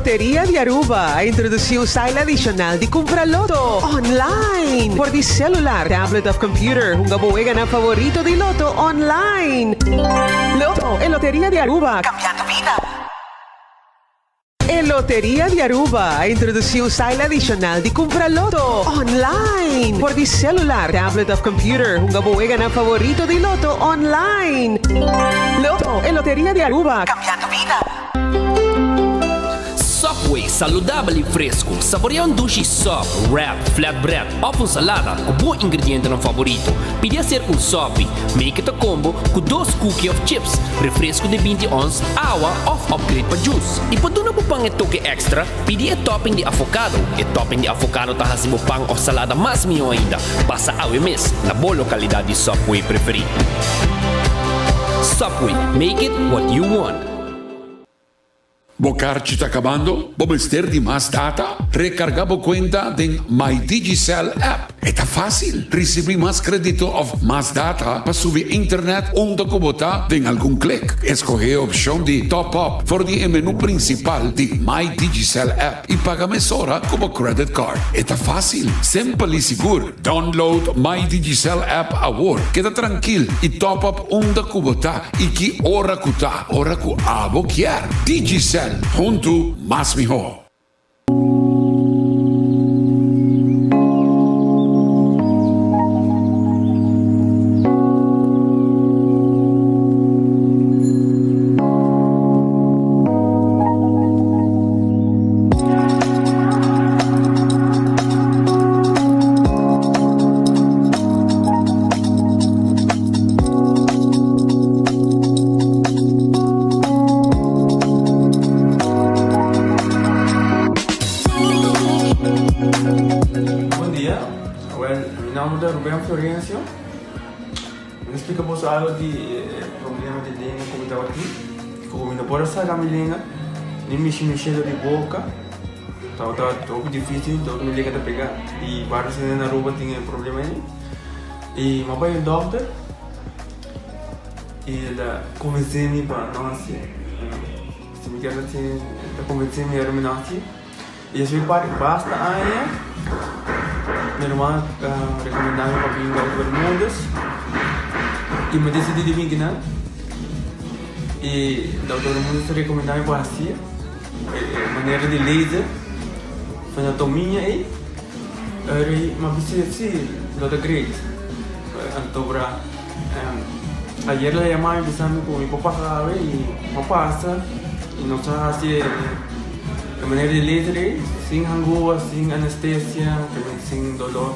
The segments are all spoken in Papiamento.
Loteria di Aruba a introduci un style adicional di cumpra loto online for di celular, tablet of computer. Hunga bo weganan favorito di loto online. Loto, e Loteria di Aruba, cambiando bida. E Loteria di Aruba a introduci un style adicional di cumpra loto online for di celular, tablet of computer. Hunga bo weganan favorito di loto online. Loto, e Loteria di Aruba, cambiando bida. Subway, saludabel y fresco. Saborea un dushi sub, wrap, flatbread of un salada cu bo ingredientenan favorito. Pidi hacer un sopi. Make it a combo cu dos cookie of chips, refresco di binti ons, awa of upgrade pa juice. Y pa duna bo pan e toke extra, pidi e topping di avocado. E topping di avocado ta haci bo pan of salada mas miho ainda. Pasa awe mes na bo localidad di Subway preferi. Subway, make it what you want. Bo karchi ta kabando? Bo mester di mas data? Rekargá bo kuenta den My Digicel app. E ta fásil! Risibí mas krédito òf mas data pa subi internet unda ku bo ta den algun klik. Eskohé e opshon di Top Up for di e menú prinsipal di My Digicel app i paga mesora ku bo credit card. E ta fásil, simpel i sigur. Download My Digicel app awor. Keda trankil i top up unda ku bo ta i ki ora ku ta, ora ku abo kier. Digicel, huntu mas mihó. Bon dia, awel mi nomber ta Ruben Florencio. Mi ta splika boso algo di e problema di lenga ku mi tabatin. Ku mi no por a saka mi lenga ni mishi mi shelo di boka. Tabata hopi dificil dor ku mi lenga ta pega. I varios hende na Aruba tin e problema ei. I mi a bai un dokter i el a konvensé mi pa no hasié. Si mi kier hasié el ta konvensé mi ora mi no hasié. I despues di basta aña mi ruman a rekomendá mi pa bin Dòkter Bermúdez i mi a disidí di bin kinan. I Dòkter Bermúdez a rekomendá mi pa hasié e manera di laser fenotomia ei. Ora mi a bisa si lo ta great. Anto bra ayer el a yama mi bisa mi ku mi por pasa awe i mi a pasa i nos a hasi e manera di laser ei sin hangua, sin anestesia, sin dolor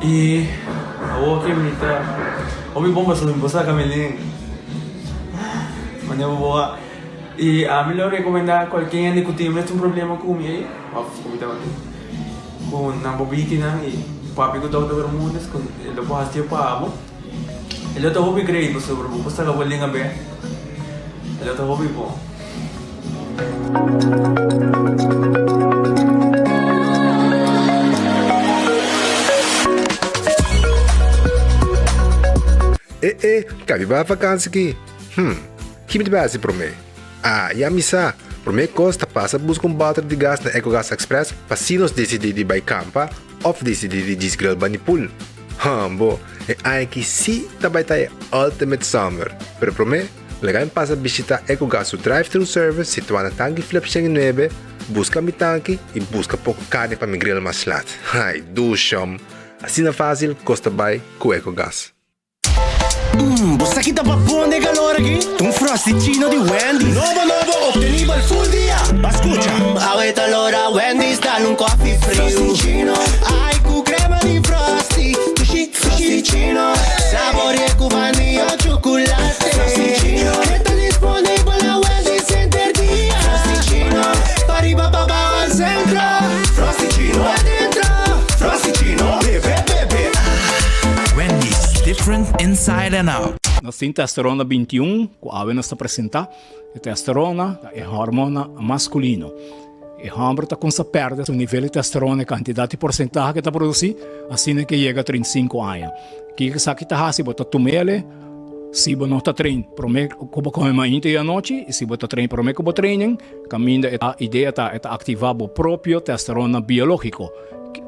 i awor ke mi ta hopi bon pasobra mi por saka mi lenga manera bo a i ami lo rekomenda kualke hende ku tin mesun problema ku mi ei òf ku mi tabatin. Ku nan bo bikinan i papia ku Dòkter Bermudez ku e lo por hasié pa bo. E lo ta hopi great pasobra bo por saka bo lenga bek. E lo ta hopi bon. E e, kabi bai vakansi ki? Hm, ki mi ta bai hasi promé? Ah, ya mi sa! Promé kos ta pasa buska un bòter di gas na Ecogas Express pa si nos disidí di bai kampa òf disidí di djis grill bani pool. Hambo, e aña aki sí ta bai ta e ultimate summer! Pero promé, laga mi pasa bishitá Ecogas su drive-thru service situá na Tanki Flip 109, buska mi tanki i buska poko karni pa mi grill mas lat. Ai, dushom! Asina fásil kos ta bai ku Ecogas. Mmm, bo sa ki ta babon den calor aki? Ta un Frosty-chino di Wendy's. Nobo nobo, obtenibel full dia. Ba scucha. Mmm, awe ta lora Wendy's dal un coffee friu. Frosty-chino. Ai, cu crema di Frosty. Dushi, Frosty-chino. Saborea cu vanilla o chocolate. Frosty-chino. E ta disponibel na Wendy's henter dia. Frosty-chino. Pariba, pabao al centro. Frosty-chino. Adentro. Frosty-chino. Bebe, bebe. Wendy's, different inside and out. Nos tin testosterona 21 ku awe nos ta presentá. E testosterona ta e hormona maskulino. E hòmber ta kumsa pèrdè su nivel di testosterona, e kantidat i porsentahe ku e ta produsí, asina ke yega 35 aña. Kiko esaki ta hasi? Bo ta tum'el. Si bo no ta train promé ku bo kome mainta i anochi i si bo ta train promé ku bo training, kaminda e idea ta e ta aktivá bo propio testosterona biológiko.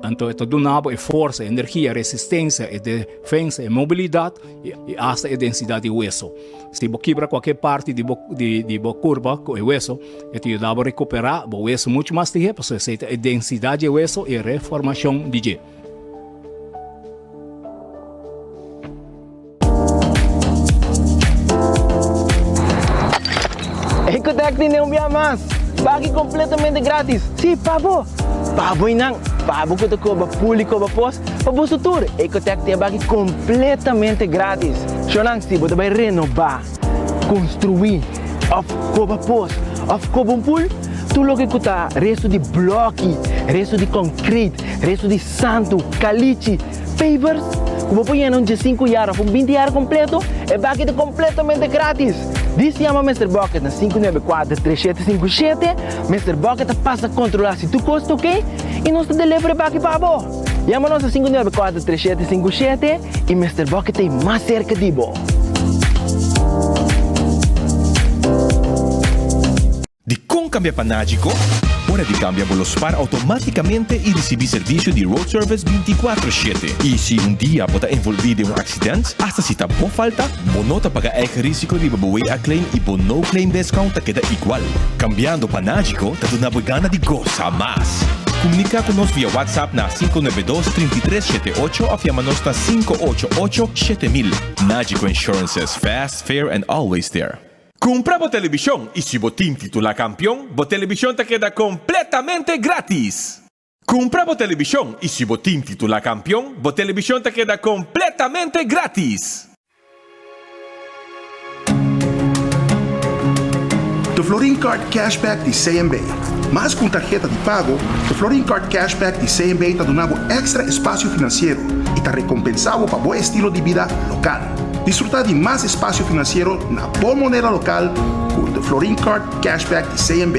Anto e ta duna bo e forsa, e energia, e resistensia, e defensa, e mobilidat i asta e densidat di weso. Si bo kibra kualke parti di bo di bo kurpa ku e weso, e ta yuda bo rekuperá bo weso muchu mas lihé pasobra esei ta e densidat di e weso i e reformashon di dje. Ecotec tene un bia mas! Baki completamente gratis! Si, pa bo! Pa bo y nan! Pa bo cu ta coba pul y coba pos, pa boso tur! Ecotec tin e baki completamente gratis! Shownan, si bo ta bay renoba, construi, of coba pos, of coba un pul, tur loke cu ta resto di bloki, resto di concrete, resto di santu, calichi, Pavers ku bo por yena un diesinku yar òf un binti yar kompleto, e baki ta kompletamente gratis! Dis yama Mister Bucket na 594 3757, Mister Bucket ta pasa kontrolá si tur kos ta oke i nos ta deliver e baki pa bo! Yama nos na 594 3757 i Mister Bucket ta ei mas serka di bo! Dikon kambia pa Nagico? Ora di kambia bo lo spar outomátikamente i risibí servisio di road service 24 shete. I si un dia bo ta envolví den un aksident, asta si ta bo falta, bo no ta paga eigen risiko riba bo WA claim i bo no claim discount ta keda igual. Kambiando pa Nagico ta duna bo e gana di gosa mas! Komuniká ku nos via WhatsApp na 592 33 78 òf yama nos na 588 7000. Nagico Insurances, fast, fair and always there. Kumpra bo telebishon i si bo tin titulá kampion, bo telebishon ta keda kompletamente gratis! Kumpra bo telebishon i si bo tin titulá kampion, bo telebishon ta keda kompletamente gratis! De Florin Card Cashback di CMB. Mas ku un tarheta di pago, De Florin Card Cashback di CMB ta duna bo èkstra espasio finansiero i ta rekompensá bo pa bo estilo di bida lokal. Disfruta di mas espacio financiero na bo moneda local cu The Florin Card Cashback di CMB.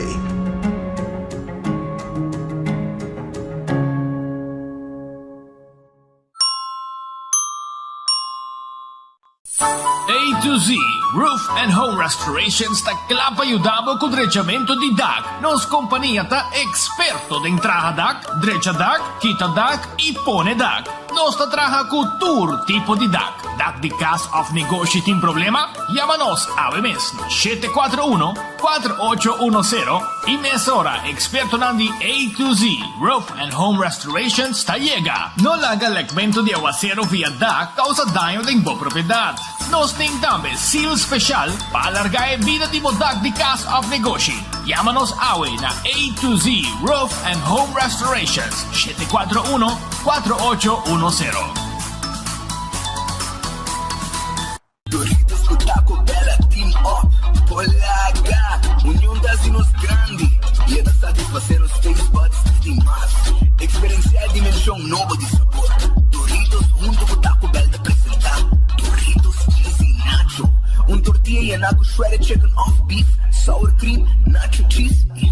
A to Z Roof and Home Restorations ta kla pa yuda bo ku drechamentu di dak. Nos kompania ta eksperto den traha dak, drecha dak, kita dak i pone dak. Nos ta traha ku tur tipo di dak. Dak di kas òf negoshi tin problema? Yama nos awe mes na 741 4810 i mesora ekspertonan di A to Z Roof and Home Restorations ta yega. No laga lekmentu di awaseru via dak kousa daño den bo propiedat. Nos tin tambe seal speshal pa alargá e bida di bo dak di kas òf negoshi. Yama nos awe na A to Z Roof and Home Restorations, 741 4810. Doritos ku Taco Bell a team up Polaga! Union ta hasi nos grandi i e ta satisfasé nos taste buds di mas. Eksperensiá e dimenshon nobo di sabor. Doritos huntu ku Taco Bell ta presentá Doritos Cheesy Nacho, un tortilla yená ku shredded chicken òf beef, sour cream, nacho cheese i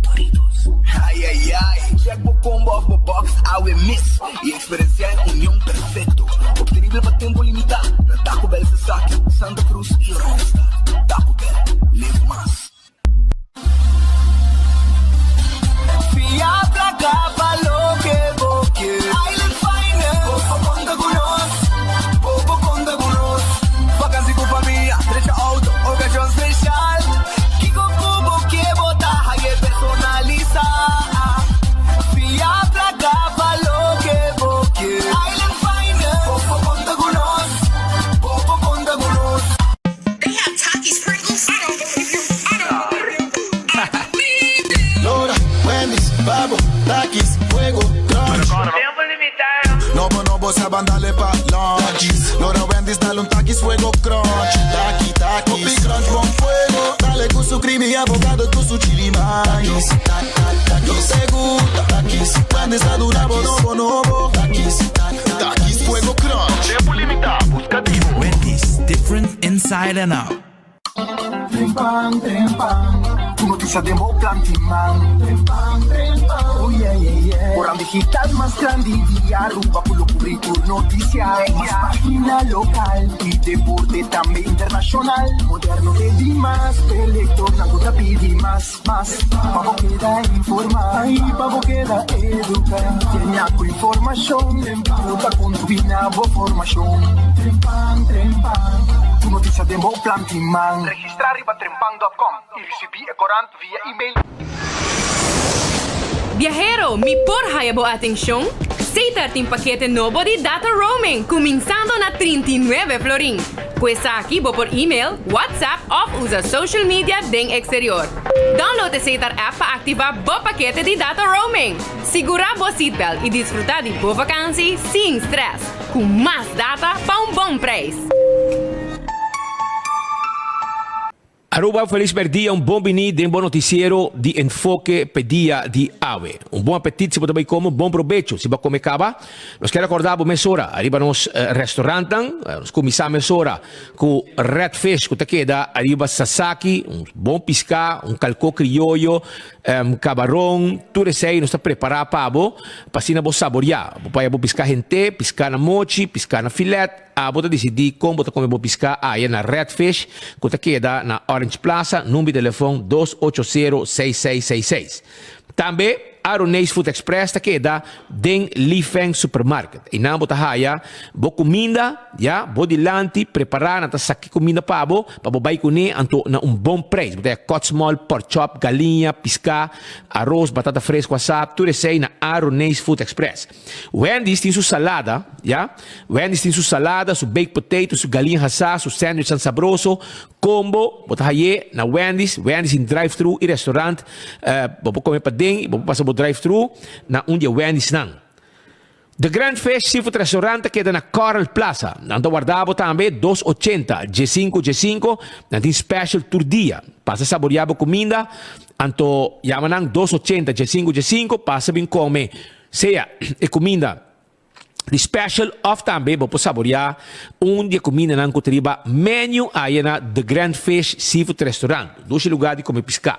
Doritos. Ayayay! Check bo combo òf bo box awe mes i Eksperensiá e union perfekto, optenibel pa tempu limitá na Taco Bell Sasaki, Santa Cruz i Oranjestad. Taco Bell, live mas. Fia placa pa loke bo kier. Island Finance. Bo por conta cu nos. Bo por conta cu nos. Vakantie cu famia, drecha auto, ocasion special. Kico cu bo kier bo ta haye personalisa. Fia placa pa loke bo kier. Island Finance. Bo por conta cu nos. Bo por conta cu nos. They have Takis Pringles? I don't believe you. I don't believe you. I believe it. Lora, Wendy's, Babo, Takis, Fuego, Crunch. Tempo limitá. Nobo, nobo, sa ban dale pa lunch. Lora, Wendy's, dale un Takis, Fuego, Crunch. Taki, Takis. Hopi crunch, bon fuego. Dale cu su creamy avocado, cu su chili mais. Yo te gusta. Takis, Wendy's ta duna bo nobo, nobo. Takis, Takis, Fuego, Crunch. Tempo limitá, busca di bo. Wendy's, different inside and out. Trempan, trempan, cu no tin. Noticia den bo planti man. Trempan, trempan, oh yeah, yeah, yeah. Corant digital mas grandi di Aruba cu lo cubri tur noticia. Mas pagina local y deporte tambe internacional. Moderno te di mas, p'e lectornan cu ta pidi mas, mas. Pa bo keda informa y pa bo keda educa. Llena cu informacion cu ta contribui na bo formacion. Trempan, trempan, tur noticia den bo planti man. Registra riba trempan.com y ricibi e corant via email. Biahero, mi por haya bo atencion? Setar tin pakete nobo di data roaming cuminsando na 39 florin. Cu esaki bo por email, WhatsApp of usa social media den exterior. Download e Setar app pa activa bo pakete di data roaming. Sigura bo seatbelt y disfruta di bo vakantie sin stress cu mas data pa un bon prijs. Aruba felis merdia un bon bini den bo noticiero di Enfoke p'e dia di awe. Un bon apetit si bo ta bay come, bon probecho si bo a come caba. Nos kier acorda bo mesora ariba nos restaurantnan. Nos cuminsa mesora cu Red Fish cu ta keda ariba Sasaki, un bon pisca, un calco crioyo, cabaron, tur esey nos ta prepara pa bo pa asina bo saboria. Bo por haya bo pisca hente, pisca na mochi, pisca na filet. Abo ta disidí kon bo ta kome bo piská aya na Red Fish ku ta keda na Orange Plaza, number di telefon 280 6666. Tambe Aroneis Food Express ta keda den Li Feng Supermarket. Einan bo ta haya bo kuminda ya bo dilanti prepará, nan ta saki kuminda pa bo pa bo bai kuné anto na un bon preis. Bo ta haya kòt small, pork chop, galiña, piská, aros, batata fresku asá, tur esei na Aroneis Food Express. Wendy's tin su salada, ya. Wendy's tin su salada, su baked potato, su galiña hasá, su sandwichnan sabroso. Combo, bo ta hay'é na Wendy's. Wendy's tin drive-thru i restaurant. Bo por come paden i bo por pasa bo drive-thru na un di e Wendy'snan. The Grand Fish Seafood Restaurant ta keda na Coral Plaza. Nan ta warda bo tambe 280 diesinco diesinco. Nan tin special tur dia. Pasa saborea bo cuminda. Anto yama nan 280 diesinco diesinco. Pasa bin come. Sea e kuminda di special of tambe bo por saboreá un di e kumindanan ku ta riba menu aya na The Grand Fish Seafood Restaurant, dushi lugá di kome piská.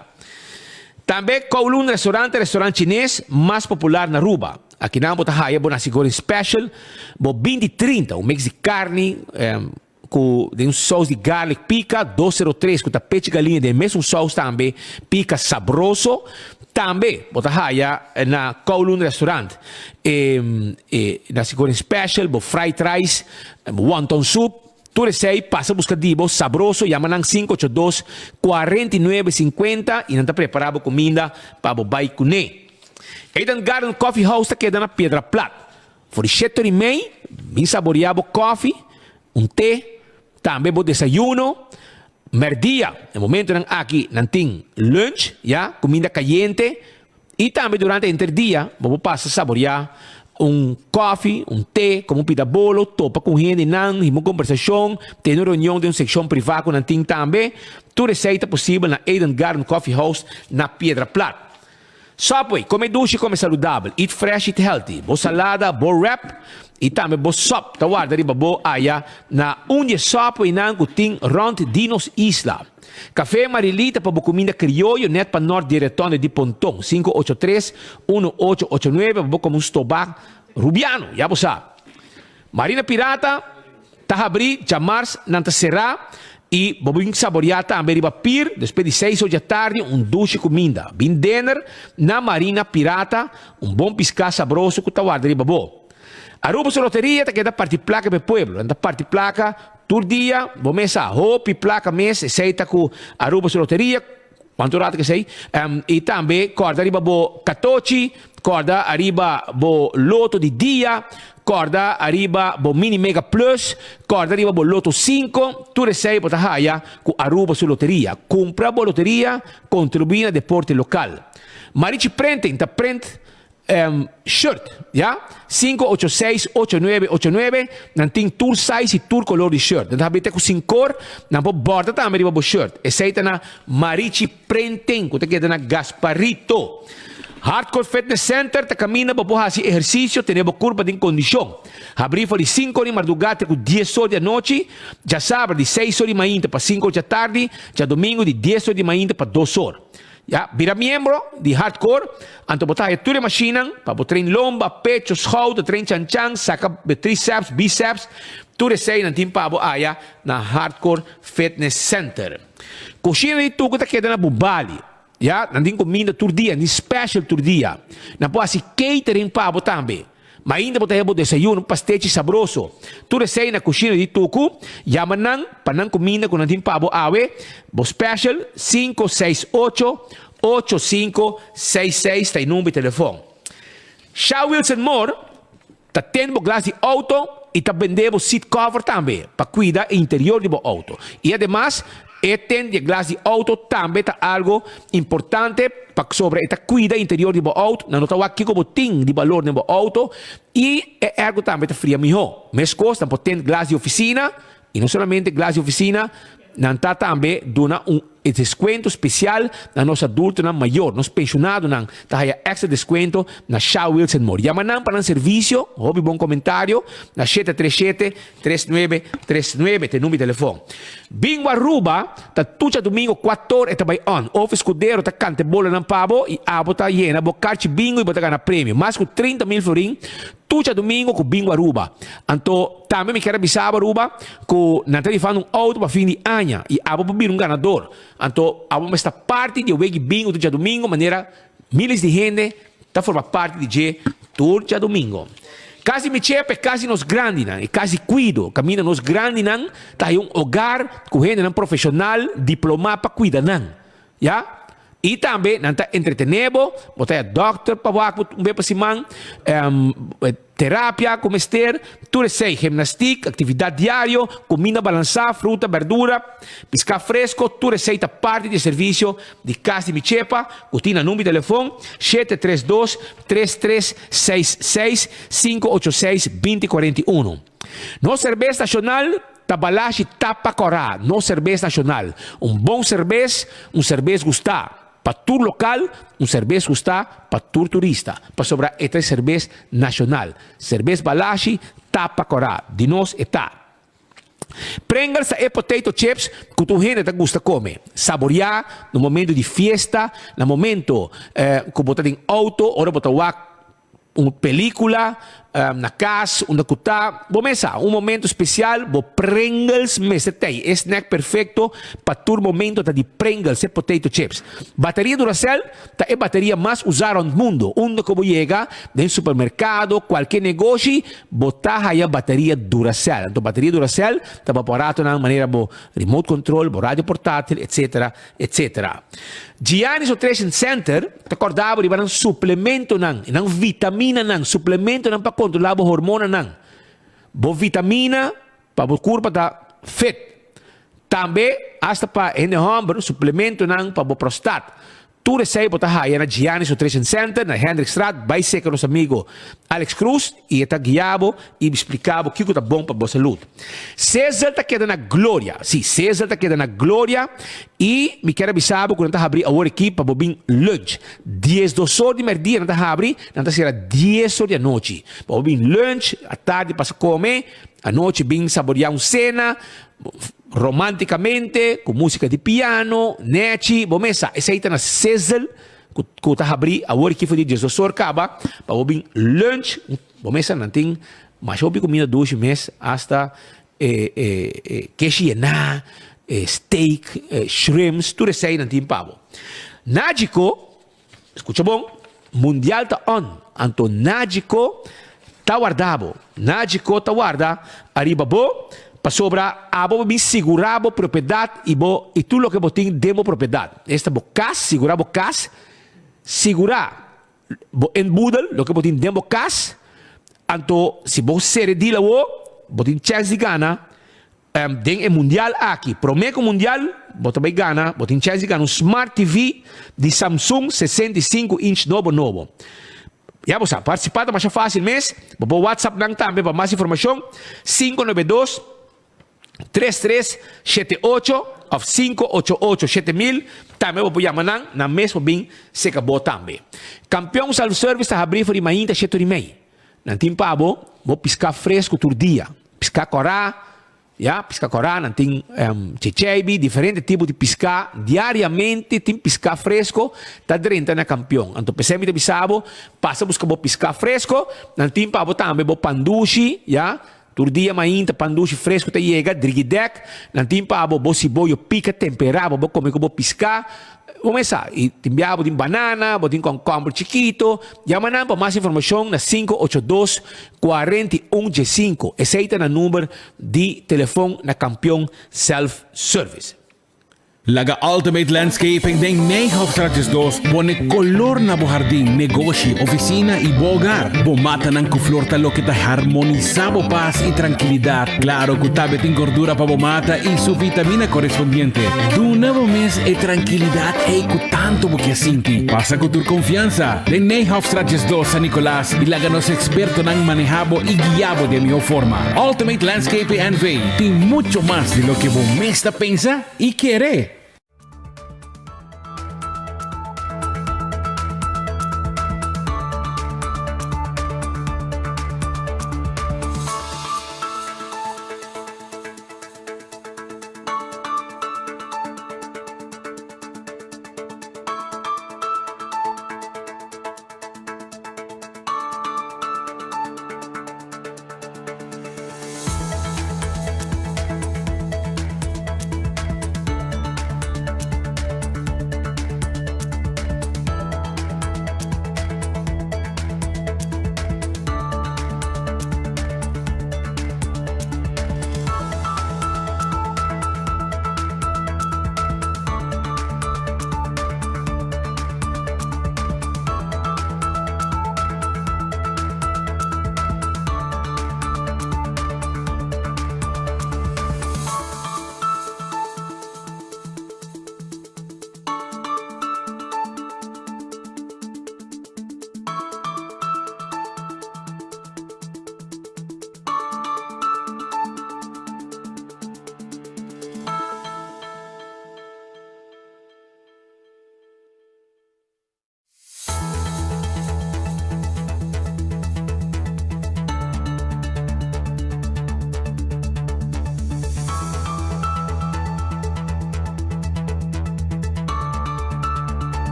Tambe Kowloon Restaurant ta e restaurant chines mas popular na Aruba. Akinan bo ta haya bo nasi goreng special, bo binti 30, un mix di karni, Ku den un sous di garlic pika, 203 ku ta pechi galiña den e mesun sous tambe pika sabroso. Tambe bo ta haya na Kowloon Restaurant e e nasi goreng special, bo fried rice, bo wonton soup, tur esei pasa buska di bo sabroso, yama nan 582 49 50 i nan ta prepara bo kuminda pa bo bai kuné. Eden Garden Coffee House ta keda na Piedra Plat. For di shete ora i mei, bin saboreá bo kòfi, un te, tambe bo desayuno. Mèrdia, e momentonan aki nan tin lunch, ya, kuminda kayente. I tambe durante henter dia bo por pasa saboreá un kòfi, un te, komo un pita bolo, topa ku hendenan, hima un kombersashon, tene un reunion den un sekshon privá ku nan tin tambe. Tur esei ta posibel na Eden Garden Coffee House na Piedra Plat. Subway, Come dushi, come saludabel, eat fresh, eat healthy. Bo salada, bo wrap y tambe bo sop ta warda riba bo aya na un di e Subwaynan cu tin rond di nos isla. Café Marilita pa bo cuminda crioyo net pa nort di Retonde di Ponton, 583 1889 pa bo come un stobá Rubiano, ya bo sa. Marina Pirata ta habrí djamars nan ta será i bo bin saboreá tambe riba pir despues di seis or djatardi un dushi kuminda. Bin dinner na Marina Pirata, un bon piská sabroso ku ta warda riba bo. Aruba su loteria ta keda parti plaka pa e pueblo. Nan ta parti plaka tur dia, bo mes sa hopi plaka mes, esei ta ku Aruba su loteria. Cuanto rato ke esey? Y tambe corda riba bo catochi, corda ariba bo loto di dia, corda ariba bo mini mega plus, corda riba bo loto cinco, tur esey bo ta haya cu Aruba su loteria. Cumpra bo loteria, contribui na deporte local. Marichi Printing ta print Shirt, ya, 5868989, nan tin tur size y tur color di shirt. Nan ta habri te cu sincor, nan por borda tambe riba bo shirt. Esey ta na Marichi Printing, cu ta keda na Gasparito. Hardcore Fitness Center ta caminda bo por haci ehercicio, tene bo curpa den condicion. Habri for di cinco or di marduga te cu dies or di anochi, djasabra di seis or di mainta pa cinco or djatardi, djadomingo di dies or di mainta pa dos or. Ya, bira miembro di Hardcore, anto bo ta haya tur e mashinnan pa bo train lomba, pecho, schouder, train chanchan, saka bo triceps, biceps, tur esei nan tin pa bo aya na Hardcore Fitness Center. Kushina di Tuku ta keda na Bubali. Ya, nan tin kuminda tur dia, nan tin special tur dia. Nan por hasi catering pa bo tambe. Ma ainda bo ta heba bo desayuno, un pastechi sabroso. Tur esei na kushina di Tuku. Yama nan pa nan kuminda ku nan tin pa bo awe. Bo special, sinku seis ocho, ocho sinku seis seis ta e number di telefon. Sha Wilson Moore ta tende bo glas di auto i ta bende bo seat cover tambe pa kuida e interior di bo auto. I ademas E ten di e glas di auto tambe ta algo importante pasobra e ta cuida interior di bo auto, nan no ta wak kico bo tin di balor den bo auto y e airco tambe ta fria miho. Mescos nan por ten glas di oficina y no solamente glas di oficina, nan ta tambe duna un descuento special na nos adultonan mayor, nos pensionadonan ta haya extra descuento na Sha Wilson Moore. Yama nan pa nan servicio, hopi bon comentario na 737 Tres nuebe, tres nuebe ta e number di telefon. Bingo Aruba ta tur djadumingo kuator e ta bai on. Of Escudero ta kanta e bolonan pa bo i abo ta yena bo karchi bingo i bo ta gana premio. Mas ku 30 mil florin tur djadumingo ku Bingo Aruba. Anto tambe mi kier a bisa bo Aruba ku nan ta rifando un auto pa fin di aña i abo por bira un ganador. Anto abo mester ta parti di e weki bingo tur djadumingo manera Miles di hende ta forma parti di dje tur djadumingo. Kas di Michepa e kas di nos grandinan, e kas di kuido, kaminda nos grandinan ta haña un ogar ku hendenan profeshonal diplomá pa kuida nan. Ya. I tambe nan ta entretené bo, bo ta haña dòkter pa wak bo un bes pa siman, Terapia ku mester, tur esei, gimnastik, aktividat diario, kuminda balansá, fruta, berdura, piská fresko, tur esei ta parti di e servisio di Kas di Mi Chepa ku tin na number di telefon 732 3366 586 2041. Nos serbes nashonal ta Balashi Tapa Kòrá, nos serbes nashonal. Un bon serbes, un serbes gustá. Pa tur lokal, un serbes gustá pa tur turista, pasobra e ta e serbes nashonal. Serbes Balashi ta pa kòrá, di nos e ta. Pringles ta e potato chips ku tur hende ta gusta kome. Saboriá na momento di fiesta, na momento ku bo ta den outo, ora bo ta wak Un pelicula na cas unda cu ta bo mesa. Un momento special bo Pringles mester tey. E snack perfecto pa tur momento ta di Pringles, e potato chips. Bateria Duracell ta e bateria mas usa rond mundo. Unda cu bo yega, den supermercado, cualke negoshi, bo ta haya bateria Duracell. Anto bateria Duracell ta pa aparatonan manera bo remote control, bo radio portatil, etc. Etc. Giannis Nutrition Center ta kòrda bo riba nan suplementonan, nan vitaminanan, suplementonan pa kontrolá bo hormonanan. Bo vitamina pa bo kurpa ta fit. Tambe asta pa hende hòmber, suplementonan pa bo prostat. Tur esei bo ta haya na Giannis Nutrition Center na Hendrikstraat. Bai seka nos amigo Alex Cruz i e ta guia bo i splika bo kiko ta bon pa bo salud. Sizzle ta keda na Gloria. Sí, Sizzle ta keda na Gloria i mi kier a bisa bo ku nan ta habri awor aki pa bo bin lunch. Diesdos or di merdia nan ta habri, nan ta sera dies or di anochi. Pa bo bin lunch, atardi pasa kome, anochi bin saboria un sena romanticamente ku musika di piano, nechi, bo mes sa. Esei ta na Sizzle ku ku ta habri awor aki for di diesdos or kaba pa bo bin lunch. Bo mes sa nan tin masha hopi kumida dushi mes asta e e e keshi yená, e steak, e shrimps, tur esei nan tin pa bo. Najiko, skucha bon, mundial ta on, anto Najiko ta warda bo. Najiko ta warda ariba bo pasobra abo bo bin sigurá bo propiedat i bo i tur loke bo tin den bo propiedat. Esta bo kas, sigurá bo kas, sigurá Bo inboedel, loke bo tin den bo kas, anto si bo sere deal awo, bo tin chèns di gana den e mundial aki. Promé ku mundial, bo ta bai gana, bo tin chèns di gana un Smart TV di Samsung 65 inch nobo nobo. Ya bo sa, partisipá ta masha fásil mes, bo por WhatsApp nan tambe pa mas informashon, 592. Tres tres shete ocho of sinku ocho ocho 7000 tambe bo por yama nan, nan mes por bin seka bo tambe. Kampion Self Service ta habrí for di mainta shete ora i mei. Nan tin pa bo bo piská fresku tur dia, piská kòrá, Ya, piská kòrá, nan tin checheibi, diferente tipo di piská. Diariamente tin piská fresko ta drenta na Kampion. Anto p'esei mi ta bisa bo, pasa buska bo piská fresko. Nan tin pa bo tambe bo pandushi, ya. Tur dia mainta pandushi fresko ta yega, drigidèk. Nan tin pa bo bo siboyo pika temperá pa bo kome ku bo piská. Bo mesa, i tin bia bo tin banana, bo tin kònkòmber chikito. Yama nan pa mas informashon na 582 41 15. Esei ta nan number di telefon na Kampion Self Service. Laga Ultimate Landscaping den Nijhoffstraat 12 pone kolor na bo hardin, negoshi, ofisina i bo hogar. Bo matanan ku flor ta loke ta harmonisá bo pas i trankilidat. Klaro ku tabe tin gordura pa bo mata i su vitamina korespondiente. Duna bo mes e trankilidat ei ku tantu bo ke sinti. Pasa ku tur konfiansa den Nijhoffstraat 12 San Nicolas i laga nos ekspertonan manehá bo i guiá bo den mihó forma. Ultimate Landscaping NV tin mucho mas di loke bo mes ta pensa i kere.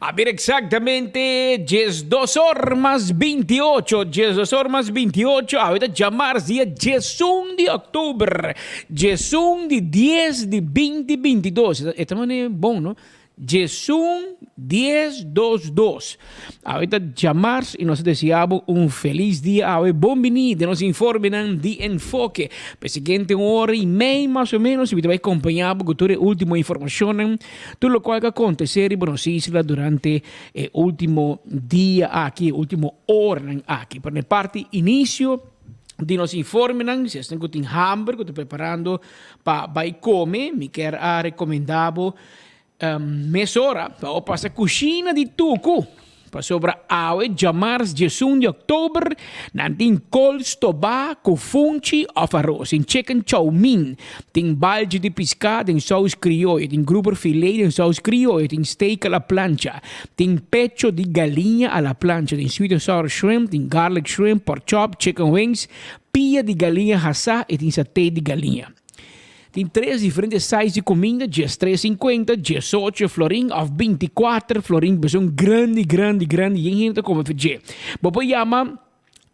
A bira exactamente 12 or mas 28, 12 or mas 28, awe ta djamars dia 11 di october, 11 di 10 di 2022. E ta mane bon, no? 11, 10, 2, 2. Awe ta djamars y nos ta desea bo un feliz dia awe. Bon bini den nos informenan di Enfoke. Pa e siguiente un ora y mei mas o menos mi ta bay compaña bo cu tur e ultimo informacionnan. Tur locual cu a acontece riba nos isla durante e ultimo dia aki, e ultimo oranan aki. Pero na e parti inicio di nos informenan, si esnan cu tin hamber, cu ta preparando pa bay come, mi kier a recomenda bo mesora pa bo pasa cushina di Tucu. Pasobra awe djamars diesun di oktober nan tin kol stobá ku funchi òf aros, tin chicken chow mein, tin balchi di piská den sous krioyo, tin grouper filé den sous krioyo, tin steak a la plancha, tin pecho di galiña a la plancha, tin sweet and sour shrimp, tin garlic shrimp, pork chop, chicken wings, pia di galiña hasá i tin saté di galiña. Tin tres diferente size di cuminda, 13 cincuenta, 18 florin of 24 florin. Besun grandi, grandi, grandi. Yen hende ta come for dje. Bo por yama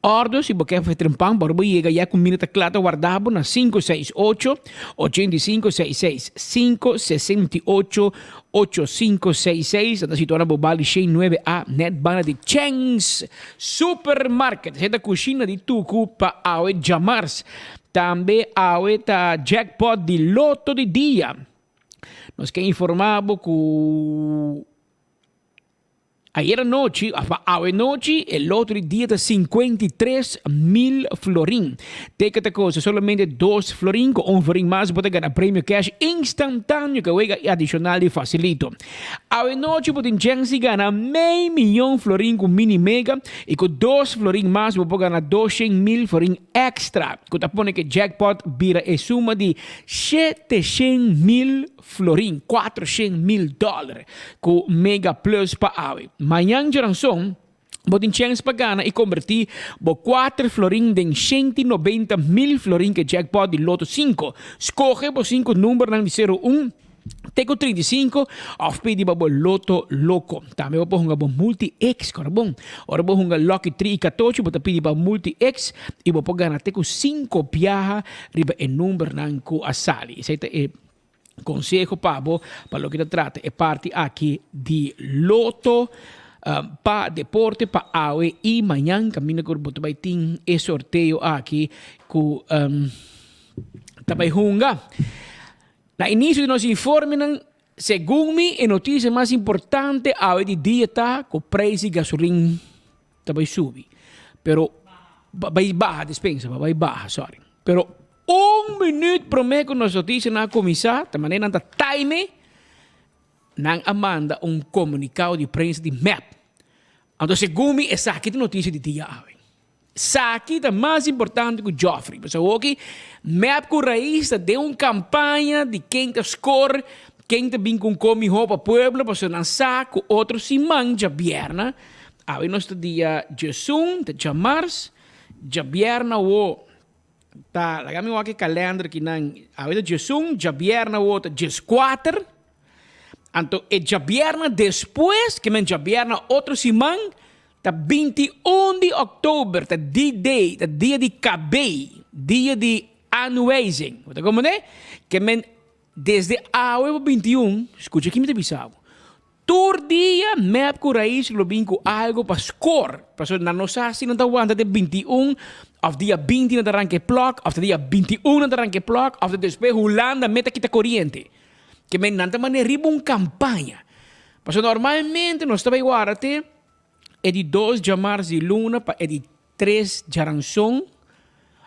order si bo ke for trempan, pero bo yega ya cuminda ta cla ta warda bo na 568 8566, 568 8566. Ta situa na Bobali 109A, net banda di Cheng's Supermarket. Esei ta cushina di Tucu pa awe djamars. Tambe awe ta jackpot di loto di dia. Nos ke informa bo ku ayer anochi, of awe nochi, e loto di dia ta 53 mil florin. Teken ta kosta solamente 2 florin, ku 1 florin mas bo ta gana premio cash instantáneo ku wega adishonal di Facilito. Awe nochi bo tin chèns di gana mei miyon florin ku Mini Mega i ku 2 florin mas bo por gana 200 mil florin extra, ku ta pone ku e jackpot bira e suma di 700 mil florin, 400 mil dòler, ku Mega Plus pa awe. Mañan djaranson bo tin chèns pa gana i kombertí bo kuater florin den 190 mil florin ku e jackpot di Lotto 5. Skohe bo sinku numbernan di 01 te ku 35 òf pidi pa bo Lotto Loko. Tambe bo por hunga bo Multi X, kòrda bon. Ora bo hunga Lucky 3 i 14 bo ta pidi pa Multi X i bo por gana te ku sinku biaha riba e numbernan ku a sali. Esei ta e konseho pa bo pa loke ta trata e parti aki di Lotto pa Deporte pa awe i mañan kaminda ku bo ta bai tin e sorteo aki ku ta bai hunga. Na inisio di nos informenan, segun mi e notisia mas importante awe di dia ta ku preis di gasolin ta bai subi. Pero bai baha, dispensa, bai baha, sorry. Pero un minuut prome ku nos notisianan a kuminsá, ta manera nan ta time, nan a manda un komunikado di prensa di mep. Anto segun mi esaki ta notisia di dia awe. Esaki ta mas importante ku Joffrey. Pasobra awoki mep ku Raiz ta den un kampaña di ken ta skor, ken ta bin ku un ko mihó pa pueblo, pasobra nan sa ku otro siman djabièrna, awe nos ta dia djesun, ta djamars, djabièrna awo ta, laga mi wak e kalènder kinan, awe ta djesun, djabièrna awo ta djeskuater, anto e djabièrna despues, ke men djabièrna otro siman, Ta 21 di òktober, ta D-Day, ta dia di kabei, dia di aanwijzing. Bo ta komprendé? Ke men desde awe pa 21, skucha ki mi ta bisa bo, tur dia mep ku Raiz lo bin ku algu pa skor, pasobra nan no sa si nan ta wanta te 21 òf dia 20 nan ta ranka e plòk, òf ta dia 21 nan ta ranka e plòk, òf ta despues Hulanda meta kita koriente. Ke men nan ta manera riba un kampaña. Pasobra normalmente nos ta bai warda te e di dos djamars di luna pa e di tres djaranson,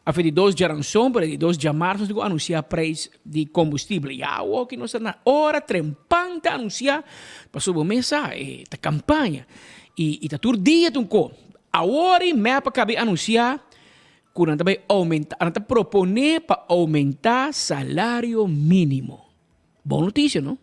of e di dos djaranson pa e di dos djamars nos tin ku anunsiá preis di kombustible. Ya awoki nos ta na ora trempan ta anunsiá pasobra bo mes sa e ta kampaña i ta tur dia ta un ko. Awor i mep a kabi anunsiá ku nan ta bai oumentá, nan ta proponé pa oumentá salario mínimo. Bon notisia no?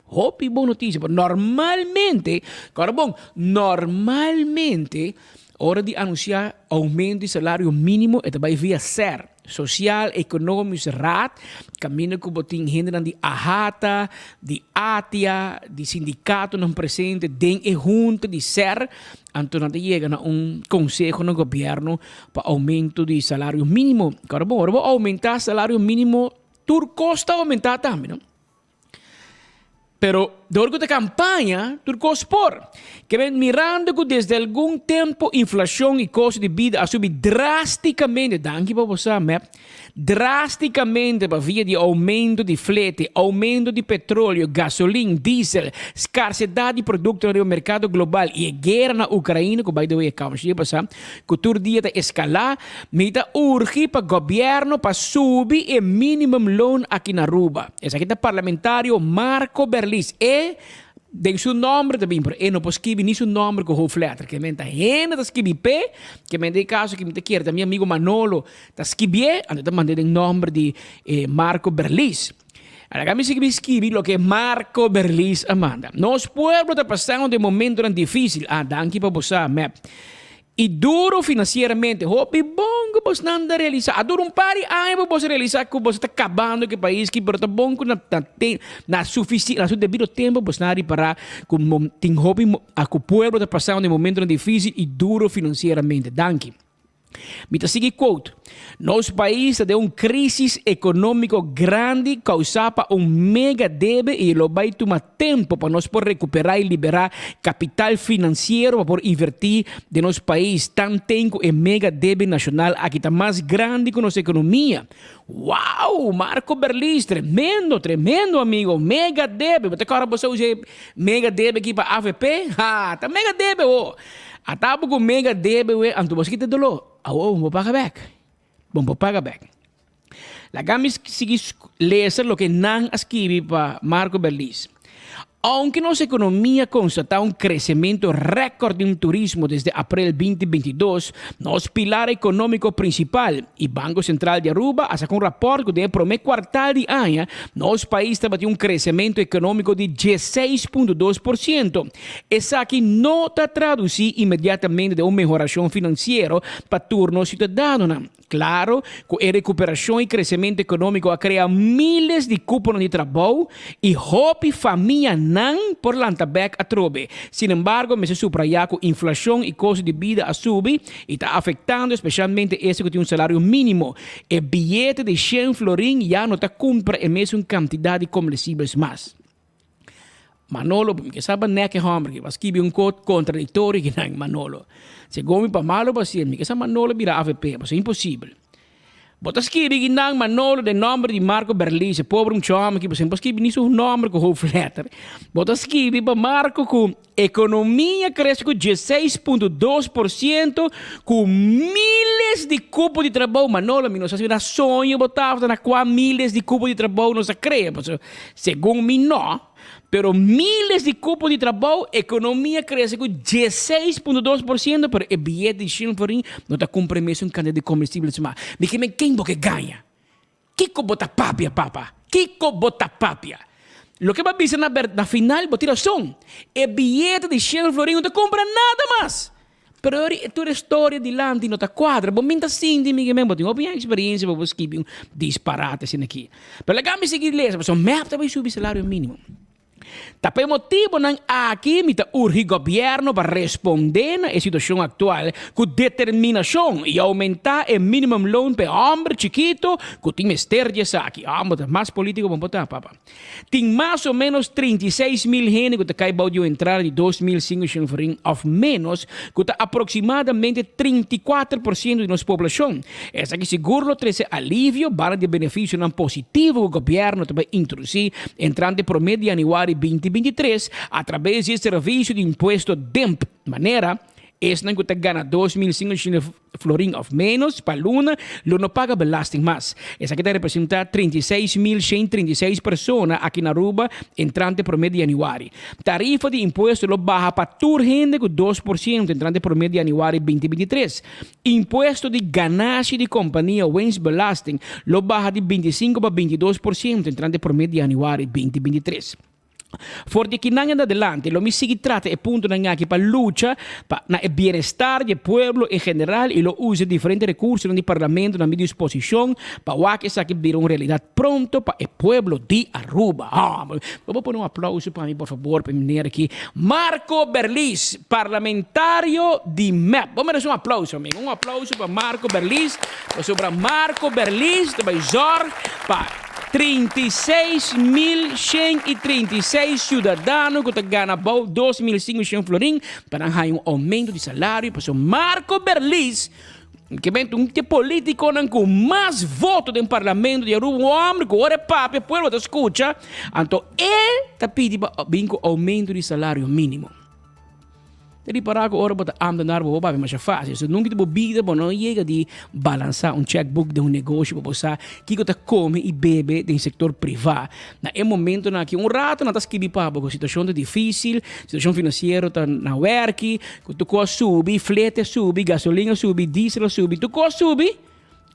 Hopi bon notisia, pero normalmente, kòrda bon, normalmente ora di anunsiá oumento di salario mínimo e ta bai via ser, Sociaal Economisch Raad, kaminda ku bo tin hendenan di AHATA, di ATIA, di sindikatonan presente den e hunta di ser, anto nan ta yega na un konseho na gobièrnu pa oumento di salario mínimo. Kòrda bon, ora bo oumentá salario mínimo tur kos ta oumentá tambe, no? Pero dor ku ta kampaña, tur kos por. Ke men mirando ku desde algun tempu inflashon i kosto di bida a subi drástikamente, danki pa bo sa, mep, drástikamente pa via di oumento di flete, oumento di petroleo, gasolin, diesel, skarsedat di produktonan riba merkado global i e guera na Ukraina, ku by the way e kaba shia pasá, ku tur dia ta eskalá, Mi ta urgi pa gobierno pa subi e minimum loon aki na Aruba. Esaki ta parlamentario Marco Berlis. E den su nomber ta bin, pero e no por skibi ni su nomber cu hoofdletter. Ke men ta hende ta skibi p'e, ke men den e caso ki mi ta kere ta mi amigo Manolo ta skibié, anto ta mand'é den nomber di Marco Berlis. Laga mi sigui skibi loke Marco Berlis a manda. Nos pueblo ta pasando den momentonan dificil. Ah, danki pa bo sa, mep. I duro finansieramente. Hopi bon ku bosnan ta realisá. A dura un par di aña pa bos realisá ku bos ta kabando ku e pais aki, pero ta bon ku na na te na sufisi na su debido tempu bosnan a ripará ku tin hopi ku pueblo ta pasando den momentonan difisil i duro finansieramente. Danki. Mi ta sigui quote, Nos pais ta den un crisis economico grandi causa pa un mega debe y lo bay tuma tempo pa nos por recupera y libera capital financiero pa por inverti den nos pais tanten cu e mega debe nacional aki ta mas grandi cu nos economia. Wow! Marco Berlis, tremendo, tremendo amigo, mega debe, bo ta corda bo sa usa e mega debe aki pa avp? Ha, ta mega debe ho! Ata bo ku mega debe we anto bo kita doló. Awo bo paga bek. Bo por paga bek. Laga mi sigui lesa loke nan a skibi pa Marco Berlis. Aunke nos ekonomia konstatá un kresementu rèkòrt den turismo desde aprel 2022, nos pilar ekonómiko prinsipal i Banko Sentral di Aruba a saka un rapòrt ku den e promé kuartal di aña nos pais tabatin un kresementu ekonómiko di 16.2%. Esaki no ta tradusí inmediatamente den un mehorashon finansiero pa tur nos siudadanonan. Claro cu e recuperacion y crecemento economico a crea miles di cuponan di trabou y hopi famianan por lanta bek atrobe. Sin embargo, mester subraya cu inflacion y costo di bida a subi y ta afectando especialmente ese cu tin un salario minimo. E biyete di shen florin ya no ta cumpra e mesun cantidad di comestibles mas. Manolo, mi ke sa ba nek e homber ki, ba skibi un kot kontradiktorio ki nan Manolo. Segun mi pa malo ba sier, mi ke sa Manolo bira avp, pasobra imposibel. Bo ta skibi ki nan Manolo den nomber di Marco Berlice, pobre mucha homber ki, pasobra bo skibi ni su nomber ku hoofdletter. Bo ta skibi pa Marco ku Ekonomia krese ku 16.2% ku miles di kupo di trabou. Manolo, mi no sa si na soño bo tabata na kua miles di kupo di trabou nos a krea, pasobra segun mi no, pero miles di kupo di trabou, ekonomia krese ku 16.2%, pero e biyete di shin florin no ta kumpra e mesun kantidat di komestibel suma. Mi ke men ken bo ke gaña? Kiko bo ta papia, papa? Kiko bo ta papia? Loke bo a bisa na ber, na final bo tin rason. E biyete di shen florin no ta kumpra nada mas. Pero ori e tur e storia dilanti no ta kuadra. Bo min ta sinti mi ke men bo tin hopi eksperiencia pa bo skibi un disparate asina aki. Pero laga mi sigui lesa pasobra mep ta bai subi salario minimo. Ta pa e motibonan aki mi ta urgi gobièrnu pa respondé na e situashon aktual ku determinashon i oumentá e minimumloon pa e hòmber chikitu ku tin mester di esaki. Hòmber ta mas polítiko bon por ta, papa. Tin mas o ménos 36 mil hende ku ta kai bou di un entrada di 2500 florin òf ménos, ku ta aproksimadamente 34% di nos poblashon. Esaki sigur lo trese alivio banda di e benefisionan positivo ku gobièrnu ta bai introdusí entrante promé di yanüari 2023 atrabes di e servisio di impuesto DIMP, manera esnan ku ta gana 2500 florin òf ménos pa luna lo no paga belasting mas. Esaki ta representá 36,136 persona aki na Aruba entrante promé di yanüari. Tarifa di impuesto lo baha pa tur hende ku 2% entrante promé di yanüari 2023. Impuesto di ganashi di kompania, winstbelasting, lo baha di 25 pa 22% entrante promé di yanüari 2023. For di kinan en adelante lo mi sigui trata e puntonan aki pa lucha pa na e bienestar di e pueblo en general y lo usa e diferente recursonan di Parlamento na mi disposicion pa wak esaki bira un realidad pronto pa e pueblo di Aruba. Bo por pone un aplauso pa mi por fabor pa e meneer aki Marco Berlis. Parlamentario di mep. Bo merece un aplauso amigo. Un aplauso pa Marco Berlis. Pasobra Marco Berlis ta bay zorg pa 36,136 ciudadano cu ta gana bou 2,500 florin pa nan haya un aumento di salario. Pasobra Marco Berlis ke bent un di e politiconan cu mas voto den parlamento di Aruba. Un homber cu ora e papia pueblo ta scucha. Anto e ta pidi pa bin cu aumento di salario minimo. Ta ripará ku ora bo ta ámtenar bo por papia masha fásil. So nunka di bo bida bo no yega di balansá un checkbook den un negoshi pa bo sa kiko ta kome i bebe den sektor privá. Na e momentonan aki un rato nan ta skibi pa bo ku situashon ta difísil, situashon finansiero ta na wèrki, ku tur kos a subi, flete a subi, gasolin a subi, diesel a subi, tur kos a subi.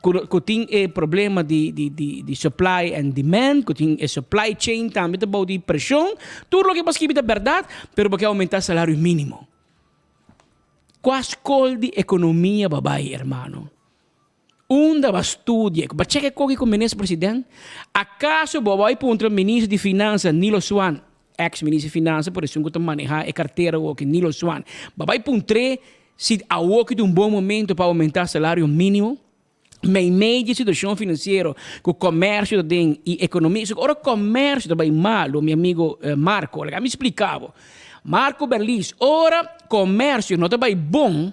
Ku ku tin e problema di di di di supply and demand, ku tin e supply chain tambe ta bou di preshon. Tur loke bo a skibi ta bèrdat, pero bo ke oumentá salario mínimo. Kua skol di ekonomia bo a bai, hermano? Unda bo a studia? Bo a chèk e koki ku minister president? Akaso bo a bai puntra minister di finansa Nilo Swan, Ex minister di finansa por esun ku ta manehá e kartera awoki, Nilo Swan, ba bai puntr'é si awoki ta un bon momento pa oumentá salario mínimo. Meimei di e situashon finansiero ku kòmèrsio ta den i ekonomia, so ora kòmèrsio ta bai malu, mi amigo Marco, laga mi splika bo, Marco Berlis, ora kòmèrsio no ta bai bon,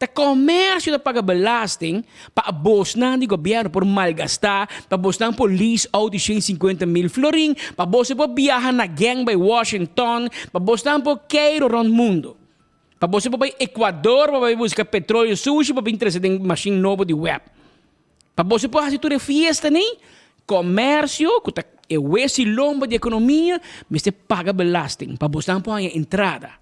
Ta comercio ta paga belasting pa bosnan di gobierno por malgasta, pa bosnan por lease auto di 150 mil florin, pa boso por biaha na gang bay Washington, pa bosnan por keiro rond mundo. Pa boso por bay Ecuador pa bay busca petroleo sushi pa bin trece den machine nobo di web. Pa boso por haci tur e fiesta ni, comercio cu ta. E wes i lomba di ekonomia mester paga belasting pa bosnan por haña entrada.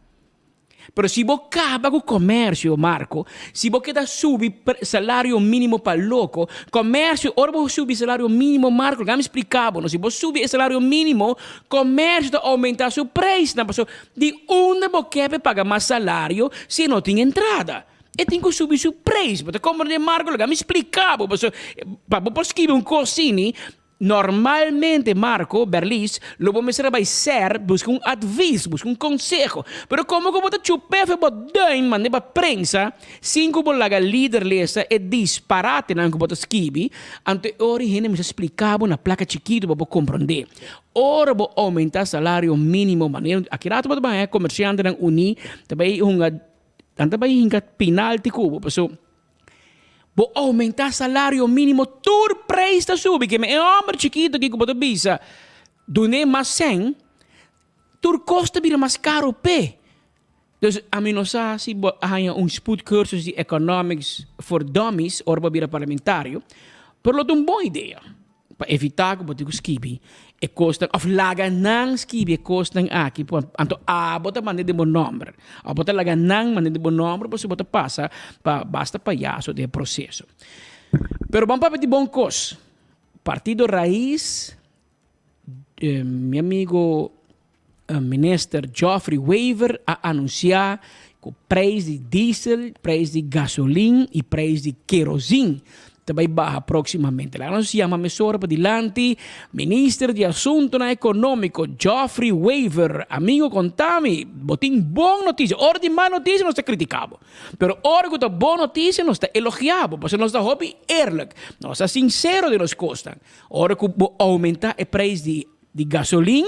Pero si bo kaba ku komersio, Marco, si bo keda subi salario minimo pa loko, komersio, ora bo subi salario minimo, Marco, laga mi splika bo, no, si bo subi e salario minimo, komersio ta oumenta su preisnan, pasobra di unda bo ke pa e paga mas salario si e no tin entrada? E tin ku subi su preis. Bo ta komprende, Marco? Laga mi splika bo, pasobra pa bo por skibi un kos asini, Normalmente Marco, Berlis, lo bo mester a bai ser buska un advis, buska un konseho. Pero komo ku bo ta chupefe bo duim manda pa prensa sin ku bo laga lider lesa e disparatenan ku bo ta skibi, anto e ora e hende mester splika bo na plaka chikitu pa bo komprondé. Ora bo oumentá salario mínimo manera aki rato bo ta bai haña komersiantenan uní ta bai hunga nan ta bai hinka pinalti ku bo pasobra Bo oumentá salario mínimo tur preis ta subi. Keme e hòmber chikitu aki ku bo ta bisa dun'é mas sèn, tur kos ta bira mas karu p'e. Dus ami no sa si bo a haña un spoedcursus di economics for dummies ora bo a bira parlamentario, pero lo ta un bon idea. Pa evitá ku bo tin ku skibi e kosnan òf laga nan skibi e kosnan aki por anto abo ta manda den bo nòmber. Abo ta laga nan manda den bo nòmber pasobra bo ta pasa pa basta payaso den e proseso. Pero ban papia di bon kos. Partido Raiz, mi amigo Minister Geoffrey Wever a anuncia cu prijs di diesel, prijs di gasolin y prijs di kerozin ta bay baha proximamente. Laga nos yama mesora padilanti Minister di Asuntonan Economico Geoffrey Wever. Amigo conta mi, bo tin bon noticia. Ora tin mal noticia nos ta critica bo. Pero ora cu ta bon noticia nos ta elogia bo pasobra nos ta hopi eerlijk. Nos ta sincero den nos cosnan. Ora cu bo aumenta e prijs di Di gasolin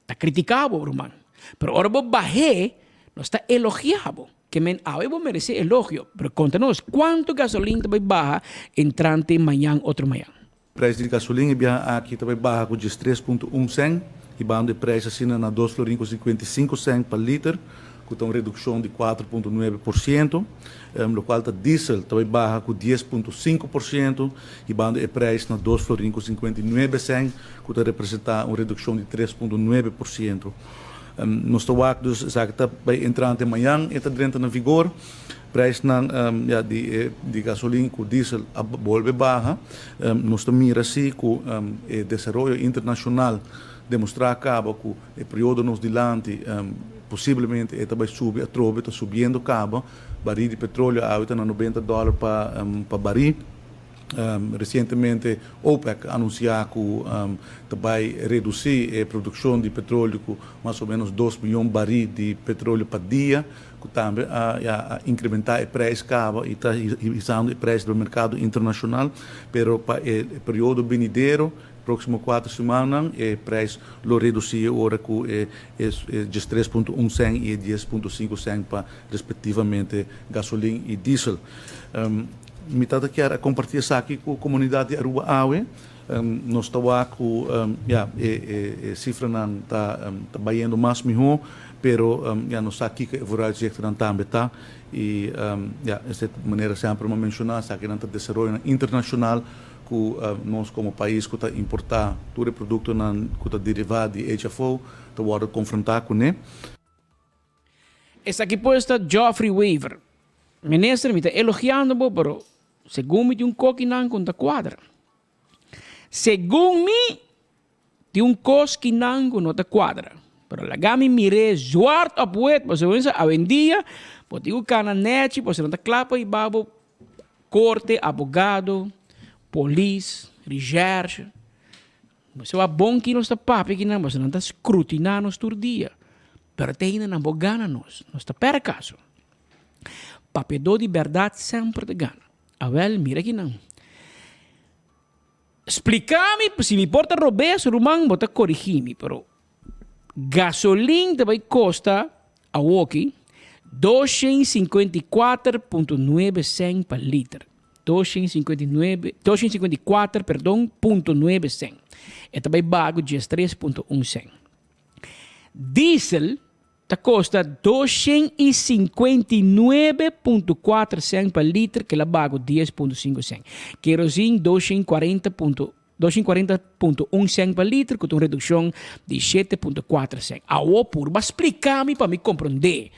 ta critica bo ruman, pero ora bo bah'é nos ta elogia bo. Ke men awe bo merece elogio, pero conta nos cuanto gasolin ta bay baha entrante mañan otro mañan. Prijs di gasolin e biaha aki ta bay baha ku 13.1 cent, hibando e prijs asina na dos florin ku 55 cent pa liter, ku ta un redukshon di 4.9%. Lokual ta diesel ta bai baha ku 10.5%, hibando e prijs na dos florin ku 59 sèn, ku ta representá un redukshon di 3.9%. Nos ta wak dus esaki ta bai entrante mañan e ta drenta na vigor. Prijsnan ya di e di gasolin ku diesel a bolbe baha. Nos ta mira si ku e desaroyo internashonal demostrá kaba ku E periodo nos dilanti posiblemente e ta bai subi atrobe, ta subiendo caba. Baril di petroleo awe ta na 90 dollar pa pa baril. Recientemente OPEC a anuncia cu ta bai reduci e produccion di petroleo cu mas o menos dos miyon baril di petroleo pa dia, cu tambe a ya a incrementa e prijs caba y ta hisando e prijs riba mercado internacional. Pero pa e periodo benidero Próksimo kuater simannan e prijs lo redusí e ora ku e 13.1 sèn i e 10.5 sèn pa respektivamente gasolin i diesel. Mi tata kier a kompartí esaki ku komunidat di Aruba awe. Nos ta wak ku ya e sifranan ta bayendo mas mihó, pero ya nos sa kiko e vooruitzichtennan tambe ta i ya esei manera semper mi a menshoná esakinan ta desaroyonan internashonal ku nos komo pais ku ta importá tur e produktonan ku ta derivá di HFO ta wòrdu konfrontá kuné. Esaki pues ta Geoffrey Wever. Minister mi ta elogiando bo pero segun mi tin un kokinan ku no ta kuadra. Segun mi Tin un kos ki nan ku no ta kuadra. Pero laga mi mir'é zwart op wit, pasobra bo sa awendia bo tin ku kana nèchi pasobra nan ta kla pa hiba bo korte, abogado, polis, reshèrshe. Bo sa wak bon ki nos ta papia kinan pasobra nan ta skrutiná nos tur dia. Pero te ainda nan por gana nos. Nos ta pèrdè kaso. Papiadó di bèrdat semper ta gana. Awèl, mira kinan. Splica mi, si mi por ta robes ruman bo ta corigi mi, pero gasolin ta bay costa awoki 254.9 cent pa liter. 259, 254, perdon, punto nuebe cent. E ta bay baha cu 13.1 cent. Diesel Ta kosta 259.4 sèn pa liter, kila bago 10.5 sèn. Kerozin 240 punto. 240.1 cent pa liter ku ta un redukshon di 7.4 cent. Awo purba splika mi pa mi komprondé.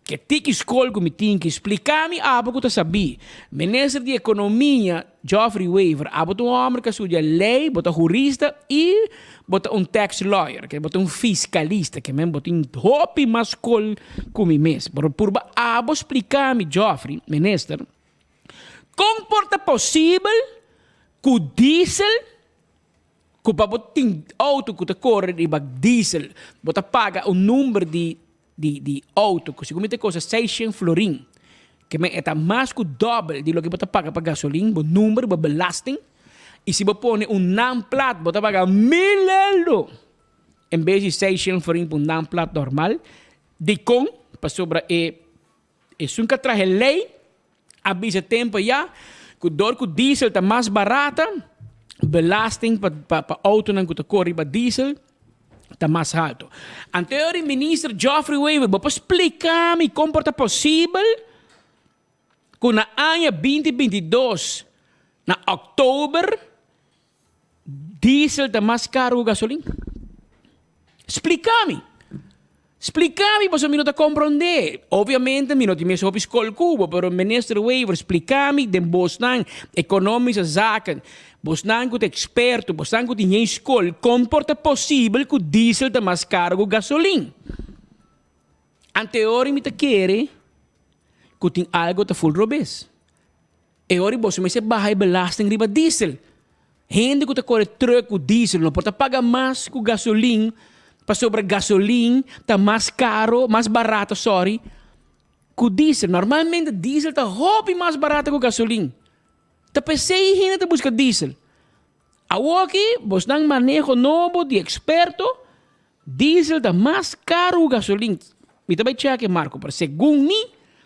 Ke tiki skol ku mi tin ki splika mi abo ku ta sabí. Minister di Ekonomia, Geoffrey Wever, abo ta un hòmber ku a studia lei, bo ta hurista i bo ta un tax lawyer, ke bo ta un fiskalista, ke men bo tin hopi mas skol ku mi mes. Pero purba abo splika mi, Geoffrey, minister, kon por ta posibel ku diesel, ku pa bo tin outo ku ta kore riba diesel, bo ta paga un number di di di auto ku segun mi ta kosta seishent florin ke men e ta mas ku dòbel di loke bo ta paga pa gasolin, bo number, bo belasting i si bo pone un naamplaat bo ta paga mil euro en bes di seishent florin pa un naamplaat normal. Dikon? Pasobra e esun ku a traha e lei a bisa tempu ya ku dor ku diesel ta mas barata, belasting pa pa autonan ku ta kore riba diesel ta mas halto. Anterior di minister Geoffrey Wever, bo por splika mi kon por ta posibel ku na aña binti 22 na oktober Diesel ta mas caro cu gasolin? Splica mi. Splica mi pasobra mi no ta comprende. Obviamente mi no tin mes hopi scol cu bo, pero Minister Wever splica mi den bosnan economische zaken, bosnan cu ta experto, bosnan cu tin yen scol, con por ta posibel cu diesel ta mas caro cu gasolin? Anteori mi ta kere cu tin algo ta full robes. E ora boso mester baha e belasting riba diesel. Hende ku ta kore truck ku diesel no por ta paga mas ku gasolin pasobra gasolin ta mas karo, mas barato sorry, ku diesel. Normalmente diesel ta hopi mas barato ku gasolin. Ta p'esei hende ta buska diesel. Awoki bosnan maneho nobo di eksperto, diesel ta mas karo ku gasolin. Mi ta bai chèk e Marco, pero segun mi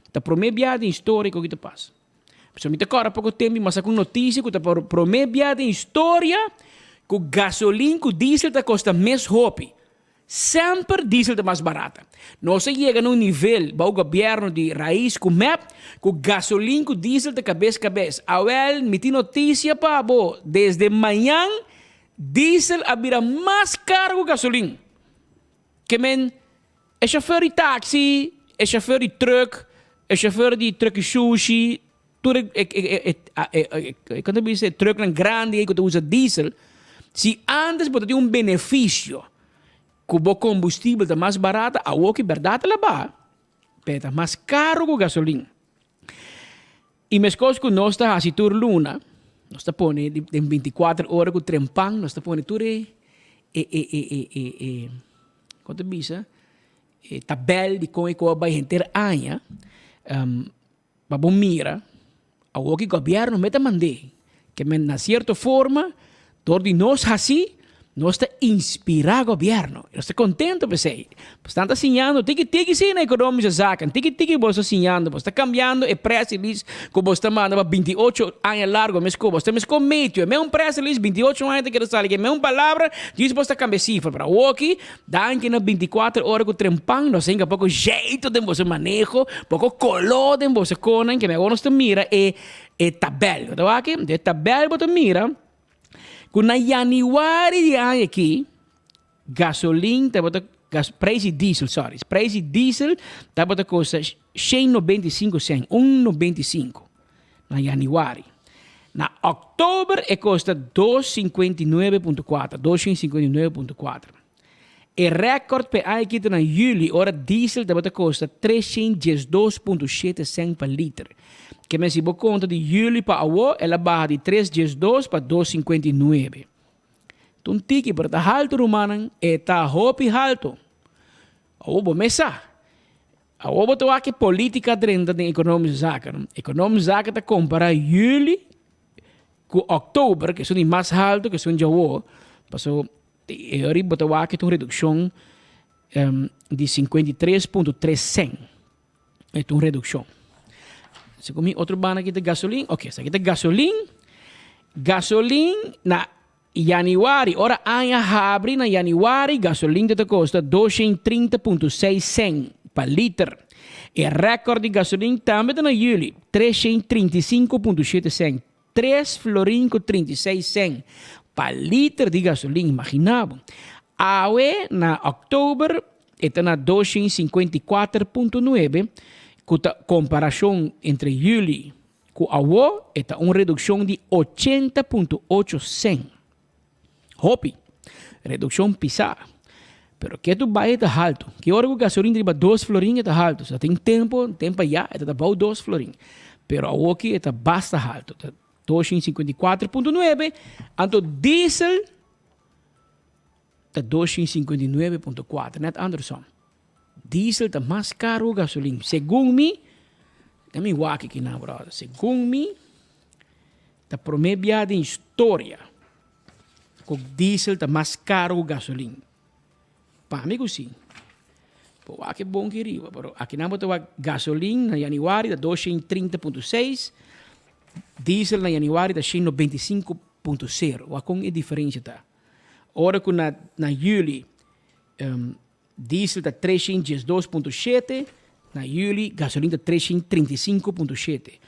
ta promé biaha den historia ku aki ta pasa. Pasobra mi ta kòrda poko tempu mi masa ku un notisia ku ta por promé bia den historia ku gasolin ku diesel ta kosta mes hopi. Semper diesel ta mas barata. Nos a yega na un nivel bou gobièrnu di Raiz ku mep ku gasolin ku diesel ta kabes kabes. Awèl mi tin notisia pa bo, desde mañan diesel a bira mas karo ku gasolin. Ke men e shofèr di taksi, e shofèr di trùk, e shofèr di trùk di shushi, tur e e e kon ta bisa e trùknan grandi ei ku ta usa diesel, si ántes bo ta tin un benefisio ku bo kombustibel ta mas barata, awor ki bèrdat el a baha, pero e ta mas karu ku gasolin. I meskos ku nos ta hasi tur luna, nos ta pone den bintikuater ora ku trempan, nos ta pone tur e e e e e e e kon ta bisa e tabèl di kon e koe a bai henter aña, pa bo mira awor ki gobièrnu meta mand'é Ke men na sierto forma, dor di nos hasi, nos ta inspirá gobièrnu. I nos ta kontentu p'esei. Bo ta siñando tiki tiki sí na ekonomische zaken. Tiki tiki bo ta siñando, bo ta kambiando e press release ku bo ta manda pa 28 aña largo meskos. Bo ta meskos metio e meun press release 28 aña ta keda sali ku e meun palabra, djis bo ta kambia sifra. Pero awoki, danki na 24 ora ku trempan, nos a hinka poko jeito den boso maneho, poko koló den boso konan, ke mehor nos ta mira e E tabel, bo ta wak aki? E tabel bo ta mira ku na yanüari di aña aki gasolin tabata gas prijs di diesel sorry prijs di diesel tabata kosta shen nobenta i sinku sèn un nobenta i sinku na yanüari. Na òktober e kosta dos sinkuenta i nuebe punto kuater dos shen sinkuenta i nuebe punto kuater. E rèkòrt p'e aña aki ta na yüli ora diesel tabata kosta 312.7 sènt pa liter. Ke men si bo konta di yüli pa awó el a baha di 312 pa 259. Ta un tiki pero ta haltu rumannan, e ta hopi haltu. Awó bo mes sa. Awó bo ta wak e polítika drenta den ekonomische zaken. Ekonomische zaken ta kompará yüli ku òktober, ke esun di mas haltu ke esun djawo, paso E ora bo ta wak ta un redukshon di 53.3 sèn. E ta un redukshon. Segun mi otro banda aki ta gasolin. Oke, esaki ta gasolin. Gasolin na yanüari, ora aña habri na yanüari, gasolin ta kosta 230.6 sèn pa liter. E rèkòrt di gasolin tambe ta na yüli, 335.7 sèn. Tres florin ku 36 sèn. Pa liter di gasolin, imagina bo. Awe na oktober e ta na 254.9, ku ta komparashon entre yüli ku awo e ta un redukshon di 80.8 sèn. Hopi. Redukshon pisá. Pero ketu bai e ta haltu. Ki ora ku gasolin ta riba dos florin e ta haltu. Sa tin tempu, tempu ayá e ta ta bou dos florin. Pero awoki e ta basta haltu. Ta 254.9, anto diesel ta 259.4, net andersom. Diesel ta mas caro ku gasolin. Segun mi, ta mi wak aki nan brother, segun mi ta prome bia den historia ku diesel ta mas caro ku gasolin. Pa mi ku si. Bo wak e bon ki riba, pero akinan bo ta wak gasolin na januari ta 230.6, diesel na januari ta 195.0. Wak kon e diferensia ta. Ora ku na na juli um, diesel ta 312.7, na juli gasolin ta 335.7.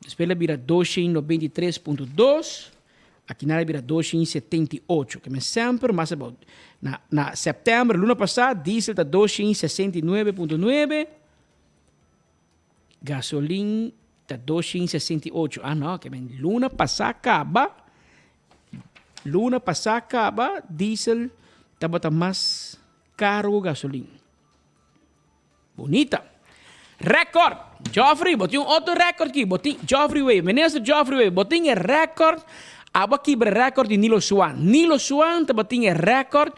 Despues el a bira 293.2, akinan el a bira 278. Ke men semper mas abou. Na na sèptèmber, luna pasá, diesel ta 269.9, gasolin ta 268. Ah no, ke men luna pasá kaba, luna pasá kaba diesel tabata mas karo ku gasolin. Bunita. Record! Geoffrey, bo tin un otro record ki. Bo tin, Geoffrey Wever, Minister Geoffrey Wever, bo tin e record, abo a kibra e record di Nilo Swan. Nilo Swan tabatin e record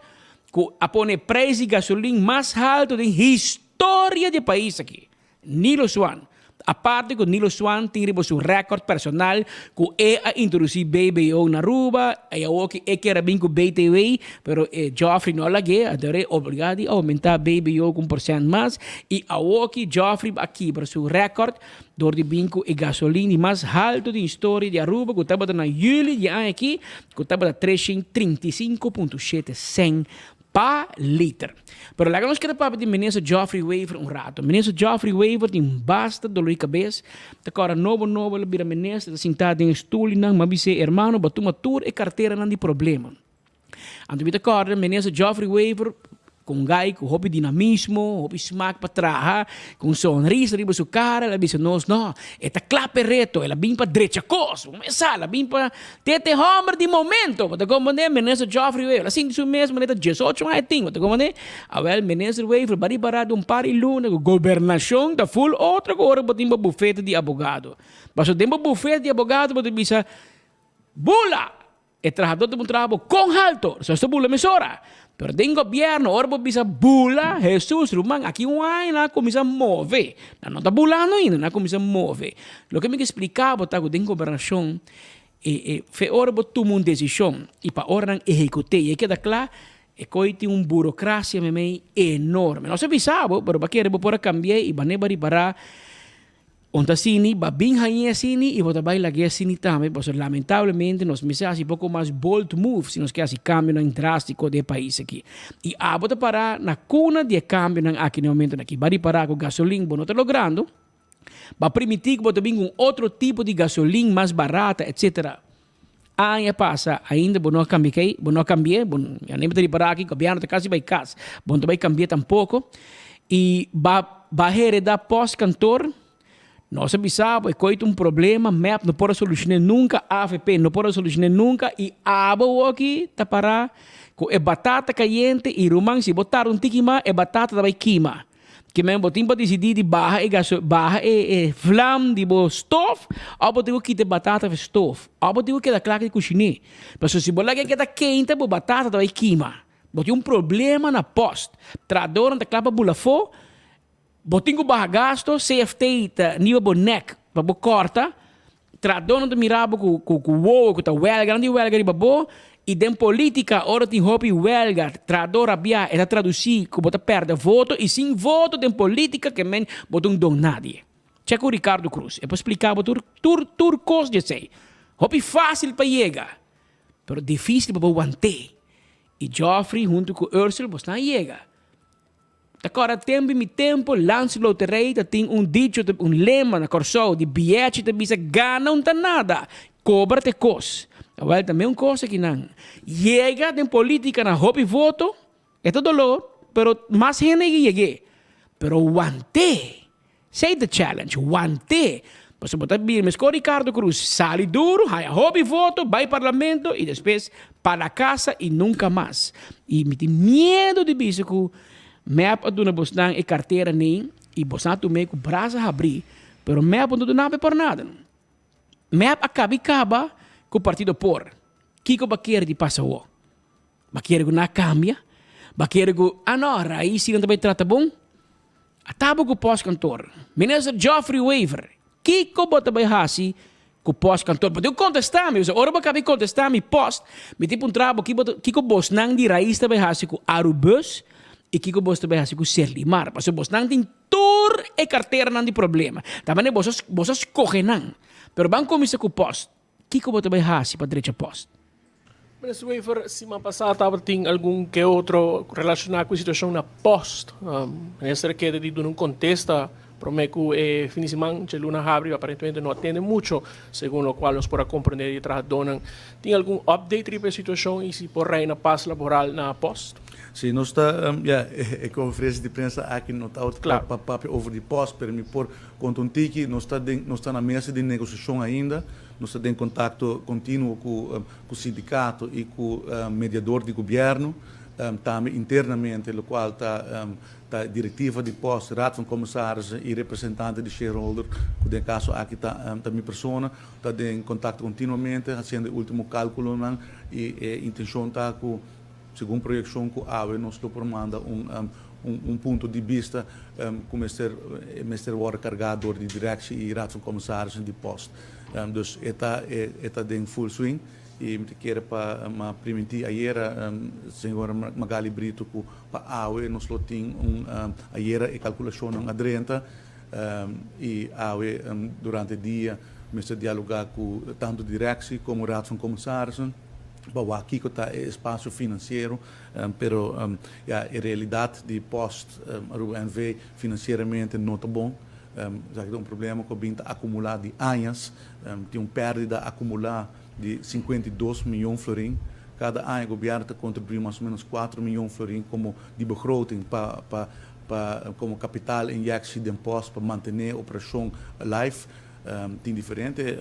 ku a pone e prijs di gasolin mas halto den historia di e pais aki. Nilo Swan. Aparte ku Nilo Swan tin riba su record personal ku e a introduci BBO na Aruba, y awor ki e kier a bin ku BTW, pero e Geoffrey no a lag'é, anto e obliga di aumenta BBO ku un porcent mas, y awor ki Geoffrey a kibra su record dor di bin ku e gasolin di mas halto den historia di Aruba ku tabata na juli di e aña aki, ku tabata 335.7 cent Pa liter. Pero laga nos keda papia di Minister Geoffrey Wever un rato. Minister Geoffrey Wever tin basta dolor di kabes. Ta kòrda nobo nobo el a bira minister, ta sintá den e stulnan, m'a bis'é, Hermano, bo a tuma tur e karteranan di problema. Anto mi ta kòrda Minister Geoffrey Wever ku un gai ku hopi dinamismo, hopi smak pa traha, ku un sonrisa riba su kara, el a bisa nos, No, e ta kla p'e reto, el a bin pa drecha kos. Bo mesa, el a bin pa Te te homber di momento, bo ta comprende? Minister Geoffrey Wever a sinti su mes manera ta diesocho aña tin, bo ta comprende? Awel, Minister Wever ba ripara di un par di luna cu gobernacion ta full otro cu ora bo tin bo bufete di abogado. Pasobra den bo bufete di abogado bo ta bisa, Bula! E trahador ta puntra bo, Con halto? Respuesta ta bula mesora. Pero den gobierno ora bo bisa bula, Hesus ruman, aki un aña nan a cuminsa move. Nan no ta bulando ainda, nan a cuminsa move. Loke mi ke splica bo ta cu den gobernacion E e fe ora bo tuma un desishon i pa ora nan ehekut'é i e keda kla, e koi tin un burokrasia meimei enorme. Nos a bisa bo, pero bo a kere bo por a kambi'é i ban'é bo a ripará un ta asini, bo a bin hañ'é asini i bo ta bai lag'é asini tambe, pasobra lamentablemente nos mester hasi poko mas bold move si nos ke hasi kambionan drástiko den e pais aki. I abo ta pará na kuna di e kambionan aki na e momentonan aki. Bo a ripará ku gasolin bo no ta logrando. Bo a primiti ku bo ta bin ku un otro tipo di gasolin mas barata etcetera. Aña pasa ainda bo no a kambia kei, bo no a kambi'é, bo ya no ta ripará aki gobièrnu ta kasi bai kas, bo no ta bai kambi'é tampoko. I ba ba heredá pòst kantor, nos a bisa bo e koi ta un problema, mep no por a solushoné nunka, avp no por a solushoné nunka i abo awoki ta pará ku e batata kayente i ruman si bo tarda un tiki mas e batata ta bai kima. Ke men bo tin pa disidí di baha e gaso, baha e e vlam di bo stof òf bo tin ku kita e batata for stof òf bo tin ku keda kla di kushiné. Pasobra si bo laga e keda keinta bo batata ta bai kima. Bo tin un problema na pòst. Trahadornan ta kla pa bula afó, bo tin ku baha gasto, CFT ta niba bo nèk pa bo kòrta. Trahadónan ta mira bo ku ku ku wowo ku ta wèlga, nan tin wèlga riba bo, i den polítika ora tin hopi wèlga, trahadó rabiá, e ta tradusí ku bo ta pèrdè voto i sin voto den polítika ke men bo ta un don nadie. Chèk ku Ricardo Croes, e por splika bo tur tur tur kos di esei. Hopi fásil pa yega, pero difísil pa bo want'é. I Geoffrey huntu ku Ursel bo stan a yega. Ta kòrda tempu i mi tempu, Landsloterij ta tin un dicho, un lema na Kòrsou di bièchi ta bisa gana un ta nada, kobra ta e kos. Awel ta meun kos akinan. Yega den politica na hopi voto, e ta dolor, pero mas hende a yeg'é. Pero want'é. Esei ta challenge, want'é. Pasobra bo ta bira meskor Ricardo Cruz, sali duru, haya hopi voto, bai parlamento y despues pa la casa y nunca mas. Y mi tin miedo di bisa cu mep a duna bosnan e cartera nei y bosnan a tum'é cu brasa habrí, pero mep no ta duna bo por nada. Mep a caba y caba cu partido por. Kico bo a kere di pasa awor? Bo a kere cu nan a cambia? Bo a kere cu, ah no, Raiz si nan ta bay trata bon? A taba cu postkantoor. Minister Geoffrey Wever, kico bo ta bay haci cu postkantoor? Bo tin cu contesta mi, pasobra ora bo caba di contesta mi post, mi tin puntra bo kico bosnan di Raiz ta bay haci cu Arubus y kico bos ta bay haci cu Serlimar. Pasobra bosnan tin tur e carteranan di problema. Ta manera boso boso a scoge nan. Pero ban cuminsa cu post. Kico bo ta bay haci pa drecha post? Minister Wever, siman pasá tabatin algun ke otro relashoná ku e situashon na pòst. Minister a keda di duna un kontesta promé ku e fin di siman dje luna habri, aparentemente no a tende mucho, segun lokual nos por a komprendé di e trahadónan. Tin algun update riba e situashon i si por reina pas laboral na pòst? Si, nos ta, ya, e konferensia di prensa aki no ta pa papia over di pòst, pero mi por konta un tiki. Nos ta den, nos ta na mesa di negosiashon ainda. Nos ta den kontakto kontinuo ku ku sindikato i ku mediador di gobièrnu, tambe internamente lokual ta ta direktiva di pòst, Raad van Commissarissen i representante di shareholder, ku den e kaso aki ta ta mi persona, ta den kontakto kontinuamente hasiendo e último kálkulonan i e intenshon ta ku segun proyekshon ku awe nos lo por manda un un punto di bista ku mester mester wòrdu kargá dor di direktie i Raad van Commissarissen di pòst. Dus e ta e ta den full swing i mi ta kere pa m'a primintí ayera señora Magali Brito ku pa awe nos lo tin un ayera e kalkulashonnan a drenta i awe durante dia mester dialogá ku tantu direktie komo Raad van Commissarissen pa wak kiko ta e espasio finansiero pero ya e realidat di Post Aruba NV finansieramente no ta bon. Esaki ta un problema ku a bin ta akumulá di añas. Tin un pèrdida akumulá di 52 mion florin. Kada aña gobièrnu ta kontribuí mas o ménos 4 mion florin komo di begroting pa pa pa komo kapital inyeksie den pòst pa mantené operashon live. Tin diferente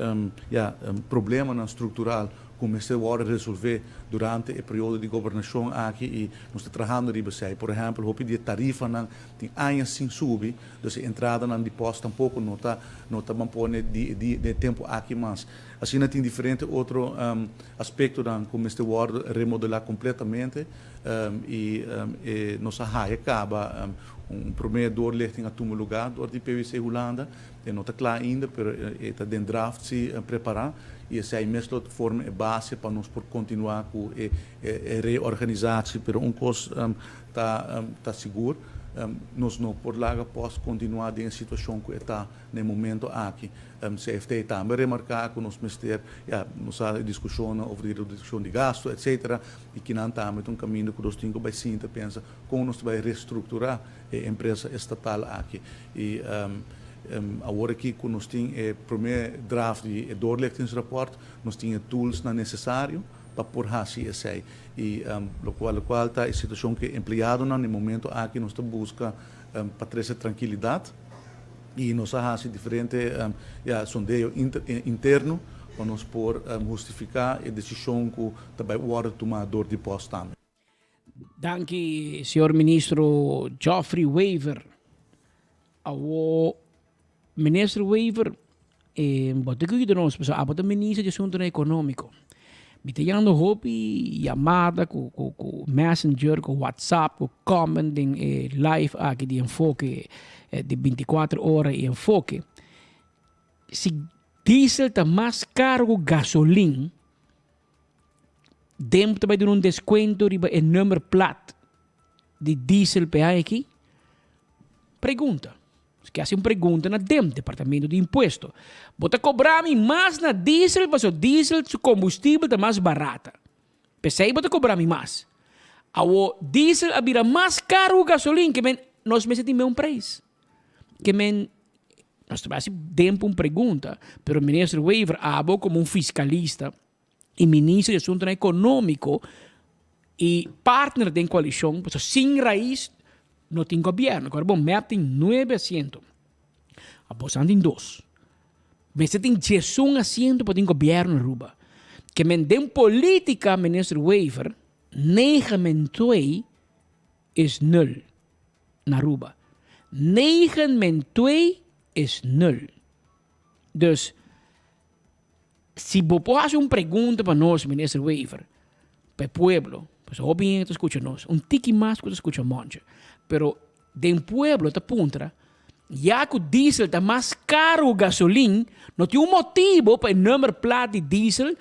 ya problemanan struktural ku mester wòrdu resolvé durante e periodo di gobernashon aki i nos ta trahando riba esei. Por ehèmpel hopi di e tarifanan tin añas sin subi. Dus e entradanan di pòst tampoko no ta no ta ban pone di di den e tempu aki mas. Asina tin diferente otro aspektonan ku mester wòrdu remodelá kompletamente i e nos a haya kaba un promé doorlichting a tuma lugá dor di PwC Hulanda. E no ta kla ainda pero e ta den draft si prepará i esei mes lo forma e base pa nos por kontinuá ku e e reorganisatie. Pero un kos ta ta sigur, nos no por laga pòst kontinuá den e situashon ku e ta na e momento aki. CFT tambe a remarká ku nos mester, ya, nos sa e diskushonnan over di redukshon di gastu etsetera, i kinan tambe ta un kaminda ku nos tin ku bai sinta pensa kon nos ta bai restrukturá e empresa estatal aki. I awor aki ku nos tin e promé draft di e doorlichtingsrapport, nos tin e toolsnan nesesario pa por hasi esei. I lokual lokual ta e situashon ku e empleadonan na e momento aki nos ta buska pa trese trankilidat i nos a hasi diferente ya sondeo interno pa nos por hustifiká e desishon ku ta bai wòrdu tumá dor di pòst tambe. Danki señor ministro Geoffrey Wever. Awo minister Wever bo ta yuda nos pasobra abo ta minister di asuntonan economico. Mi ta yanda hopi yamada cu cu messenger cu whatsapp cu comment den e live aki di enfoke di binticuatro ora y enfoke. Si diesel ta mas caro cu gasolin Demp ta bai duna un descuento riba e number plat di diesel p'e aña aki? Pregunta. Nos ke hasi un pregunta na Demp, Departamento di Impuesto. Bo ta cobra mi mas na diesel pasobra diesel su combustibel ta mas barata. P'esei bo ta cobra mi mas. Awo diesel a bira mas caro cu gasolin ke men nos mester tin meun prijs. Ke men nos ta bai hasi Demp un pregunta, pero Minister Wever abo como un fiscalista. Y minister di asuntonan economico y partner den coalicion, pasobra sin Raiz no tin gobierno. Acorda bo, mep tin nuebe asiento, abosan tin dos. Mester tin diesun asiento pa tin gobierno na Aruba. Ke men den politica, minister Wever, negen min twee is nul na Aruba. Negen min twee is nul. Dus, si bo por haci un pregunta pa nos, Minister Wever, pa e pueblo, pasobra hopi hende ta scucha nos, un tiki mas cu ta scucha Monche, pero den pueblo ta puntra, ya cu diesel ta mas caro cu gasolin, no tin un motibo pa e nummerplaat di diesel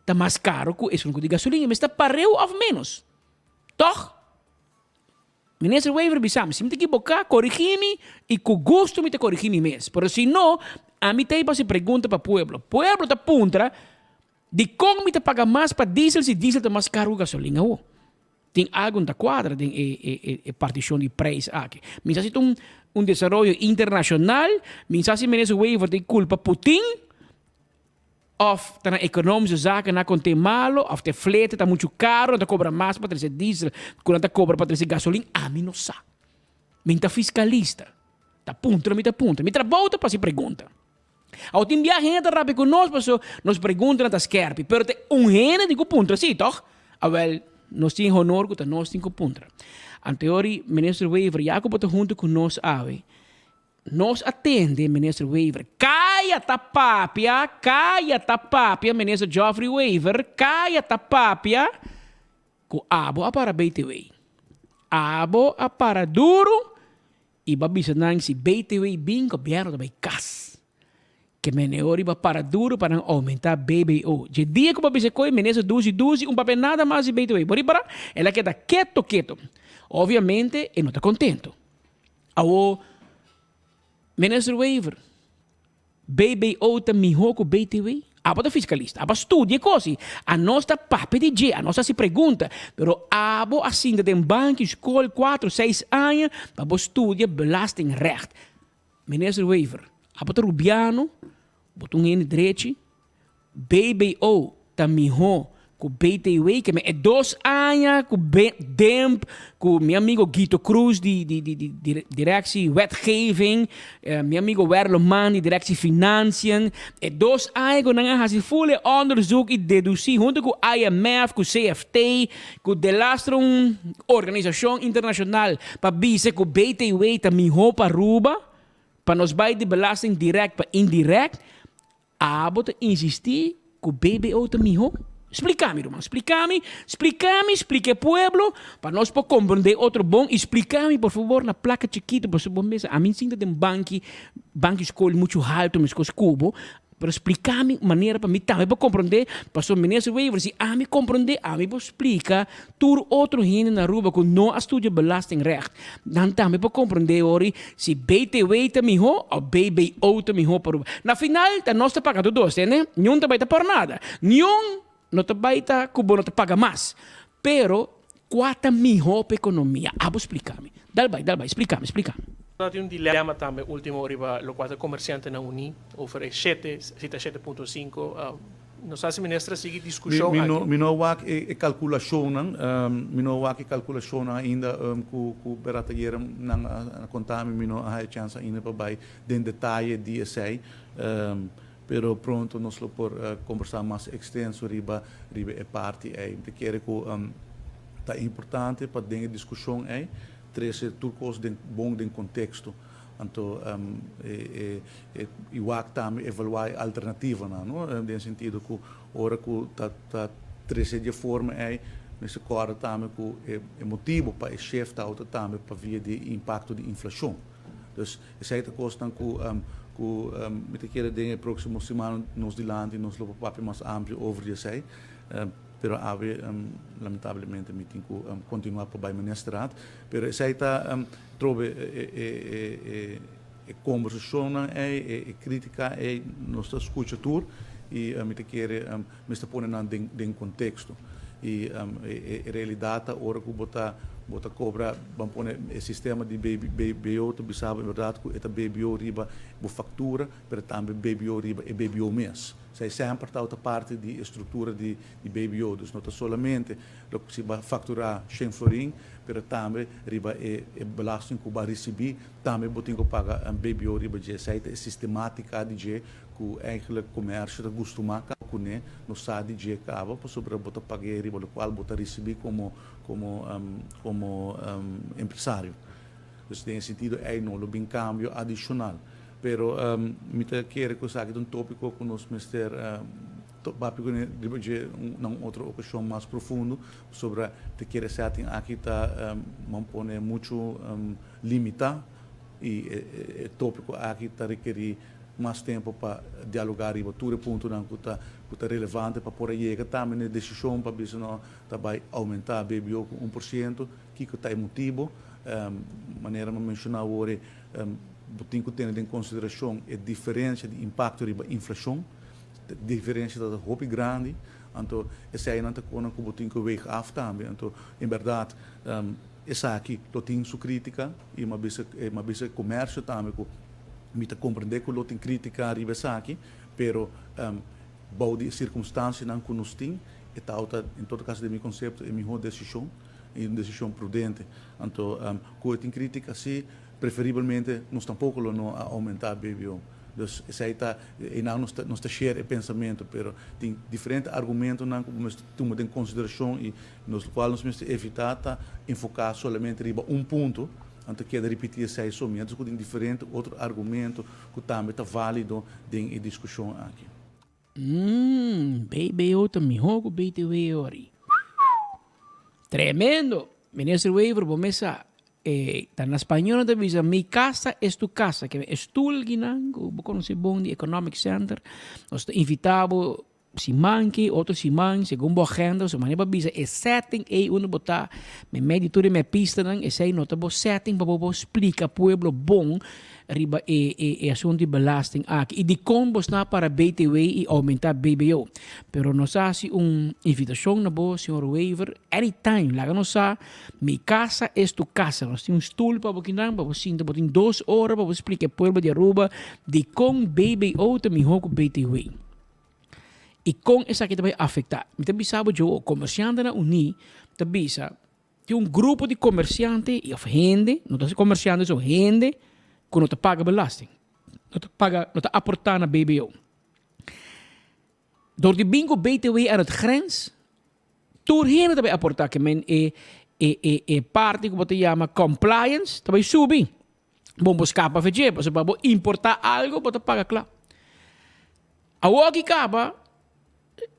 ta mas caro cu esun cu di gasolin, e mester ta pareu of menos. Toch? Minister Wever bisa mi, si mi ta ekiboká, korigí mi i ku gusto mi ta korigí mi mes. Pero si no, ami ta ei pa hasi pregunta pa pueblo. Pueblo ta puntra, dikon mi ta paga mas pa diesel si diesel ta mas karu ku gasolin awo? Tin algu no ta kuadra den e e e partishon di preis aki. Mi sa si ta un un desaroyo internashonal, mi sa si Minister Wever ta kulpa Putin, Of ta na economische zaken na conte malo, of te flete ta mucho caro, nan ta cobra mas pa trece diesel cu nan ta cobra pa trece gasolin, ami no sa. Mi ta fiscalista. Ta puntra mi ta puntra. Mi trabou ta pa haci pregunta. Awor tin biaha hende ta rabia cu nos paso nos preguntanan ta skerpi, pero ta un hende tin cu puntra si, toch? Awel, nos tin e honor cu ta nos tin cu puntra. Anteori, Minister Wever, ya cu bo ta hunto cu nos awe, Nos a tende Minister Wever caya ta papia, caya ta papia Minister Geoffrey Wever caya ta papia cu abo a para BTW. Abo a para duro y bo a bisa nan si BTW bin gobierno ta bay cas. Ke meneor riba para duro pa nan aumenta BBO. Dje dia ku bo a bisa koe minister dusi dusi un papia nada mas di BTW. Bo ripara? El a keda keto keto. Obviamente e no ta kontento. Awo Minister Wever, BBO ta miho ku BTW? Abo ta fiskalista, abo a studia e kos i anos ta papia di dje, anos ta hasi pregunta, pero abo a sinta den banki skol kuatro, seis aña pa bo studia belastingrecht. Minister Wever, abo ta rubiano, bo ta un hende drechi, BBO ta mihó ku BTW, ke mi e dos aña ku Demp, ku mi amigo Guito Cruz di di di di Directie Wetgeving, mi amigo Werlo Man di Directie Financiën, e dos aña ku nan a hasi ful e onderzoek i dedusí huntu ku IMF, ku CFT, ku delastre un organisashon internashonal pa bisa ku BTW ta mihó pa Aruba, pa nos bai di belasting dirèkt pa indirèkt. Abo ta insistí ku BBO ta mihó? Splika mi, ruman, splika mi, splika mi, splika e pueblo pa nos por komprendé otro bon i splika mi por fabor na plaka chikitu pasobra bo mester ami sinta den banki, banki skol muchu haltu meskos ku bo, pero splika mi manera pa mi tambe por komprendé pasobra Minister Wever si ami komprendé ami por splika Tur otro hende na Aruba cu no a studia belastingrecht, nan tambe por comprende ori si BTW ta miho of BBO ta miho pa Aruba. Na final ta nos ta paga tur dos, tende? Niun ta bay ta por nada. Niun no ta bay ta cu bo no ta paga mas. Pero cua ta miho pa economia? Abo splica mi. Dal bay, dal bay, splica mi, splica mi. Ta tin un dilema tambe ultimo riba locual ta comerciantenan uni over e shete, si ta shete punto sinku. Nos hasi minister a sigui diskushon aki. Mi no a wak e kalkulashonnan, mi no a wak e kalkulashonnan ainda ku ku Beraad ayera nan a konta mi, mi no a haya chèns ainda pa bai den detaye di esei, pero pronto nos lo por kombersá mas ekstenso riba riba e parti ei. Mi ta kere ku ta importante pa den e diskushon ei trese tur kos den bon den konteksto. Anto e e wak tambe evaluá e alternativanan, no? Den sentido ku ora ku ta ta trese di e forma ei, mester kòrda tambe ku e e motibu pa e shift ta tambe pa via di impakto di inflashon. Dus esei ta kosnan ku ku mi ta kere den e próksimo siman nos dilanti nos lo por papia mas amplio over di esei. Pero awe lamentablemente mi tin ku kontinuá pa bai ministerraad. Pero esei ta Trobe e kombersashonnan ei, e kritika ei, nos ta skucha tur i mi ta kere mester pone nan den konteksto. I e realidat ta ora ku bo ta bo ta kobra, ban pone e sistema di BBO ta bisa bo en bèrdat ku e ta BBO riba bo faktura, pero tambe BBO riba e BBO mes. Esei semper tabata parti di e struktura di BBO. Dus no ta solamente loke si bo a fakturá shen florin, pero tambe riba e belasting ku bo a risibí tambe bo tin ku paga BBO riba dje. Esei ta e sistematika di dje ku eigenlijk komersio ta gustumá kaba kuné, no sa di dje kaba pasobra bo ta pag'é riba lokual bo ta risibí komo komo komo empresario. Dus den e sentido ei no lo bin kambio adishonal. Pero mi ta kere ku esaki ta un tópiko ku nos mester papia kuné riba dje na un otro okashon mas profundo, pasobra ta kere setting aki ta pone muchu limitá i e tópiko aki ta rekerí mas tempu pa dialogá riba tur e puntonan ku ta ku ta relevante pa por a yega tambe na e desishon pa bisa no ta bai oumentá BBO ku 1%, kiko ta e motibu. Manera mi a menshoná awor e bo tin ku tene den konsiderashon e diferensia di impakto riba inflashon. E diferensia ta hopi grandi, anto eseinan ta konan ku bo tin ku weeg af tambe. Anto en bèrdat esaki lo tin su krítika i mi a bisa mi a bisa e komersio tambe ku mi ta komprendé ku lo tin krítika riba esaki, pero bou di e sirkunstansianan ku nos tin e tabata en todo kaso den mi konsepto e mihó desishon i un desishon prudente. Anto ku e tin krítika si, preferibelmente nos tampoko lo no a oumentá BBO. Dus esei ta, einan nos ta nos ta share e pensamentu, pero tin diferente argumentonan ku bo mester tuma den konsiderashon i nos lokual nos mester evitá ta enfoká solamente riba un punto, anto keda ripití esei so, mientras ku tin diferente otro argumento ku tambe ta válido den e diskushon aki. Mmm, BBO ta mihó ku BTW ori. Tremendo! Minister Wever, bo mes sa, e ta na spañol nan ta bisa mi casa es tu casa, ke e stoel kinan ku bo konosé bon di Economic Center, nos ta invitá bo siman ki, otro siman, segun bo agenda, so manera bo a bisa e setting ei unda bo ta, meimei di tur e mepistanan, esei no ta bo setting pa bo por splika pueblo bon riba e e e asuntu di belasting aki i dikon bos na para BTW i oumentá BBO. Pero nos a hasi un invitashon na bo, señor Wever, anytime laga nos sa, mi casa es tu casa. Nos tin un stul pa bo kinan pa bo sinta, bo tin dos ora pa bo splika e pueblo di Aruba dikon BBO ta mihó ku BTW. I kon esaki ta bai afektá. Mi ta bisa bo djo, komersiantenan uní ta bisa. Tin un grupo di komersiante i òf hende, no ta komersiante so, hende ku no ta paga belasting, no ta paga, no ta aportá na BBO. Dor di bin ku BTW aan het grens, tur hende ta bai aportá, ke men e e e e parti ku bo ta yama compliance ta bai subi. Bon bo skapa fe dje, pasobra pa bo importá algu bo ta paga kla. Awor aki kaba,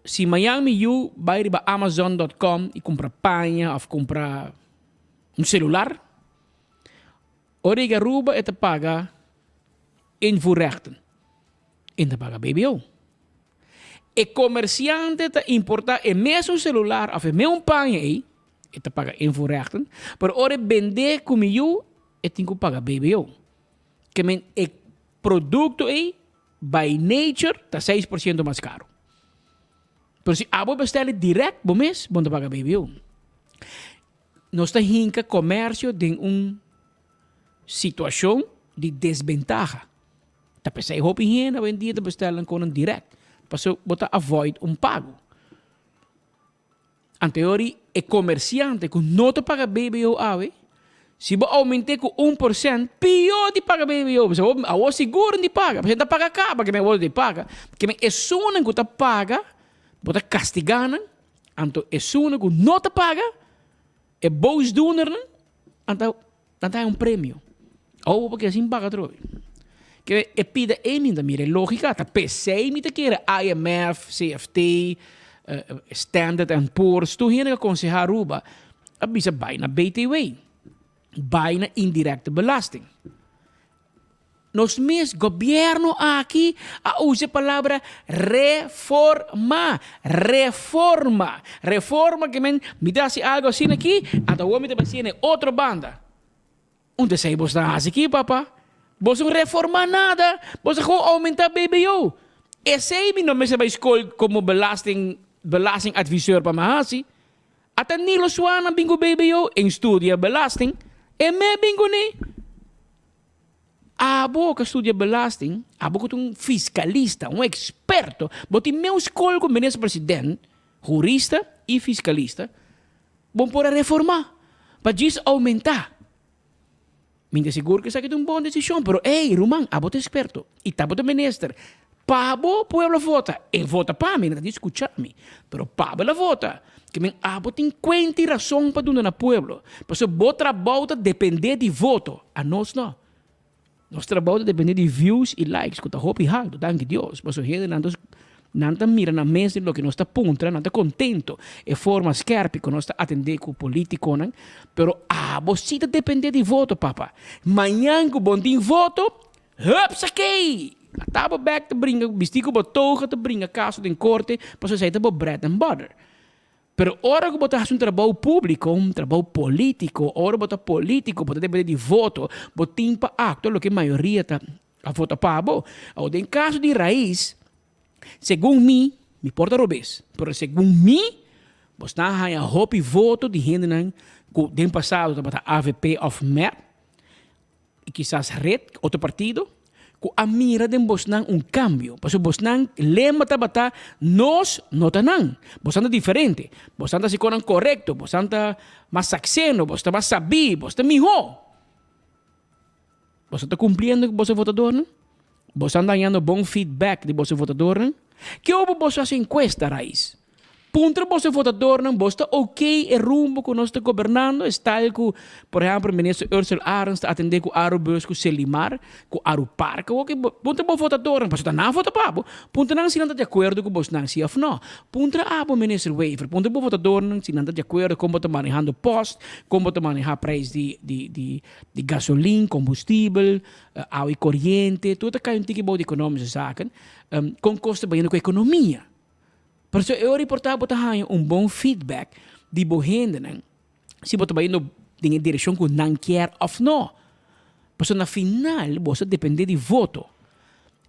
Si mañan mi yu bai riba Amazon dot com i kumpra paña òf kumpra un selular, ora yega Aruba e ta paga invoerrechten, e ta paga BBO. E komersiante ta importá e mesun selular òf e mesun paña ei, e ta paga invoerrechten, pero ora e bendé ku mi yu e tin ku paga BBO. Ke men e produkto ei By nature ta 6% mas caro. Pero si abo bestel e direct bo mes, bo no ta paga BBO. Nos ta hinca comercio den un situacion di desbentaha. Ta pesey hopi hende awendia ta bestel nan conan direct. Pasobra bo ta avoid un pago. Anteori e komersiante ku no ta paga BBO awe, si bo oument'é ku 1%, pió di paga BBO. Pasobra awor sigur di paga, pasobra ta paga kaba ke men awor di paga. Ke men esunnan ku ta paga, bo ta kastigá nan, anto esunnan ku no ta paga, e boosdoenernan, anto Nan ta haña un premio. Awor bo por keda sin paga atrobe. Ke e pida ei mi ta mira e lógika. Ta p'esei mi ta kere IMF, CFT, Standard and Poor's, tur hende ku a konsehá Aruba a bisa bai na BTW, bai na indirecte belasting. Nos mes gobierno aki a usa e palabra reforma, reforma, reforma ke men mi ta hasi algo asina aki, anto awor mi ta bai hasi na e otro banda. Un ta esei bos ta hasi aki papa? Bos no reforma nada, bos a gewoon aumenta BBO. Esei mi no mester bai skol komo belasting belastingadviseur pa mi hasi. Ata Nilo Swan a bin ku BBO en studia belasting, e me bin kuné. Abo ku a studia belasting, abo ku ta un fiskalista, un eksperto, bo tin meu skol ku minister president, hurista i fiskalista, bo por a reformá pa djis oumentá. Mi ta sigur ku esaki ta un bon desishon, pero ey, ruman, abo ta eksperto i ta bo ta minister. Pa bo pueblo vota, e vota pa mi, nan ta di skucha mi, pero pa bo el a vota. Ke men abo tin kuenta i rason pa duna na pueblo, pasobra bo trabou ta dependé di voto, anos no. Nos trabou ta dependé di views i likes ku ta hopi haltu, danki Dios, pasobra hendenan ta nan ta mira nan mes den loke nos ta puntra, nan ta kontento e forma skèrpi ku nos ta atendé ku politikonan, pero abo si ta dependé di voto, papa. Mañan ku bo no tin voto, hupsakey! Ata bo bèk ta bringa, bistí ku bo toga ta bringa kaso den korte, pasobra esei ta bo bread and butter. Pero ora ku bo ta hasi un trabou públiko, un trabou polítiko, ora bo ta polítiko, bo ta dependé di voto, bo tin pa aktua loke mayoria ta a vota pa bo. Awor den kaso di Raiz, segun mi, mi por ta robes, pero segun mi, bo sta haña hopi voto di hendenan ku den pasado tabata avp òf mep, i kisas red, otro partido, ku a mira den bosnan un kambio. Pasobra bosnan lema tabata, Nos no ta nan. Bosnan ta diferente. Bosnan ta hasi konan korekto. Bosnan ta mas sakseno. Bos ta mas sabí. Bos ta mihó. Bosnan ta kumpliendo ku boso votadornan? Bosnan ta hañando bon feedback di boso votadornan? Ke obo boso hasi enkuesta, Rais? Puntra boso votadornan, bos ta ok e rumbo ku nos ta gobernando? Es tal ku, por ehèmpel, Minister Ursell Arends ta atendé ku Arubus, ku Selimar, ku Arupark awor ke puntra bo votadornan, pasobra ta nan a vota pa bo, puntra nan si nan ta di akuerdo ku bosnan si òf no. Puntra abo, Minister Wever, puntra bo votadornan si nan ta di akuerdo kon bo ta manehando post, kon bo ta manehá prijs di di di di gasolin, kombustibel, awa i koriente, tur ta kai un tiki bou di ekonomische zaken, kon kos ta bayendo ku ekonomia. Por eso e ora i por ta bo ta haña un bon feedback di bo hendenan si bo ta bayendo den e direccion cu nan kier of no. Pasobra na final bo ta depende di voto.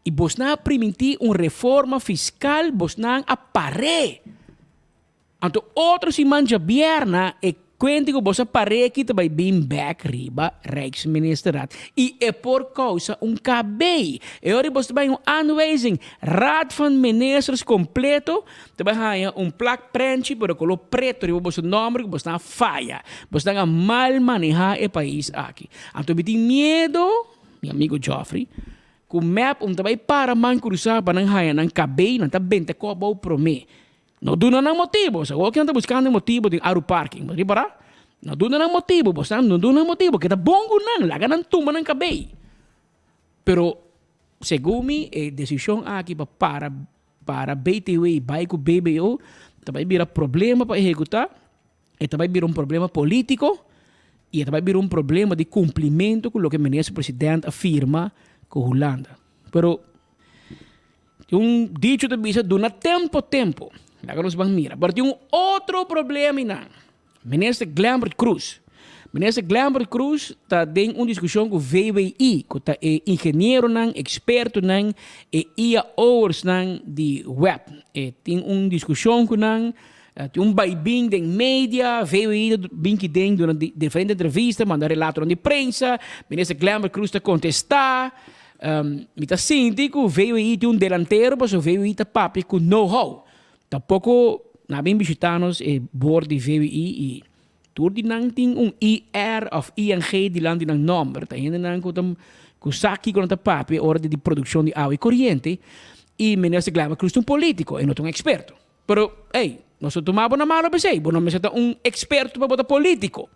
Y bosnan a priminti un reforma fiscal, bosnan a par'é. Anto otro siman djabierna e kuenti ku boso par'é aki ta bai bin bèk riba Rijksministerraad i e por kousa un KB. E ora boso ta bai un aanwijzing, Raad van Ministers kompleto ta bai haña un plak prenchi pero koló preto riba boso nòmber ku boso a faya, boso a mal manehá e pais aki. Anto mi tin miedo, mi amigo Geoffrey, ku mep un ta bai para man krusá pa nan haña nan KB, nan ta benta kòp bou promé. No duna nan motibo. Sa awor nan ta buskando e motibo den Aru Parking. Bo ripará? No duna nan motibo. Bo sa, no duna nan motibo. Keda bon ku nan. Laga nan tumba nan kabei. Pero, segun mi, e desishon aki pa para para BTW bai ku BBO ta bai bira problema pa ehekutá. E ta bai bira un problema polítiko i e ta bai bira un problema di kumplimentu ku loke Minister President a firma ku Hulanda. Pero Tin un dicho ta bisa duna tempo tempo. Laga nos ban mira. Pero tin un otro problema einan. Minister Glenbert Croes. Minister Glenbert Croes ta den un discusion cu VWI, cu ta e ingenieronan, expertonan, e IAO'ersnan di web. E tin un discusion cu nan, tin un baibin den media, VWI ta bin ki den duna diferente entrevista, manda relatonan di prensa, Minister Glenbert Croes ta contesta. Mi ta sinti ku VWI tin un delantero pasobra VWI ta papia ku know how. Tampoko nan a bin bishita nos e board di VWI i tur di nan tin un IR of ING dilanti nan nomber. Ta hendenan ku ta ku sa kiko nan ta papia ora di produkshon di awa i koriente i Minister Glenbert Croes ta un politiko e no ta un eksperto. Pero ey, nos ta tuma bo na malo p'esei, bo no mester ta un eksperto pa bo ta politiko.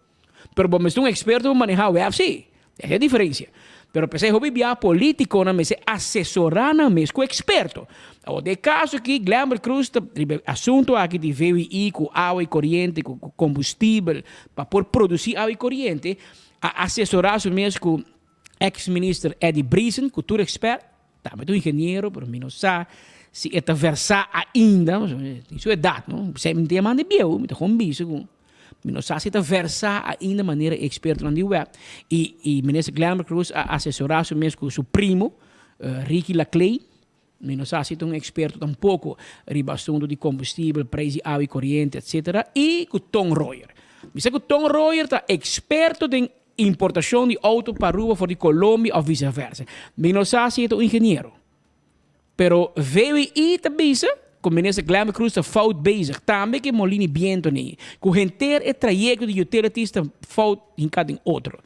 Pero bo mester un experto pa maneha web si. Esa e diferencia. Pero p'esei hopi bia politiconan mester asesora nan mes cu experto. Awor den e caso aki Glenbert Croes ta riba e asunto aki di VWI cu awa y coriente cu combustibel pa por produci awa y coriente a asesora su mes cu ex minister Eddie Briesen cu tur expert Tambe ta un ingeniero, pero mi no sa si e ta versá ainda, tin su edat, no? P'esei mi no ta yamando e bieu, mi ta gewoon bisa ku mi no sa si e ta versá ainda manera e ekspertonan di web. I i Minister Glenbert Croes a asesorá su mes ku su primo, Ricky Laclay. Mi no sa si ta un eksperto tampoko riba asuntu di kombustibel, preis di awa i koriente, etsetera, i ku Ton Royer. Mi sa ku Ton Royer ta eksperto den importashon di outo pa Aruba for di Colombia òf viseversa. Mi no sa si e ta un ingeniero. Pero VWI ta bisa ku Minister Glenbert Croes ta fout bezig, tambe ku e molina di biento nei, ku henter e trayekto di utilities ta fout hinká den otro.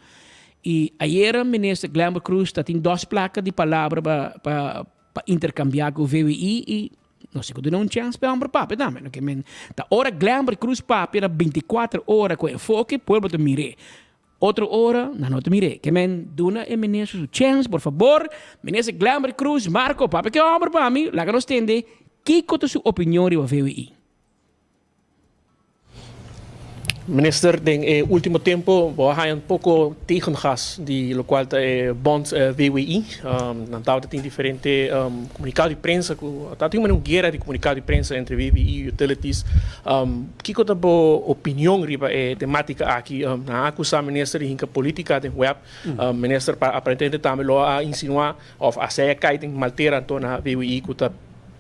I ayera Minister Glenbert Croes ta tin dos plaka di palabra pa pa pa interkambiá ku VWI i no si ku duna un chèns pa e hòmber papia tambe. No ke men ta ora Glenbert Croes papia na bintikuater ora ku enfoke pueblo ta mir'é. Otro ora nan no ta mir'é. Ke men duna e minister su chèns por fabor. Minister Glenbert Croes, Marco papia ku e hòmber pa mi laga nos tende kiko ta su opinion riba VWI. Minister, den e ultimo tempo bo a haya un poco tegengas di locual ta e bond VWI. Nan tabata tin diferente comunicado di prensa cu ta tin un guera di comunicado di prensa entre VWI y Utilities. Kico ta bo opinion riba e tematica aki? Nan a acusa minister di hinca politica den web. Minister aparentemente tambe lo a insinua of a sea cay den maltera anto na VWI cu ta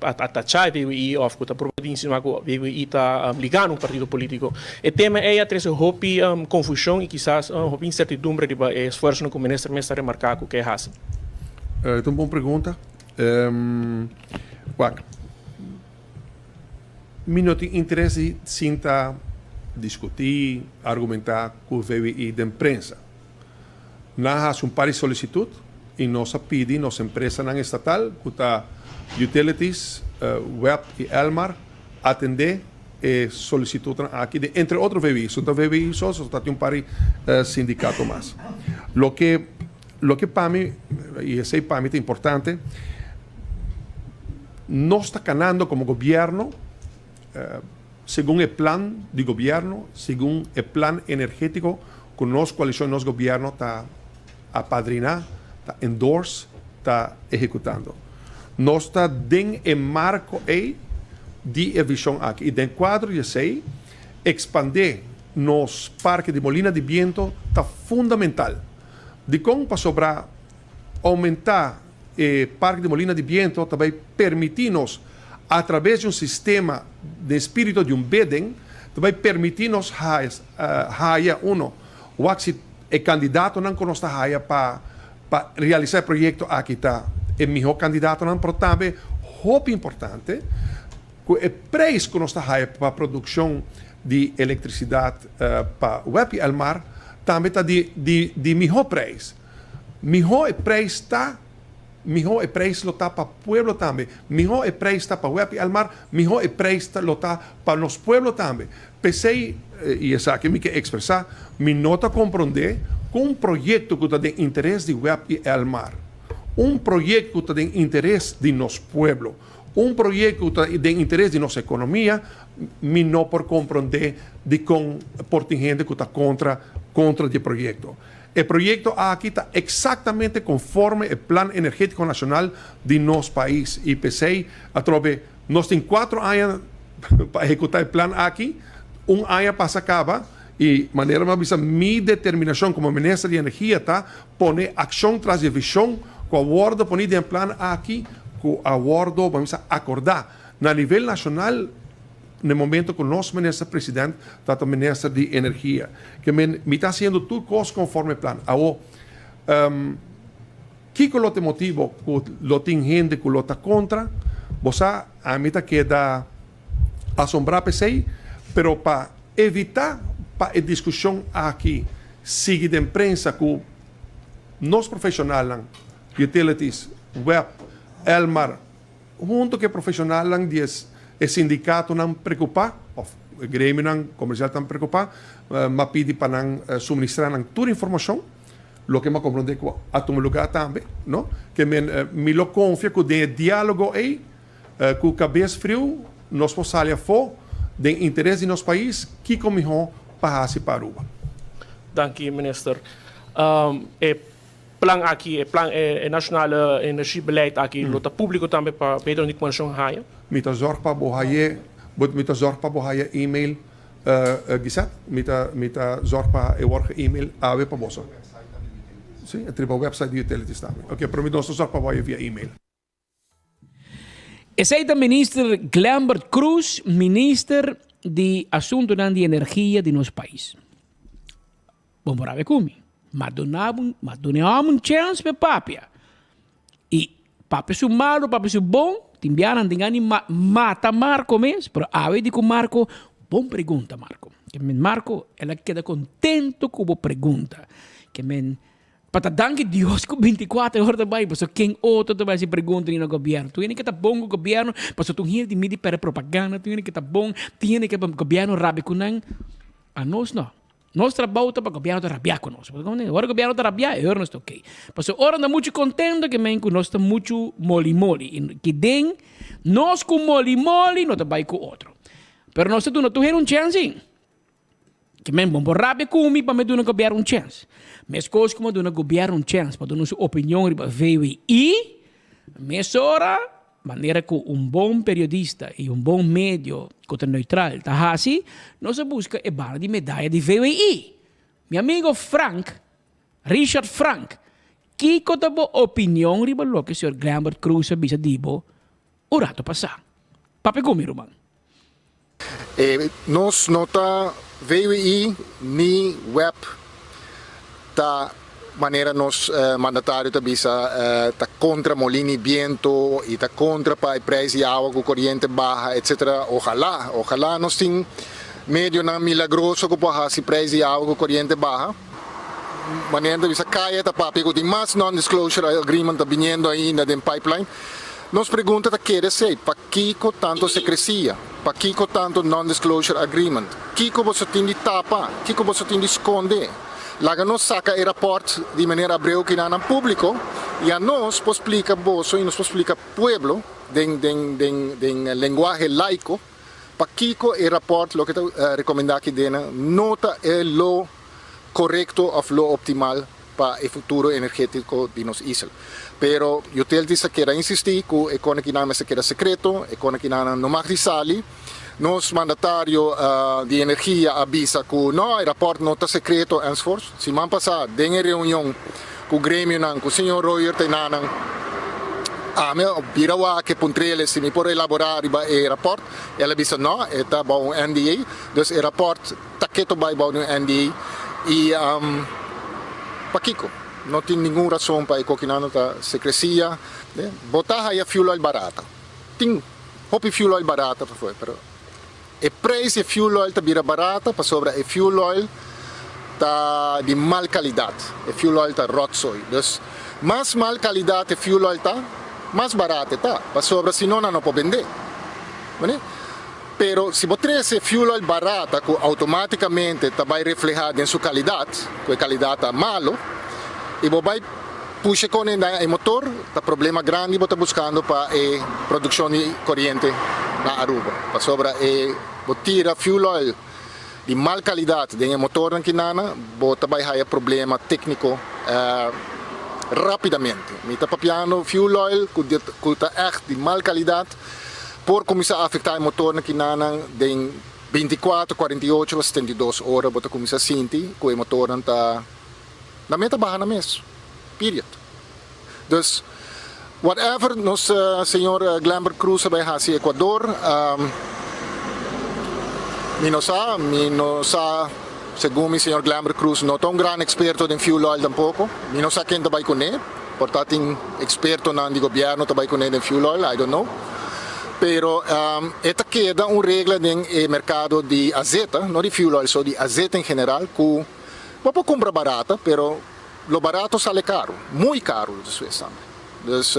atachá e VWI òf ku ta proba di insinuá ku VWI ta ligá na un partido polítiko. E tema ei a trese hopi konfushon i kisas hopi insertidumbre riba e esfuersonan ku minister mes ta remarká ku ke hasi. Ta un bon pregunta. Wak, mi no tin interes di sinta diskutí, argumentá ku VWI den prensa. Nan a hasi un par di solisitut i nos a pidi nos empresanan estatal ku ta Utilities, web i Elmar atendé e solisitutnan aki den entre otro VWI. So no ta VWI so, so ta tin un par di sindikato mas. Loke loke pa mi, i esei pa mi ta importante, nos ta kanando komo gobièrnu Segun e plan di gobierno, segun e plan energetico cu nos coalicion, nos gobierno ta apadrina, ta endorse, ta ehecutando. Nos ta den e marco ey di e vision aki y den cuadro di esey, expande nos parke di molina di biento ta fundamental. Dicon? Pasobra aumenta E Parke di Molina di Biento ta bai permití nos, atrabes di un sistema den spirito di un bidding, ta bai permití nos haya uno wak si e kandidatonan ku nos ta haya pa pa realisá e proyekto aki ta e mihó kandidatonan, pero tambe hopi importante ku e preis ku nos ta haya pa produkshon di elektrisidat pa web i Elmar tambe ta di di mihó preis. Mihó e prijs ta, mihó e prijs lo ta pa pueblo tambe. Mihó e prijs ta pa web i Elmar, mihó e prijs ta lo ta pa nos pueblo tambe. P'esei, i esaki mi ke ekspresá, mi no ta komprondé ku un proyekto ku ta den interes di web i Elmar, un proyekto ku ta den interes di nos pueblo, un proyekto ku ta den interes di nos ekonomia, mi no por komprondé dikon por tin hende ku ta kontra kontra di e proyekto. E proyekto aki ta eksaktamente konforme e Plan Energetiko Nashonal di nos pais i p'esei atrobe nos tin kuatro aña pa ehekutá e plan aki, un aña pasa kaba i manera mi a bisa mi determinashon komo Minister di Energia ta pone akshon tras di e vishon ku a wòrdu poni den e plan aki ku a wòrdu bo a bisa akordá na nivel nashonal. Na e momento ku nos Minister President ta ta Minister di Energia. Ke men mi ta hasiendo tur kos konforme plan. Awo, kiko lo ta e motibo ku lo tin hende ku lo ta kontra? Bo sa, ami ta keda asombrá p'esei, pero pa evitá pa e diskushon aki sigui den prensa ku nos profeshonalnan, utilities, web, Elmar, Hunto ku e profeshonalnan di e sindikatonan preokupá òf e gremionan komersial tan preokupá, m'a pidi pa nan suministrá nan tur informashon, loke m'a komprondé ku a tuma lugá tambe, no? Ke men mi lo konfia ku den e diálogo ei, ku kabes friu, nos por sali afó den interes di nos pais kiko mihó pa hasi pa Aruba. Danki, Minister. E plan aki, e plan e nationale energiebeleid aki lo ta publico tambe pa medio di komunikashon haya? Mi ta zorg pa bo haye, mi ta zorg pa bo haya email Gisette, mi ta mi ta zorg pa e word ge-email awe pa boso. Si, e triba website di utilities tambe. Ok, pero mi nos ta zorg pa bo haye via email. Esei ta Minister Glenbert Croes, Minister di Asuntonan di Energia di nos pais. Bo por haber ku mi. Ma duna bo, ma duna e hòmber un chèns pa e papia. I papia su malu, papia su bon, tin biaha nan tin gana di mata Marco mes, pero awe di ku Marco, bon pregunta Marco. Ke men Marco, el a keda kontento ku bo pregunta. Ke men Pa ta danki Dios ku bintikuater ora ta bai, pasobra ken otro ta bai hasi pregunta ni na gobièrnu? Tur hende ke ta bon ku gobièrnu, pasobra tur hende tin miedu di pèrdè propaganda, tur hende ke ta bon, tin hende ke pa gobièrnu rabia ku nan. Anos no. Nos trabou ta pa gobièrnu ta rabiá ku nos. Ora gobièrnu ta rabiá, e ora nos ta oké. Pasobra ora nan ta muchu kontento ke men ku nos ta muchu moli moli. I ki den nos ku moli moli no ta bai ku otro. Pero nos ta duna tur hende un chèns. Ke men bon por rabia ku mi pa mi duna gobièrnu un chèns. Meskos ku mi a duna gobièrnu un chèns pa duna su opinion riba VWI, mesora manera ku un bon periodista i un bon medio ku ta neutral ta hasi, nos a buska e bala di medaya di VWI. Mi amigo Frank, Richard Frank, kiko ta bo opinion riba loke señor Glenbert Croes a bisa di bo un rato pasá? Papia ku mi, ruman. Nos no ta VWI ni web ta manera nos mandatario ta bisa ta contra molini biento y ta contra pa e prijs di awa cu coriente baha etc. Ojalá, ojalá nos tin medionan milagroso cu por haci prijs di awa cu coriente baha. Manera ta bisa caya ta papia cu tin mas non-disclosure agreement ta biniendo ainda den pipeline. Nos pregunta ta keda esey, Pakiko tanto secrecia? Pakiko tanto non-disclosure agreement? Kiko boso tin di tapa? Kiko boso tin di sconde? Laga nos saca e rapport di meneer Abreu kina nan publico y anos por splica boso y nos por splica pueblo den den den den lenguahe laico pakiko e rapport loke ta recomenda aki dena no ta e lo corecto of lo optimal pa e futuro energetico di nos isla. Pero Utilities ta keda insisti cu e conekinan mester keda secreto, e conekinan no mag di sali. Nos mandatario di energia a bisa cu no, e rapport no ta secreto enzovoorts. Siman pasa den e reunion cu gremionan cu señor Royer ta enanan, ami a bira wak e puntrele si mi por elabora riba e rapport. El a bisa no, e ta bao un NDA. Dus e rapport Ta keto bai bou di un NDA y pakico? No tin ningun rason pa e kokinano ta secrecia. Bo ta haya fuel oil barata. Tin hopi fuel oil barata pafor, pero e prijs di e fuel oil ta bira barata pasobra e fuel oil ta di mal calidad. E fuel oil ta rotzooi. Dus mas mal calidad e fuel oil ta, mas barata e ta, pasobra si no nan no por bende. Pero si bo trece fuel oil barata cu automaticamente ta bay refleha den su calidad, cu e calidad ta malo, y bo bay pusha con e na e motor, ta problema grandi bo ta buscando pa e produccion di coriente na Aruba. Pasobra e bo tira fuel oil di mal calidad den e motornan kinana, bo ta bay haya problema tecnico rapidamente. Mi ta papiando fuel oil cu ta echt di mal calidad. Por kuminsá afektá e motornan kinanan den bintikuater, kuarenta i ocho o 72 ora bo ta kuminsá sinti ku e motornan ta na meta baha na mes. Period. Dus whatever nos señor Glenbert Croes a bai hasi Ecuador mi no sa, mi no sa segun mi señor Glenbert Croes no ta un gran eksperto den fuel oil tampoko. Mi no sa ken ta bai kuné. Por ta tin expertonan di gobierno ta bay cune den fuel oil, I don't know. Pero e ta keda un regla den e mercado di azeta, no di fuel oil so, di azeta en general, cu bo por cumpra barata, pero lo barato sale caro, muy caro despues tambe. Dus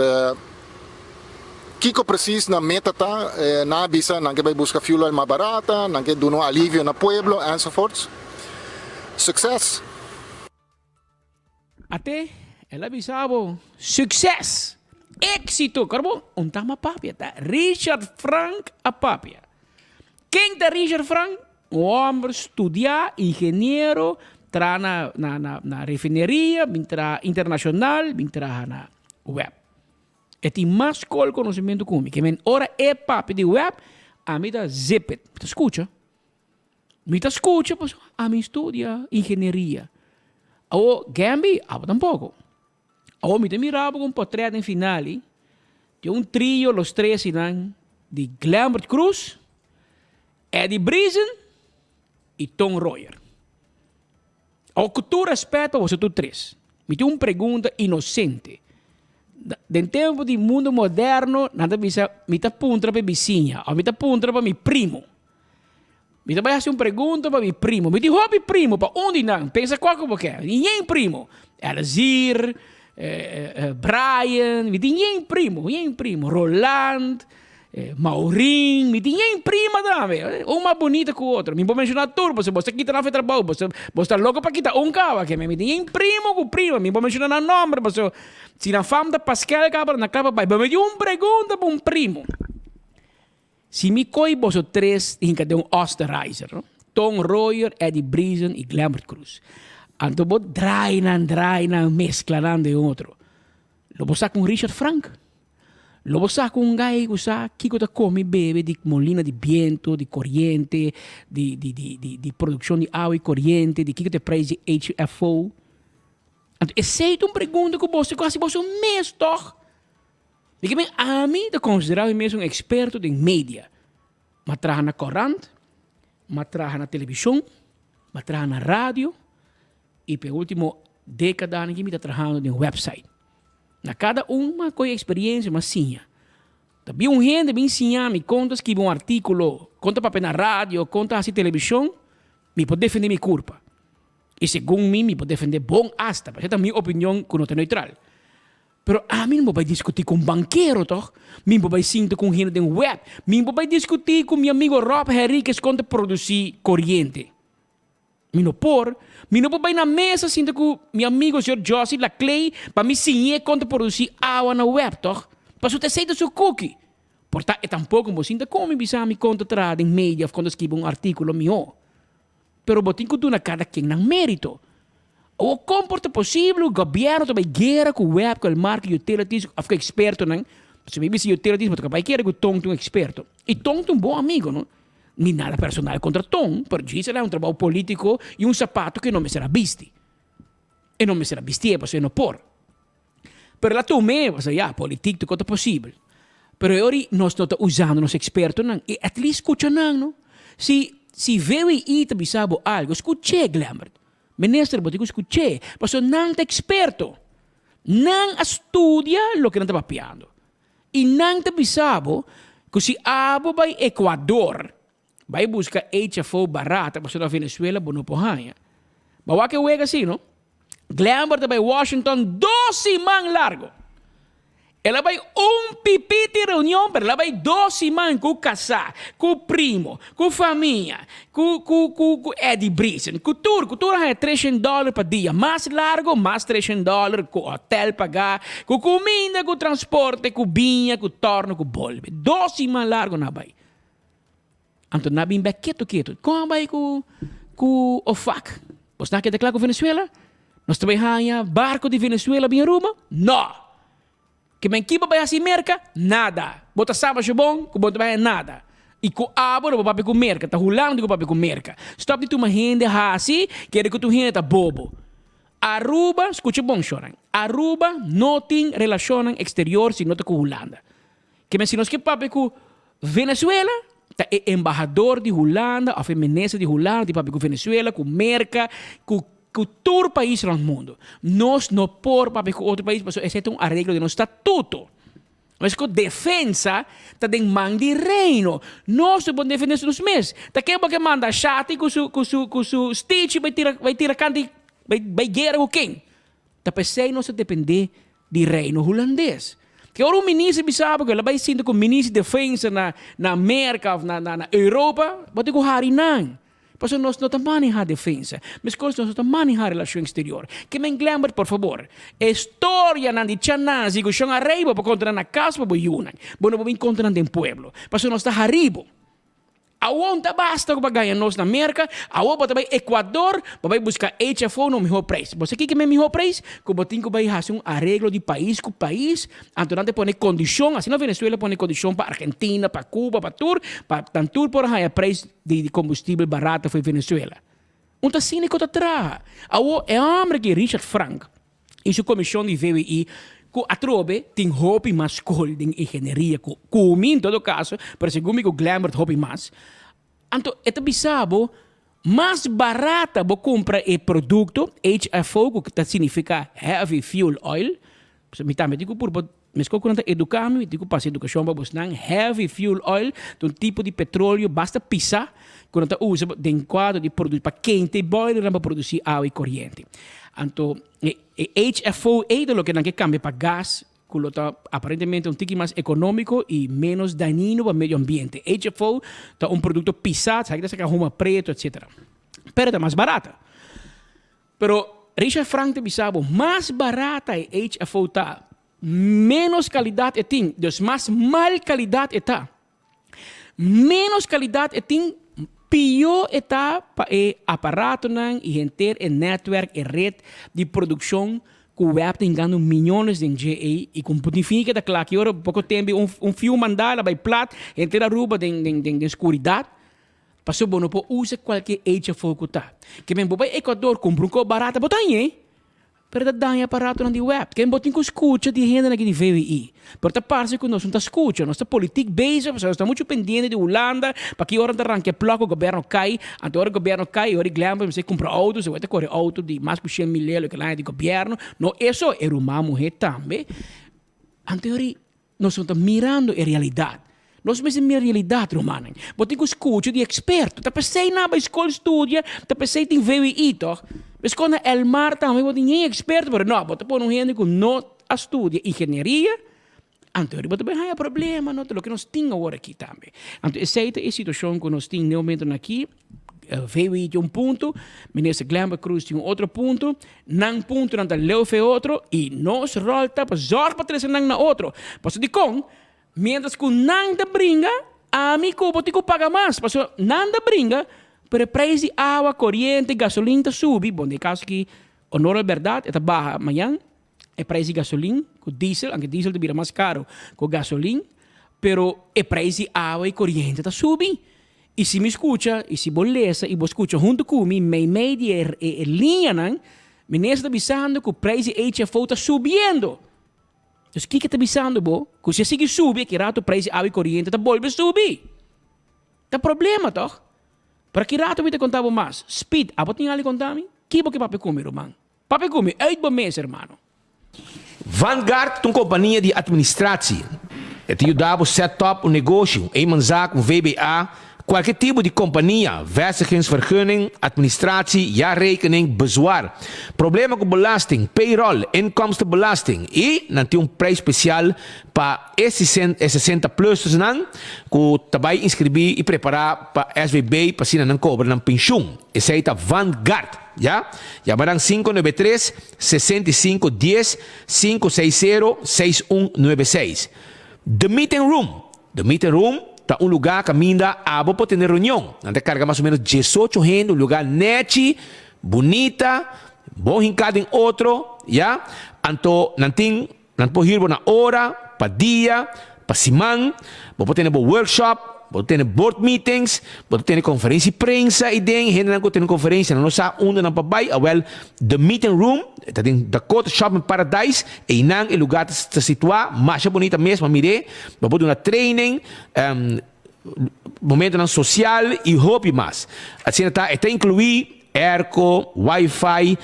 kico precies nan meta ta, nan a bisa nan ke bay busca fuel oil mas barata, nan ke duna un alivio na pueblo, enzovoorts. Succes! Ate, el a bisa bo, Succes! Éxito! Kor bo, un tama papia, ta Richard Frank a papia. Ken ta Richard Frank? Un homber studiá, ingeniero, traha na, na, na, na refineria, bin traha internacional, bin traha na web. E tin mas skol conocimiento ku mi. Ke men ora e papia di web, ami ta zip it. Mi ta skucha. Mi ta scucha pasobra ami studia ingenieria. Awo Gamby, abo tampoco. Awo mi ta mira bo con potret den finali. Tin un trio Los Tres einan di Glenbert Croes, Eddie Briesen y Ton Royer. Awor cu tur respet pa boso tur tres, mi tin un pregunta inocente. Den tempo di mundo moderno nan ta bisa mi ta puntra pa e bisiña of mi ta puntra pa mi primo. Mi ta bai hasi un pregunta pa mi primo. Mi tin hopi primo, pa un di nan. Pensa kua ku bo ke. Mi tin yen primo. Elzir, Brian, mi tin yen primo, yen primo. Roland, Maurin, mi tin yen prima tambe. Un mas bunita ku otro. Mi por menshoná tur, pasobra bo ta kita nan for e trabou. Bo bo ta loko pa kita un kaba. Ke mi tin yen primo ku prima. Mi por menshoná nan nòmber, pasobra si nan fam ta Paskel kaba, nan kaba bai. Bo mi tin un pregunta pa un primo. Si mi koy boso tres hinka den un osterizer, no? Ton Royer, Eddie Briesen y Glenbert Croes. Anto bo draai nan, draai nan, mezcla nan den otro. Lo bo sa cu un Richard Frank? Lo bo sa cu un guy cu sa kico ta come y bebe di molina di biento, di coriente, di, di, di, di, di produccion di awa y coriente, di kico ta e prijs di HFO? Anto esey ta un pregunta cu boso tin cu haci boso mes, toch? Di ke men ami ta konsiderá mi mes un eksperto den media. M'a traha na korant, m'a traha na televishon, m'a traha na radio i pa e último dékadanan aki mi ta trahando den wèpsait. Na kada un m'a kohe eksperensia, m'a siña. Ta bin un hende bin siña mi kon ta skibi un artíkulo, kon ta papia na radio, kon ta hasi televishon, mi por defendé mi kurpa. I segun mi, mi por defendé bon asta, pasobra ta mi opinion ku no ta neutral. Pero ami no por bai diskutí ku un bankero tòg? Mi por bai sinta ku un hende den web? Mi por bai diskutí ku mi amigo Rob Henriquez kon ta produsí koriente? Mi no por. Mi no por bai na mesa sinta ku mi amigo señor Jossy Laclay pa mi siñ'é kon ta produsí awa na web tòg? Pasobra ta esei ta su kuki. Por ta e tampoko bo sinta ku mi bisa mi kon ta traha den media òf kon ta skibi un artíkulo mihó. Pero bo tin ku duna kada ken nan mérito. Awor kon por ta posibel ku gobièrnu ta bai guera ku web, ku el mar, ku utilities òf ku ekspertonan? Pasobra mi bisa utilities bo ta bai kere ku Ton ta un eksperto. I Ton ta un bon amigo no. Ni nada personal kontra Ton, pero djis el a un trabou polítiko i un sapato ku e no mester a bisti. E no mester a bistié pasobra e no por. Pero el a tum'é, pasobra ya, politik tur kos ta posibel. Pero e ora nos no ta usando nos ekspertonan i at least skucha nan no. Si si VWI ta bisa bo algu, skuch'é Glembert. Minister bo tin ku skuch'é, pasobra nan ta eksperto. Nan a studia loke nan ta papiando. I nan ta bisa bo ku si abo bai Ecuador, bai buska HFO barata pasobra na Venezuela bo no por haña. Bo a wak e wega así no. Glenber ta bai Washington dos siman largo. El a bai un pipiti reunion, pero el a bai dos siman ku kasá, ku primo, ku famia, ku ku ku ku Eddie Briesen, ku tur, ku tur a haña treshen dòler pa dia. Mas largo, mas treshen dòler, ku hòtèl pagá, ku kuminda, ku transporte, ku biña, ku tòrno, ku bolbe. Dos siman largo nan a bai. Anto nan a bin bek ketu ketu. Kon a bai ku ku OFAC? Bos nan a keda kla ku Venezuela? Nos ta bai haña barko di Venezuela bin Aruba? No! Ke men kiba bai hasi Merka? Nada! Bo ta sa masha bon ku bo no ta bai haña nada. I ku abo no bo papia ku Merka, ta Hulanda ku papia ku Merka. Stòp di tuma hende hasi kere ku tur hende ta bobo. Aruba, skucha bon shornan, Aruba no tin relashonnan eksterior si no ta ku Hulanda. Ke men si nos ke papia ku Venezuela, ta e embahador di Hulanda of e minister di Hulanda tin papia ku Venezuela, ku Merka, ku ku tur pais rond mundo. Nos no por papia ku otro pais pasobra esei ta un areglo di nos statuto. Mes ku defensa ta den man di Reino. Nos no por defende nos mes. Ta ken bo ke manda Shati ku su ku su ku su Stitch bai tira bai tira kanti bai bai guera ku ken? Ta p'esei nos ta depende di Reino Hulandes. Ke ora un minister bisa bo ku el a bai sinta ku minister di defensa na na Merka of na na Europa, bo tin ku hari nan. Pasobra nos no ta maneha defensa. Meskos nos no ta maneha relashon eksterior. Ke men Glembert por fabor, e storianan di Chanazi ku Shon Arey bo por konta nan na kas pa bo yunan. Bo no por bin konta nan den pueblo. Pasobra nos ta hari bo. Awor ta basta ku pa gaña nos na Merka, awor bo ta bai Ecuador, bo bai buska HFO na un mihó preis. Bo sa kiko e mihó preis? Ku bo tin ku bai hasi un areglo di pais ku pais, anto nan ta pone kondishon, asina Venezuela pone kondishon pa Argentina, pa Cuba, pa tur, pa nan tur por haña preis di kombustibel barato for Venezuela. Un ta asina ku ta traha. Awor e hòmber aki, Richard Frank, i su komishon di VWI. Ku atrobe tin hopi mas skol den ingenieria ku ku mi en todo kaso, pero segun mi ku Glembert hopi mas. Anto e ta bisa bo mas barata bo kumpra e produkto, HFO ku ta signifiká heavy fuel oil, pasobra mi tambe tin ku purba meskos ku nan ta eduká mi, mi tin ku pasa edukashon pa bosnan, heavy fuel oil ta un tipo di petroleo basta pisá ku nan ta usa den kuadro di produ pa kente e boilernan pa produsí awa i koriente. Anto E HFO ei ta loke nan ke kambia pa gas ku lo ta aparentemente un tiki mas ekonómiko i ménos dañino pa medio ambiente. HFO ta un produkto pisá, sa ki ta saka huma pretu etsetera. Pero ta mas barata. Pero Richard Frank ta bisa bo, mas barata e HFO ta, ménos kalidat e tin, dus mas mal kalidat e ta. Ménos kalidat e tin, pió e ta pa e aparatonan i henter e nètwèrk, e ret di produkshon ku web ta hingando miñones den dje ei i ku tin fin keda kla ki ora poko tempu un fiu mandá el a bai plat henter Aruba den den den skuridat pasobra bo no por usa kualke HFO ku ta. Ke men bo bai Ecuador kumpra un kos barata bo ta hañ'é. Pero ta daña aparatonan di web. Ken bo tin ku skucha di hendenan aki di VWI. Pero ta parse ku nos no ta skucha. Nos ta politiek bezig pasobra nos ta muchu pendiente di Hulanda pa ki ora nan ta ranka e plòk ku gobièrnu kai. Anto ora gobièrnu kai ora di Glenbrook mester kumpra outo se ta kore outo di mas ku shen mil lelo kila aña di gobièrnu. No eso e ruman muhé tambe. Anto ora Nos no ta mirando e realidat. Nos mester mira realidat, rumannan. Bo tin ku skucha di eksperto. Ta p'esei nan a bai skol studia, ta p'esei tin VWI, tòg? Meskos na Elmar tambe bo tin yen eksperto, pero no, bo ta pone un hende ku no a studia ingenieria, anto bo ta bai haña problema, no? Ta loke nos tin awor aki tambe. Anto esei ta e situashon ku nos tin den e momentonan aki. VWI tin un punto, Minister Glenbert Croes tin un otro punto, nan puntonan ta leu fe otro y nos rol ta pa zorg pa trece nan na otro. Pasobra dikon? Mientras cu nan ta bringa, ami cu bo tin cu paga mas, pasobra nan ta bringa, pero e prijs di awa, coriente, gasolin ta subi, bon den e caso aki honor al berdad e ta baha mañan e prijs di gasolin cu diesel, aunke diesel ta bira mas caro cu gasolin, pero e prijs di awa y coriente ta subi. I si mi skucha, i si bo lesa i bo skucha huntu ku mi meimei di e e liñanan, minister ta bisando ku preis di HFO ta subiendo. Dus kiko e ta bisando bo? Ku si e sigui subi aki rato preis di awa i koriente ta bolbe subi. Ta problema tòg? Pero aki rato mi ta konta bo mas. Speed, abo tin algu di konta mi? Ki bo ke papia ku mi, ruman? Papia ku mi, uit bo mes, hermano. Vanguard ta un kompania di atministratie. E ta yuda bo set up un negoshi, un eenmanszaak, un VBA, kualke tipo di kompania, vestigingsvergunning, atministratie, jaarrekening, bezwaar, problema ku belasting, payroll, inkomstenbelasting i nan tin un prijs spesial pa e 60 plustersnan ku ta bai inskribí i prepará pa SVB pa asina nan kobra nan penshun. Esei ta Vanguard. Ya? Yama nan 593 65 10 560 6196. The Meeting Room The Meeting Room ta un lugá kaminda abo por tene reunion. Nan ta karga mas o ménos diesocho hende, un lugá nèchi, bunita, bon hinká den otro, ya. Anto nan tin, nan por hür bo na ora, pa dia, pa siman. Bo por tene bo workshop, bo ta tene board meetings, bo ta tene conferencia di prensa y den hendenan cu tene conferencia nan no sa unda nan pa bay, awel The Meeting Room ta den Dakota Shopping Paradise, eynan e lugar ta situa, masha bonita mes, bo a mir'e, bo por duna training, momentonan social y hopi mas. Asina ta, e ta inclui airco, wifi,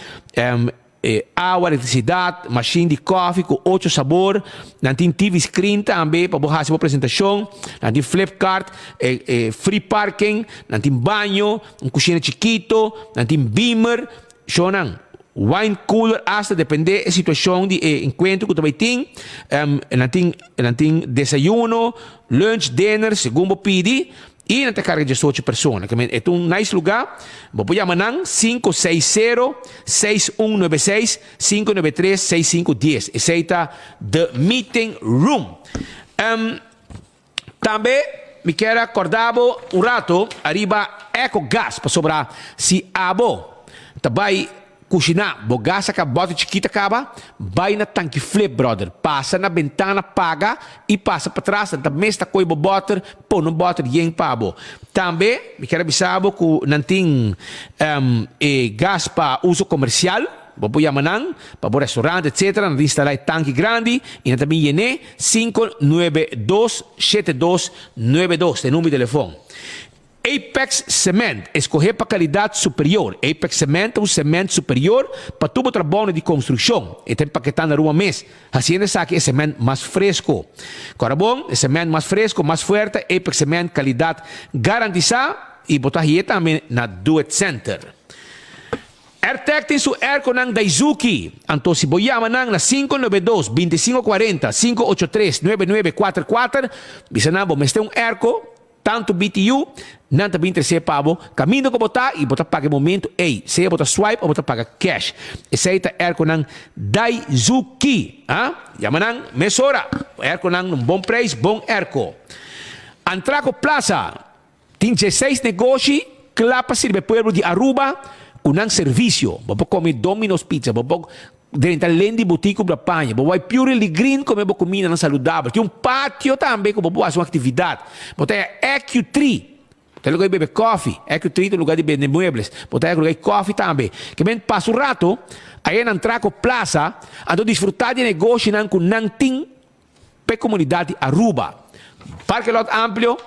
E awa, elektrisidat, mashin di kòfi ku ocho sabor, nan tin TV screen tambe pa bo hasi bo presentashon, nan tin flipkart, e free parking, nan tin baño, un kushina chikito, nan tin beamer, shownan, wine cooler asta depende e situashon di e enkuentro ku ta bai tin, nan tin nan tin desayuno, lunch, dinner segun bo pidi. I nan ta karga diesocho persona. Ke men e ta un nice lugá. Bo por yama nan sinku seis sero, seis un nuebe seis, sinku nuebe tres, seis sinku dies. Esei ta The Meeting Room. Tambe mi kier a kòrda bo un rato ariba Ecogas pasobra si abo ta bai Kushiná, bo gas a kaba, bòter chikit a kaba, bai na tanki flip brother, pasa na bentana paga i pasa patras nan ta mes ta koe bo bòter, pone un bòter yen pa bo. Tambe mi kier a bisa bo ku nan tin e gas pa uso komersial. Bo por yama nan pa bo restaurant etc. Nan ta instala e tanki grandi y nan ta bin yen'é 592 7292 ta e number di telefon. Apex Cement, escoge pa calidad superior. Apex Cement ta un cement superior pa tur bo trabounan di construccion. E ta empaketá na ruma mes, haciendo esaki e cement mas fresco. Cora bon, e cement mas fresco, mas fuerte, Apex Cement calidad garantisa y bo ta haye tambe na Do It Center. Airtec tin su airconan Daizuki, anto si bo yama nan na 592 25 40, 583 99 4 4, bisa nan bo mester un airco, Tantu BTU, nan ta bin tresé pa bo kaminda ku bo ta i bo ta paga e momentu ei, sea bo ta swipe o bo ta paga cash. Esei ta airconan Daizuki. Ha? Yama nan mesora. Airconan un bon prijs, bon airco. Antraco Plaza tin dieseis negoshi kla pa sirbi e pueblo di Aruba ku nan servisio. Bo por kome Domino's Pizza, bo por Drenta Lendi Boutique kumpra paña. Bo bai Purely Lee Green kome bo kumindanan saludabel. Tin un patio tambe ku bo por hasi un aktividat. Bo ta haña EQ3. Bo ta luga di bebe kòfi. EQ3 ta un luga di bende muebles. Bo ta haña luga di kòfi tambe. Ke men pasa un rato aya nan tra ku plasa anto disfrutá di e negoshinan ku nan tin pa e komunidat di Aruba. Parke lot amplio.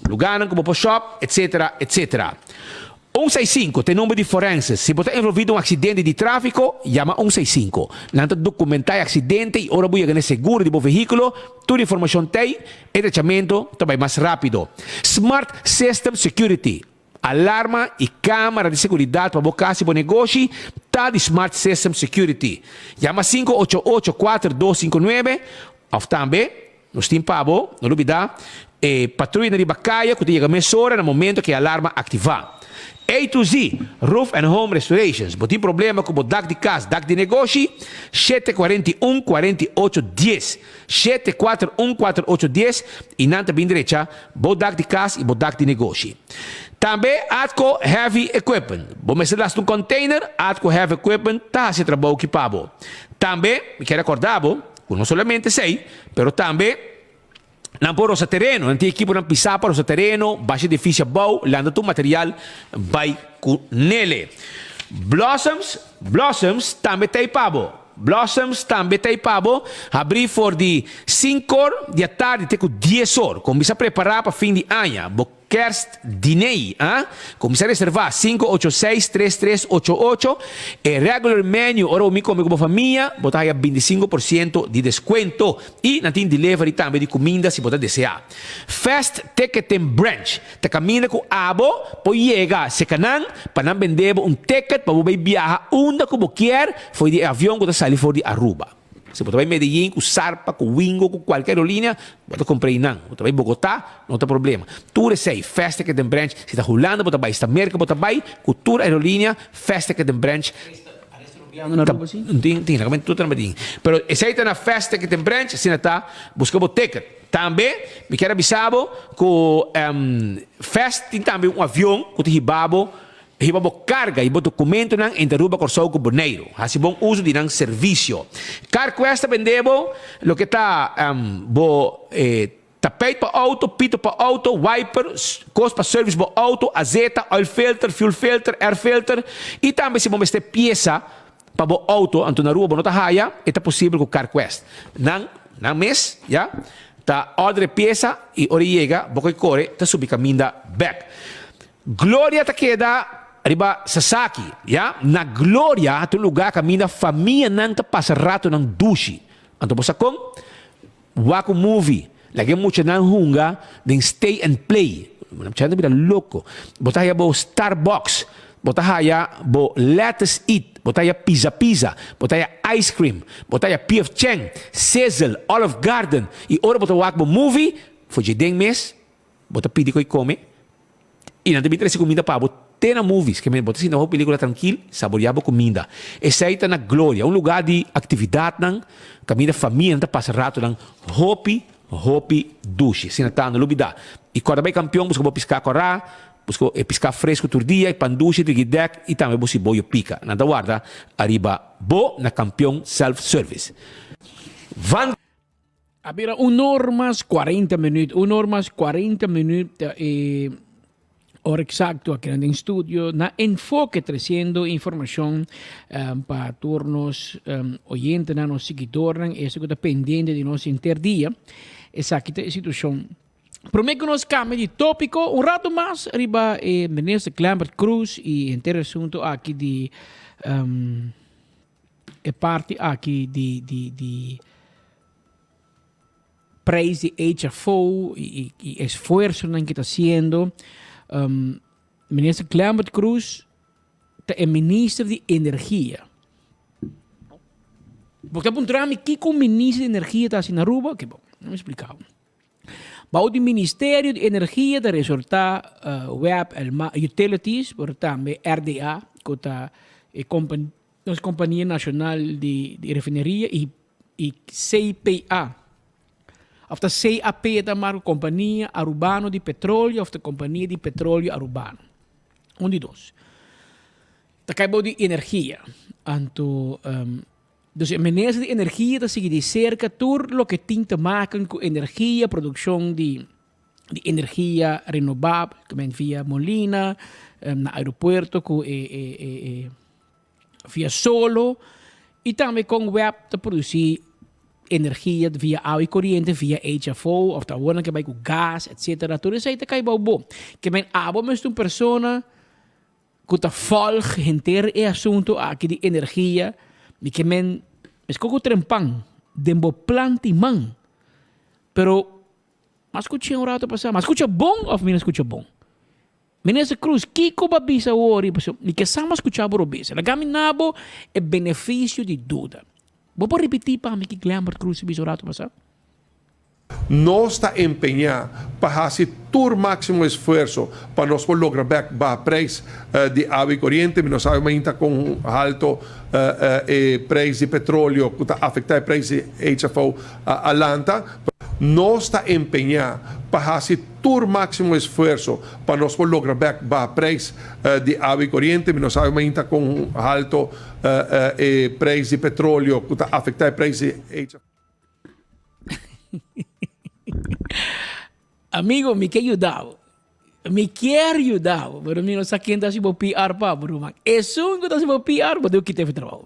Lugánan ku bo por shòp, etsetera, etsetera. Un seis sinku ta e number di forenses. Si bo ta envolví den un aksidente di tráfiko, yama un seis sinku. Nan ta dokumentá e aksidente i ora bo yega na e seguro di bo vehíkulo, tur informashon t'ei, e drechamentu ta bai mas rápido. Smart System Security, alarma i kámara di seguridat pa bo kas i bo negoshi ta di Smart System Security. Yama sinku ocho ocho kuater dos sinku nuebe òf tambe Nos tin pa bo, no lubidá, e patruyanan riba kaya ku ta yega mesora na momento ku e alarma aktivá. A to Z, Roof and Home Restorations, Bo tin problema ku bo dak di kas, dak di negoshi? 741 48 dies, 741 48 dies, i nan ta bin drecha bo dak di kas i bo dak di negoshi. Tambe Atco Heavy Equipment, Bo mester lasta un container? Atco Heavy Equipment ta hasi e trabou ki pa bo. Tambe mi kier rekordá bo, Ku no solamente esei, pero tambe nan por rosa tereno. Nan tin ekiponan pisá pa rosa tereno, basha edifisio abou, lanta tur material bai ku nele. Blossoms, Blossoms tambe ta ei pa bo. Blossoms tambe ta ei pa bo. Habrí for di sinkor di atardi te ku dies or. Kuminsá prepará pa fin di aña. Bo Kerst Diney a cuminsa reserva 586 3388 e regular menu ora bo mi come cu bo famia bo ta haya 25% di descuento y nan tin delivery tambe di cuminda si bo ta desea. Fast Ticketing Branch ta caminda cu abo por yega seca nan pa nan bende bo un ticket pa bo bay biaha unda cu bo kier for di e avion cu ta sali for di Aruba. Si bo ta bai Medellin ku Sarpa, ku Wingo, ku kualke aerolínea, bo ta kumpra einan. Bo ta bai Bogotá, no ta problema. Tur esei, Fast Ticket and Branch, si ta Hulanda bo ta bai, si ta Merka bo ta bai, ku tur aerolínea, Fast Ticket and Branch ta, tin, tin, tur ta tin. Pero esei ta na Fast Ticket and Branch, asina ta, buska bo ticket. Tambe, mi kier a bisa bo ku Fast tin tambe un avion ku ta hiba bo Hiba bo karga i bo dokumentonan entre Aruba, Kòrsou ku Boneiru. Hasi bon uso di nan servisio. CarQuest ta bende bo loke ta bo tapijt pa outo, pito pa outo, wiper, kos pa service bo outo, azeta, oil filter, fuel filter, air filter i tambe si bo mester piesa pa bo outo anto na Aruba bo no ta haya, e ta posibel ku CarQuest. Nan nan mes ya ta order e piesa i ora e yega bo koi kore ta subi kaminda bek. Gloria ta keda riba Sasaki, ya. Na Gloria ta un lugá kaminda famianan ta pasa ratonan dushi. Anto bo sa kon? Wak un movie, laga e muchanan hunga den stay and play. Muchanan ta bira loko. Bo ta haya bo Starbucks, bo ta haya bo Lettuce Eat, bo ta haya Pizza Pizza, bo ta haya ice cream, bo ta haya PF Chang, Sizzle, Olive Garden. I ora bo ta wak bo movie, for dje den mes, Bo ta pidi ku e kome i nan ta bin trese kuminda pa bo te na movies. Ke men bo ta sinta wak pelikula trankil, saboreá bo kuminda. Esei ta na Gloria, un lugá di aktividatnan kaminda famianan ta pasa ratonan hopi, hopi dushi. Asina ta, no lubidá. I kòrda bai Kampion buska bo piská kòrá, buska e piská fresku tur dia, e pan dushi, trigidèk i tambe bo siboyo pika. Nan ta warda ariba bo na Kampion Self Service. Van. A bira un or mas 40 minuut, un or mas 40 minuut ta e. Ora exacto aki nan den studio na Enfoke treciendo informacion pa tur nos oyentenan, nos siguidornan, eso cu ta pendiente di nos henter dia. Esaki ta e situacion. Prome cu nos cambia di topico, un rato mas riba e minister Clembert Croes y henter e asunto aki di e parti aki di di di Prijs di HFO y esfuerzonan ki ta haciendo. Minister Clembert Croes ta e minister di energia. Bo ta puntra mi kico un minister di energia ta haci na Aruba? Oke bon, mi explica bo. Bao di Ministerio di Energia ta resorta web, Utilities, pero tambe RDA, cu ta e Nos Compania Nacional di Refineria y y CPA. Of ta CAP ta marco Compania Arubano di Petroleo of ta Compania di Petroleo Arubano. Un di dos. Ta cay bou di energia. Anto dus e minister di energia ta sigui di cerca tur loke tin te maken cu energia, produccion di di energia renobabel, ke men via molina, na aeropuerto ku e e e e via solo i tambe kon web ta produsí energia via awa i koriente via HFO òf ta awor nan ke bai ku gas etsetera tur esei ta kai bou bo. Ke men abo mester un persona ku ta vòlg henter e asuntu aki di energia mi ke men meskos ku trempan den bo plan tin man pero M'a skucha un rato pasá. M'a skucha bon òf mi no skucha bon? Minister Croes, kiko bo a bisa awor? Pasobra mi ke sa m'a skucha bo robes. Laga mi na bo e benefisio di duda. Bo por ripití pa mi ki Glenbert Croes a bisa un rato pasá? Nos ta empeñá pa hasi tur máksimo esfuerso pa nos por logra bèk baha preis di awa i koriente. Mi no sabe mainta kon halto e preis di petroleo ku ta afektá e preis di HFO a lanta. Nos ta empeñá pa hasi tur máksimo esfuerso pa nos por logra bèk baha preis di awa i koriente. Mi no sabe mainta kon halto e preis di petroleo ku ta afektá e preis di HFO. Amigo, mi ke yuda bo. Mi kier yuda bo, pero mi no sa ken ta hasi bo PR pa bo, ruman. Esun ku ta hasi bo PR, bo debe kita e trabou.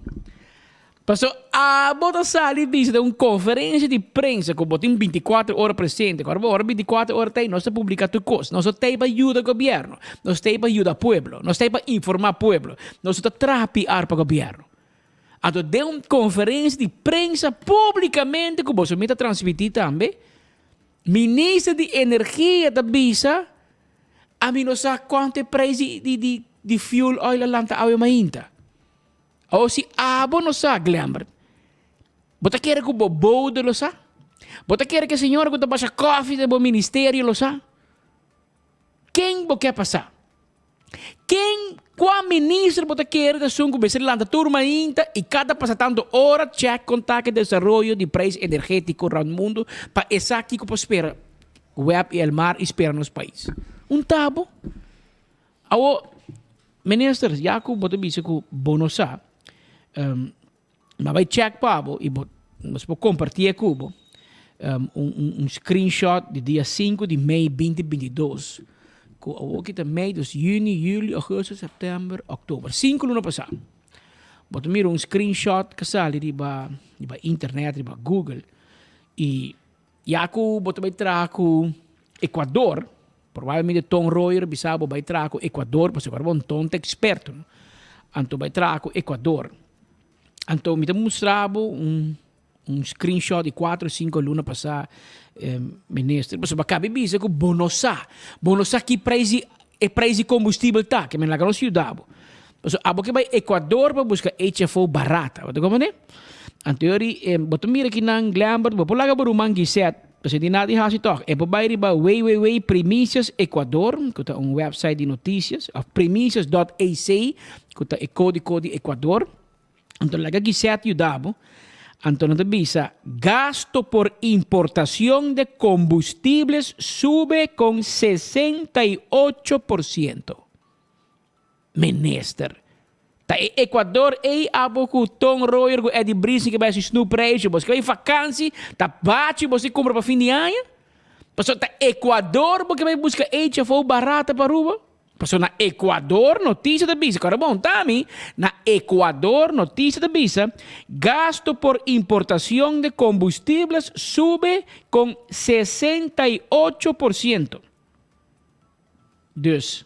Paso abo ta sali bisa den un konferensia di prensa ku bo tin bintikuater ora presente, ku ora bo ora bintikuater ora ta ei, nos ta publiká tur kos. Nos no ta ei pa yuda gobièrnu, nos ta ei pa yuda pueblo, nos ta ei pa informá pueblo, nos no ta traha PR pa gobièrnu. Anto den un konferensia di prensa públikamente ku boso mi ta transmití tambe, Minister di Energia ta bisa, Ami no sa cuanto e prijs di, di, di, di fuel oil a lanta awe mainta. Awor si abo no sa, Glembert, bo ta kere cu bo bode lo sa? Bo ta kere cu e señora cu ta basha koffie den bo ministerio lo sa? Ken bo ke pa sa? Ken, kua minister bo ta kere ta esun ku mester lanta tur mainta i kada pasa tantu ora chèk kon ta ke desaroyo di preis energétiko rònt mundu pa e sa kiko por spera web i Elmar i spera nos pais? Un tabo. Awor, minister, ya ku bo ta bisa ku bo no sa, M'a bai check pa bo y bo nos por comparti e cu bo un un un screenshot di dia sinku di mei binti binti dos cu awor ki ta mei dus juni, juli, augustus, september, october sinku luna pasa bo ta mira un screenshot cu sali riba riba internet riba google y ya cu bo ta bai traha cu Ecuador probablemente Ton Royer bisa bo bai traha cu Ecuador pasobra bo un ton ta experto no anto bai traha cu Ecuador. Anto mi ta mustra bo un un screenshot di cuatro o cinco luna pasá minister pasobra bo a kabi bisa ku bo no sa bo no sa ki prijs di e prijs di kombustibel ta ke men laga nos yuda bo pasobra abo ke bai Ecuador pa buska HFO barata bo ta komprende anto yori bo ta mira kinan Glembert bo por laga bo ruman Gisette pasobra di nada di hasi tòg e por bai riba www primicias ecuador ku ta un website di noticias òf primicias dòt ec ku ta e kódigo di Ecuador. Anto laga Gisette yuda bo. Anto nan ta bisa, Gasto por importacion de combustibles sube con 68 por ciento. Minister, ta e Ecuador ey abo cu Ton Royer cu Eddie Brising ke bai haci snoepreisje, bos ke bai vakantie, ta bachi bos di cumpra pa fin di aña? Pasobra ta Ecuador bo ke bai busca HFO barata pa Aruba? Pasobra na Ecuador noticia ta bisa, kòrda bon tami, na Ecuador noticia ta bisa, gasto por importacion de combustibles sube con 68 por ciento. Dus,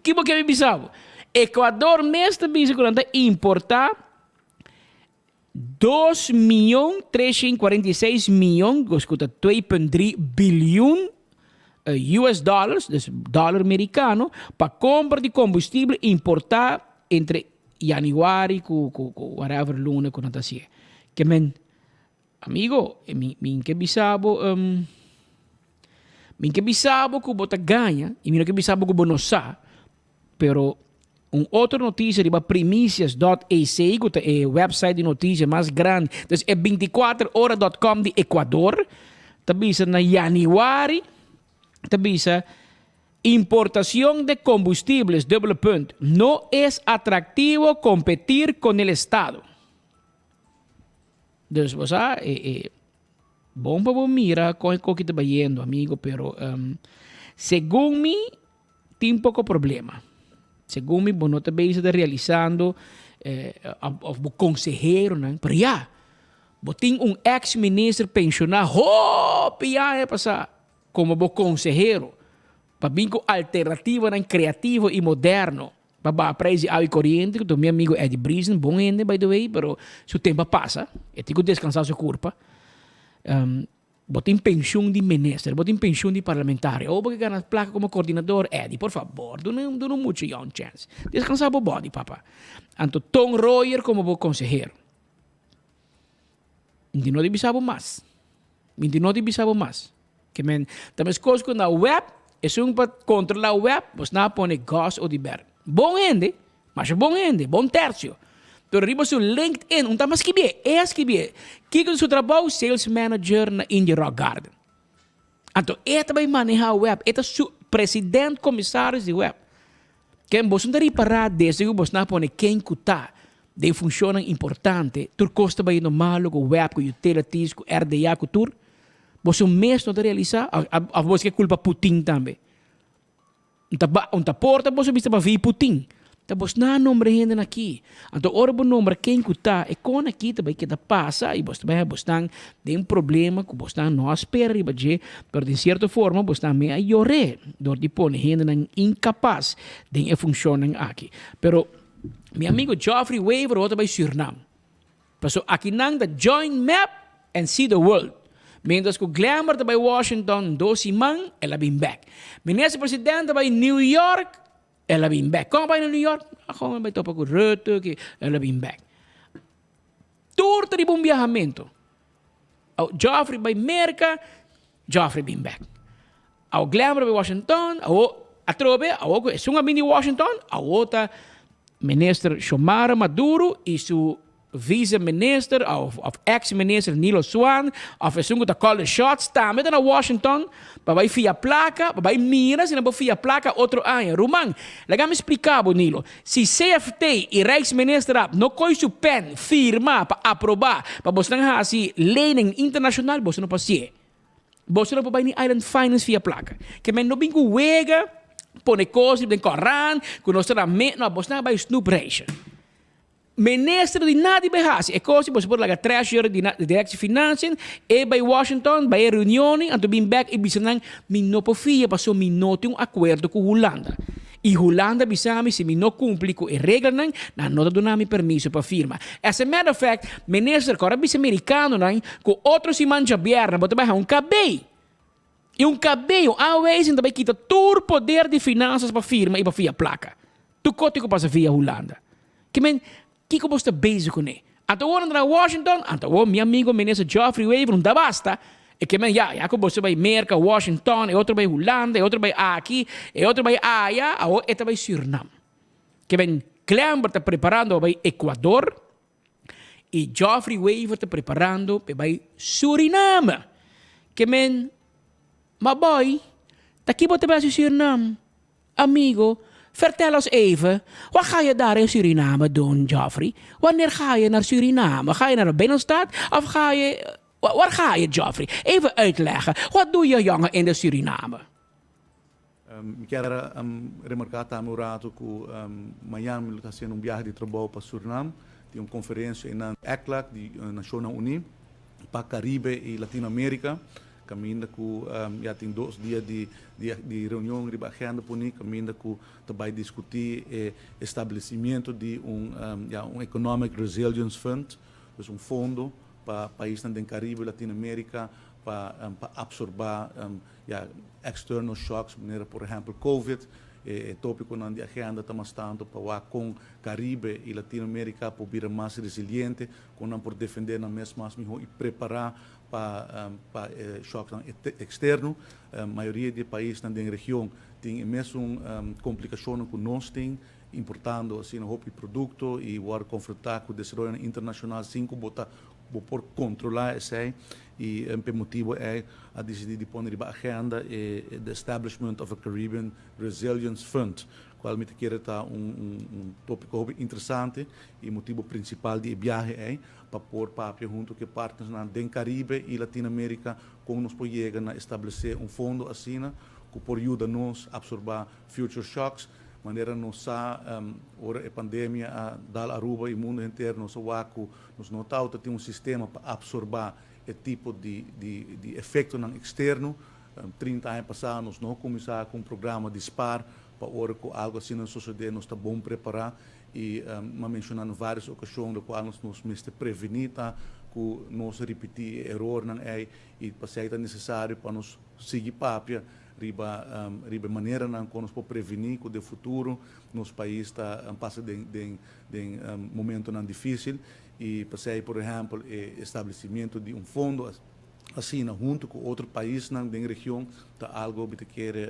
ki bo ke mi bisa bo? Ecuador mes ta bisa ku nan ta importa Dos mion 346 mion, ku ta 2.3 biljoen US dollars, dus dollar merikano, pa kompra di kombustibel importá entre yanüari ku ku ku whatever luna ku nan ta hasié. Ke men, amigo, mi mi ke bisa bo, mi ke bisa bo ku bo ta gaña i mi no ke bisa bo ku bo no sa, Pero un otro noticia riba primicias dot ec cu ta e website di noticia mas grandi, dus e 24 ora dot com di Ecuador, ta bisa na januari, ta bisa importacion de combustibles dubbele punt no es atractivo competir con el estado. Dus bo sa e e bon pa bo mira con e koki ta bayendo amigo pero segun mi Tin poko problema. Segun mi bo no ta bezig ta realisando of bo konseheronan, pero ya, bo tin un ex minister penshoná hopi aña pasá komo bo konsehero pa bin ku alternativanan kreativo i moderno pa baha prijs di awa i koriente, ku ta mi amigo Eddie Briesen, bon hende by the way, pero su tempu a pasa, e tin ku deskansá su kurpa. Bo tin penshun di minister, bo tin penshun di parlamentario, awor bo ke gana plaka komo koordinador, Eddy, por fabor, duna duna un mucha yon chèns. Deskansá bo bòdi, papa. Anto Ton Royer komo bo konsehero. Mi tin no di bisa bo mas. Mi tin no di bisa bo mas. Ke men, ta meskos ku na web, esun pa kontrolá web, bo sna pone Gus Oduber. Bon hende, Masha bon hende, bon tercio. Pero riba su LinkedIn un ta mas skibié, e a skibié. Kiko ta su trabou? Sales manager na India Rock Garden. Anto e ta bai maneha web, e ta su president commissaris di web. Ken boso ta ripará desde ku boso a pone ken ku ta den funshonnan importante, tur kos ta bayendo malo ku web, ku utilities, ku RDA, ku tur. Boso mes no ta realisá? Of boso ke kulpa Putin tambe? Un ta ba, un ta porta boso bisa pa vi Putin. Ta bos na nombra hendenan aki. Anto ora bo nombra ken ku ta, e kon aki ta bai keda pasa i bos ta bai haña bosnan den problema ku bosnan no a spera riba dje, pero den sierto forma bosnan me a yor'é dor di pone hendenan inkapas den e funshonnan aki. Pero mi amigo Geoffrey Wever awor ta bai Surnam. Paso akinan ta join mep and see the world. Mientras cu Glenber ta bay Washington dos siman, el a bin bek. Minister President ta bay New York, el a bin bek. Con a bay na New York? Ah, con a bay topa cu Rutte, ki, el a bin bek. Tur ta riba un biahamento. Aw Geoffrey bay Merca, Geoffrey bin bek. Awo Glenber bay Washington, awo atrobe, awo cu esun a bin di Washington, awo ta Minister Xiomara Maduro y su Vice Minister of of ex Minister Nilo Swan of esun cu ta call the shots tambe ta na Washington pa bay fia placa, pa bay mira si nan por fia placa otro aña. Ruman, laga mi splica bo Nilo, si CFT y Rijksministerraad no coy su pen firma pa aproba pa bosnan haci leynan internacional, boso no por hacié. Boso no por bai ni Island Finance fia plaka. Ke men no bin ku wega, pone kos riba den koran, ku nos ta na me, no, boso nan a bai snoep reisje. Minister di nada bai hasi e kos, boso por laga Treasurer di Directie Financiën, e bai Washington, bai e reunionnan, anto bin bek i bisa nan, mi no por fia paso mi no tin un akuerdo ku Hulanda. I Hulanda bisa mi si mi no kumpli ku e reglanan, nan no ta duna mi permiso pa firma. As a matter of fact, minister kor a bisa merikanonan ku otro siman djabièrnè bo ta bai haña un kabei. I un kabei, un aanwijzing ta bai kita tur poder di finansas pa firma i pa fia plaka. Tur kos tin ku pasa via Hulanda. Ke men, kiko bo sta bezig kuné? Anto awor nan ta na Washington, anto awor mi amigo minister Geoffrey Wever un ta basta, e ke men ya, ya ku boso bai Merka, Washington, e otro bai Hulanda, e otro bai aki, e otro bai aya, awor e ta bai Surinam. Ke men Klember ta preparando pa bai Ecuador i Geoffrey Wever ta preparando pa e bai Suriname. Ke men, ma boy, ta ki bo ta bai hasi Surinam? Amigo, vertel ons even, wat ga je daar in Suriname doen, Geoffrey? Wanneer ga je naar Suriname? Ga je naar de binnenstad of ga je... Waar ga je, Geoffrey? Even uitleggen. Wat doe je, jongen, in de Suriname? Mi kier a remarká tambe un ratu ku mañan mi lo ta hasiendo un biahe di trabou pa Surinam. Tin un konferensia einan ECLAC di Nashonnan Uní pa Karibe i Latinoamerika kaminda ku ya tin dos dia di di reunion riba agenda poni kaminda ku ta bai diskutí e establesimiento di un ya un Economic Resilience Fund, dus un fondo pa paisnan den Karibe i Latinoamerika pa pa absorbá Ya, external shocks manera por ehempel Covid, e topiconan di agenda ta mas tanto pa wak con Caribe y Latino America por bira mas resiliente, con nan por defende nan mes mas miho y prepara pa pa e shocknan externo. Mayoria di e paisnan den region tin e mesun complicacionnan cu nos tin, importando asina hopi producto y worde confronta cu desaroyonan internacional sin cu bo ta Bo por controla esey y p'e motibo ey a dicidi di pone riba agenda e The Establishment of a Caribbean Resilience Fund, cual mi ta kere ta un un topico hopi interesante y motibo principal di e biahe ey pa por papia hunto cu e partnersnan den Caribe y Latino America con nos por yega na establece un fondo asina cu por yuda nos absorba future shocks. Manera nos sa ora e pandemia a dal Aruba y mundo henter nos a wak cu Nos no tawata tin un sistema pa absorbá e tipo di di efektonan eksterno. 30 aña pasá nos no kuminsá ku un programa di spar pa ora ku algu asina sosodé nos ta bon prepará i m'a menshoná na vários okashon lokual nos nos mester prevení ta ku nos ripití e erornan ei i pasei ta nesesario pa nos sigui papia riba riba e maneranan kon nos por prevení ku den futuro nos pais ta pasa den den Den momentonan difícil y p'esey por ehempel e establecimiento di un fondo asina hunto cu otro paisnan den region ta algo mi ta kere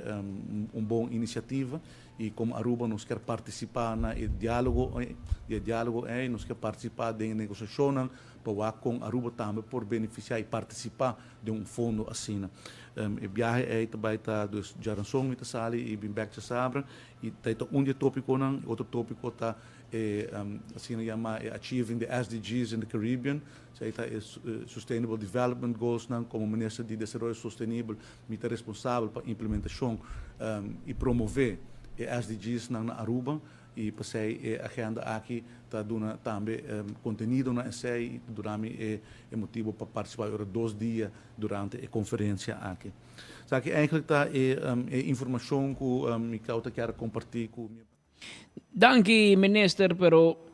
un bon iniciativa y como Aruba nos kier participa na e dialogo di e dialogo ey nos kier participa den e negociacionnan pa wak con Aruba tambe por beneficia y participa den un fondo asina. E biahe ey ta bay ta dus djaranson mi ta sali y bin bek djasabra Y ta ta un di e topiconan. E otro topico ta e asina yama e Achieving the SDG's in the Caribbean. Esei ta e Sustainable Development Goalsnan. Como Minister di Desaroyo Sostenibel mi ta responsabel pa implementacion y promove e SDGsnan na Aruba. Y p'esei e agenda aki ta duna tambe contenido na esei y ta duna mi e motibo pa participa ora dos dia durante e conferencia aki. Esaki eigenlijk ta e e informacion cu mi cau ta kier comparti cu mi. Danki minister pero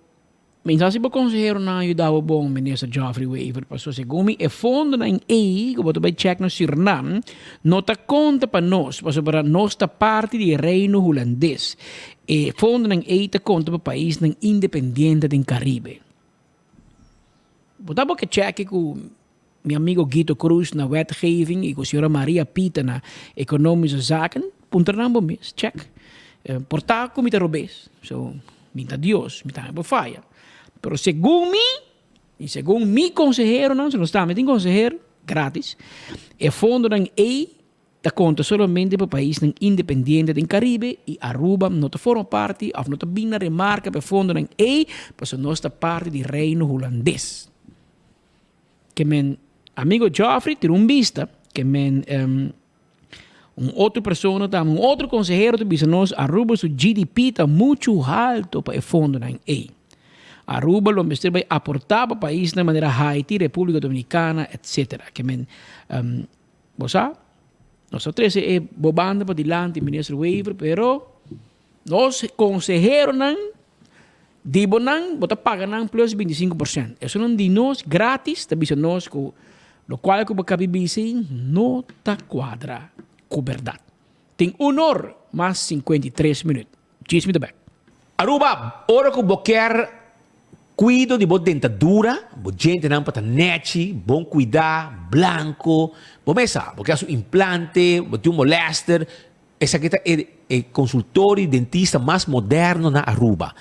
mi sa si bo conseheronan a yuda bo bon minister Geoffrey Wever paso segun mi e fondonan ey cu bo ta bay check na Surinam no ta conta pa nos pasobra nos ta parti di e reino Hulandes e fondonan ey ta conta pa paisnan independiente den Caribe bo ta bo ke check cu Mi amigo Guito Cruz na Wetgeving y cu señora Maria Pita na Economische Zaken, puntra nan bo mes, check. Por ta cu mi ta robes, so mi ta Dios, mi tambe por faya. Pero segun mi y segun mi conseheronan, so nos tambe tin consehero, gratis, e fondonan ey ta conta solamente pa paisnan independiente den Caribe y Aruba no ta forma parti of no ta bin na remarca pa e fondonan ey, pasobra nos ta parti di Reino Hulandes. Ke men amigo Geoffrey tira un bista, ke men un otro persona tambe, un otro consehero ta bisa nos Aruba su GDP ta muchu halto pa e fondonan ey. Aruba lo mester bay aporta pa paisnan manera Haiti, Republica Dominicana, etc. Ke men bo sa, nos a trece e bo banda padilanti Minister Wever, pero nos conseheronan Di bo nan, bo ta paga nan plus 25%. Esun nan di nos gratis ta bisa nos ku lokual ku bo kabi bisa ei no ta kuadra ku bèrdat. Tin un or mas 53 minüt. Djis mi ta bèk. Aruba, ora ku bo kier kuido di bo dentadura, bo djentenan pa ta nèchi, bon kuidá, blanko, bo mes sa, bo kier hasi un implante, bo tin un molèster, Esaki ta e e consultorio di dentista mas moderno na Aruba.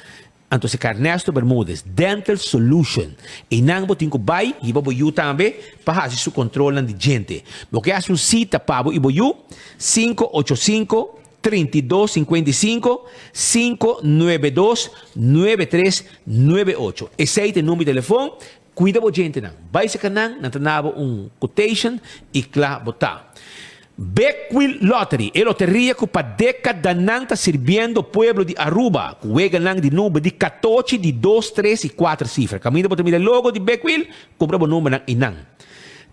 Anto esaki Ernesto Bermudez, Dental Solution. Einan bo tin cu bay, hiba bo yu tambe pa haci su controlnan di djente. Bo ke haci un cita pa bo y bo yu? 585 32 55 592 9398. Esey ta e number di telefon. Cuida bo djentenan. Bay seca nan, nan ta nabo un quotation y cla bo ta. Big Wheel Lottery, e loteria cu pa decadanan ta sirbiendo pueblo di Aruba cu weganan di number di catochi, di dos, tres y cuater cifra. Caminda bo ta mira e logo di Big Wheel, cumpra bo numbernan eynan.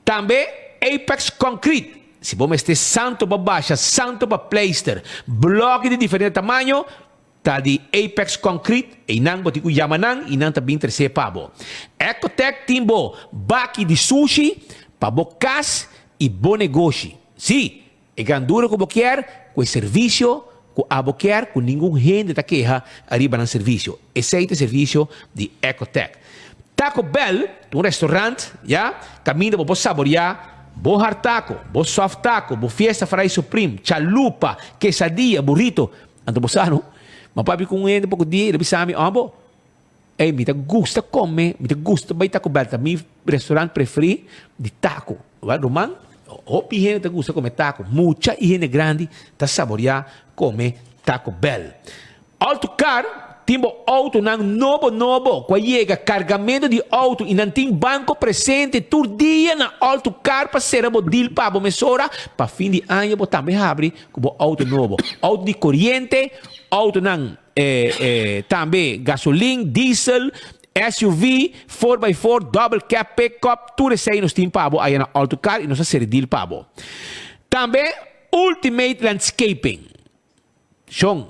Tambe Apex Concrete, si bo mester santo pa basha, santo pa pleister, bloki di diferente tamaño, Ta di Apex Concrete, einan bo tin ku yama nan i nan ta bin tresé pa bo. Ecotec tin bo baki di sushi pa bo kas i bo negoshi. Sí, e grandura ku bo kier ku e servisio ku abo kier ku ningun hende ta keha ariba nan servisio. Esei ta e servisio di Ecotec. Taco Bell ta un restaurant, ya, kaminda bo por saboriá bo hard taco, bo soft taco, bo fiesta fry supreme, chalupa, quesadilla, burrito. Anto bo sa no, ma papia ku un hende poko dia i ta bisa mi, Ombo, ey, mi ta gusta kome, mi ta gusta bai Taco Bell, ta mi restaurant preferí di taco. Wèl, ruman, hopi hende ta gusta kome taco, mucha i hende grandi ta saboriá kome Taco Bell. Autocar tin bo autonan nobo nobo ku a yega, kargamento di auto i nan tin banko presente tur dia na Autocar pa sera bo deal pa bo mesora pa fin di aña bo tambe habri ku bo auto nobo. Auto di koriente, autonan tambe gasolin, diesel, SUV, four by four, double cab, pickup, tur esei nos tin pa bo aya na Autocar i nos a sera deal pa bo. Tambe Ultimate Landscaping. Shon,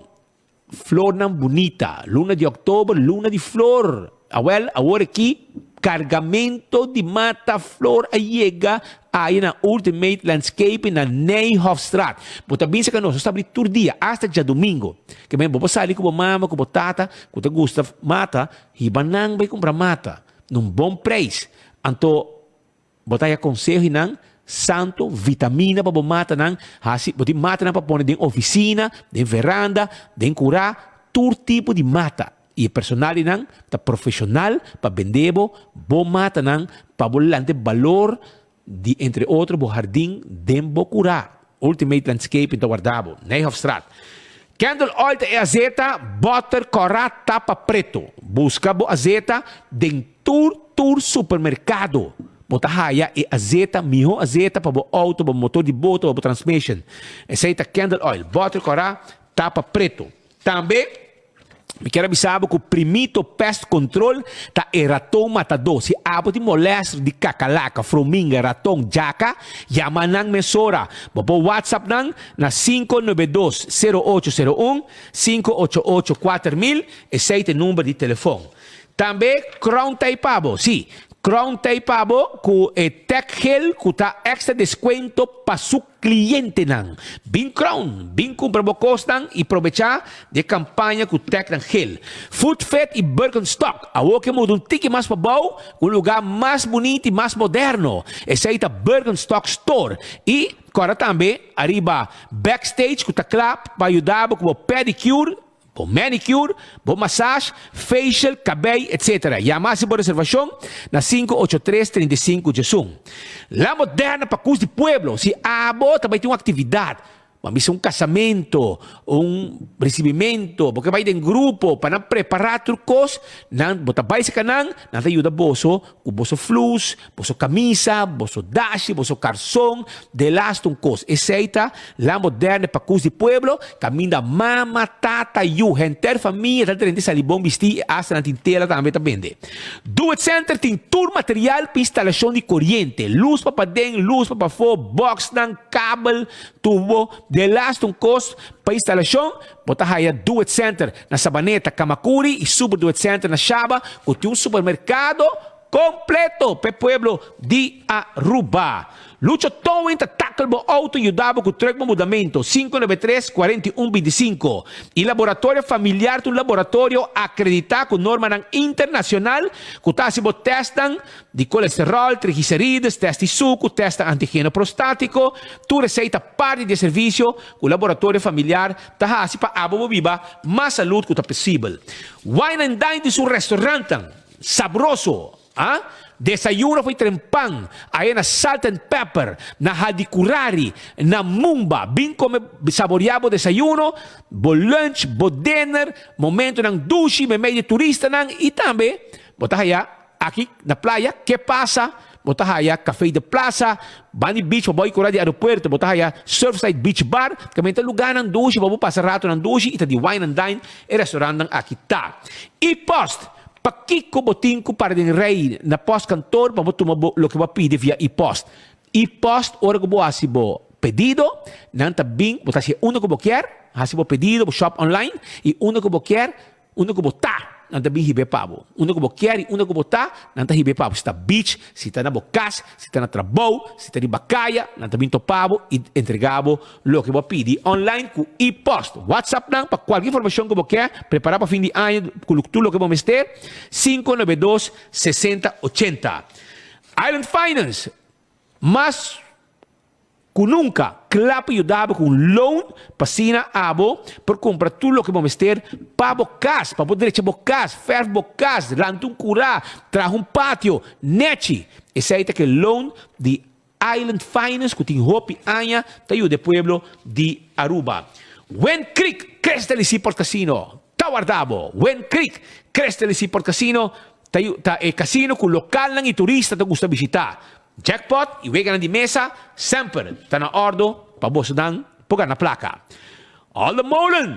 flornan bunita. Luna di oktober, luna di flor. Awel, awor aki kargamento di mata flor a yega aya na Ultimate Landscaping na Nijhofstraat. Bo ta binse ka nos, nos ta abri tur dia, asta djadumingo. Ke men bo por sali ku bo mama, ku bo tata, ku ta gusta mata, hiba nan bai kumpra mata na un bon preis. Anto. Bo ta haya conseho di nan santo, vitamina pa bo matanan, haci, bo tin matanan pa pone den oficina, den veranda, den cura, tur tipo di mata. Y e personal di nan ta profesional pa bende bo bo matanan pa bo lanta e balor di entre otro bo hardin den bo cura. Ultimate Landscaping ta warda bo. Nijhofstraat. Candle oil ta e azeta, boter, cora, tapa preto. Busca bo azeta den tur tur supermercado. Bo ta haya e azeta, miho azeta pa bo auto, pa bo motor di boto, pa bo transmission. Esey ta candle oil, boter cora, tapa preto. Tambe mi kier a bisa bo ku Primito Pest Control ta e raton matadó. Si abo tin molèster di kakalaka, frominga, raton, djaka, yama nan mesora. Bo por WhatsApp nan na 592 0801, 588 4000, esei ta e number di telefon. Tambe Crown ta ei pa bo, sí, Crown ta ei pa bo ku e tag geel ku ta èkstra deskuento pa su Clientenan, bin Crown, bin cumpra bo cosnan y probecha di e campaña cu tagnan geel. Food Fit y Birkenstock, awor ke muda un tiki mas pabou, cu un lugar mas bunita y mas moderno. Esey ta Birkenstock Store. Y corda tambe ariba Backstage cu ta cla pa yuda bo cu bo pedicure, Bo manicure, bo massage, facial, cabey, etc. Yama haci bo reservacion na 583 35 11. La Moderna pa cus di pueblo. Si abo ta bay tin un actividad, bo a bisa un casamento, un recibimento, bo ke bay den grupo pa nan prepara tur cos, nan bo ta bay cerca nan, nan ta yuda boso cu boso flus, boso camisa, boso dashi, boso carson, delaste un cos. Esey ta La Moderne pa cus di pueblo, caminda mama, tata, yu, henter famia ta drenta y sali bon bisti y hasta nan tin tela tambe ta bende. Do It Center tin tur material pa instalacion di coriente, luz pa paden, luz pa pafo, boxnan, kabel, tubo, delaste un cos pa instalacion, Bo ta haya Do It Center na Sabaneta, Camacuri y Super Do It Center na Shaba cu tin un supermercado completo p'e pueblo di Aruba. Lucho Towing ta tackle bo auto y yuda bo cu truck bo mudamento, 593 41 25. Y Laboratorio Familiar ta un laboratorio acredita cu normanan internacional cu ta haci bo testnan di colesterol, triglicerides, test di sucu, testnan antigeno prostatico. Tur esey ta parti di e servicio Ku laboratorio familiar ta hasi pa abo bo biba mas salud ku ta posibel. Wine and Dine tin su restaurantnan sabroso, a Desayuno for trempan aya na Salt and Pepper, na Hadicurari, na Mumba. Bin kome saboria bo desayuno, bo lunch, bo dinner, momentonan dushi meimei di turistanan i tambe bo ta haya aki na playa ke pasa. bo ta haya Café de Plaza, Bani Beach pa bo kura di aeropuerto, bo ta haya Surfside Beach Bar, kaminda ta lugánan dushi pa bo pasa ratonan dushi i ta di wine and dine e restaurantnan aki ta. I post, pakiko bo tin ku para den rei na postkantoor pa bo tuma bo loke bo a pidi via e-post? E-post ora ku bo hasi bo pedido, nan ta bin, bo ta hasi unda ku bo kier, hasi bo pedido, bo shop online, i unda ku bo kier, Unda ku bo ta, nan ta bin hib'é pa bo. Unda ku bo kier i unda ku bo ta, nan ta hib'é pa bo. Si ta beach, si ta na bo kas, si ta na trabou, si ta riba kaya, nan ta bin topa bo i entregá bo loke bo a pidi online ku e-post. WhatsApp nan pa kualke informashon ku bo ke. Prepará pa fin di aña ku tur loke bo mester, 592 60 80. Island Finance, mas. Ku nunka kla pa yuda bo ku un loan pa asina abo por kumpra tur loke bo mester pa bo kas, pa bo drecha bo kas, fèrf bo kas, lanta un kurá, traha un patio nèchi. Esei ta ke loan di Island Finance ku tin hopi aña ta yuda e pueblo di Aruba. Wind Creek Crystal y Seaport Casino ta warda bo! Wind Creek Crystal y Seaport Casino ta e casino ku lokalnan y turista ta gusta bishita. Jackpot y weganan di mesa semper ta na ordo pa bosonan por gana placa. All the Molen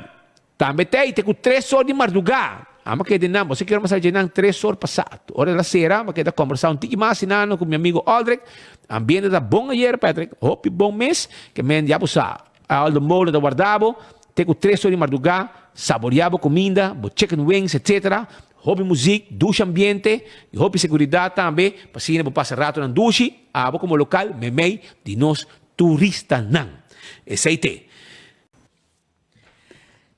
tambe ta ey te cu tres or di marduga. Amo keda nan, boso kier masa dje nan tres or pasa. Ora el a cera, mi a keda combersa un tiki mas asina cu mi amigo Aldrich. Ambiente ta bon ayer, Patrick. Hopi bon mes. Ke men ya bo sa. All the Molen ta warda bo te cu tres or di marduga, saborea bo cuminda, bo chicken wings, etc. Hopi muzik, dushi ambiente y hopi seguridad tambe pa asina bo pasa ratonan dushi, abo como local memey di nos turistanan. Esey te.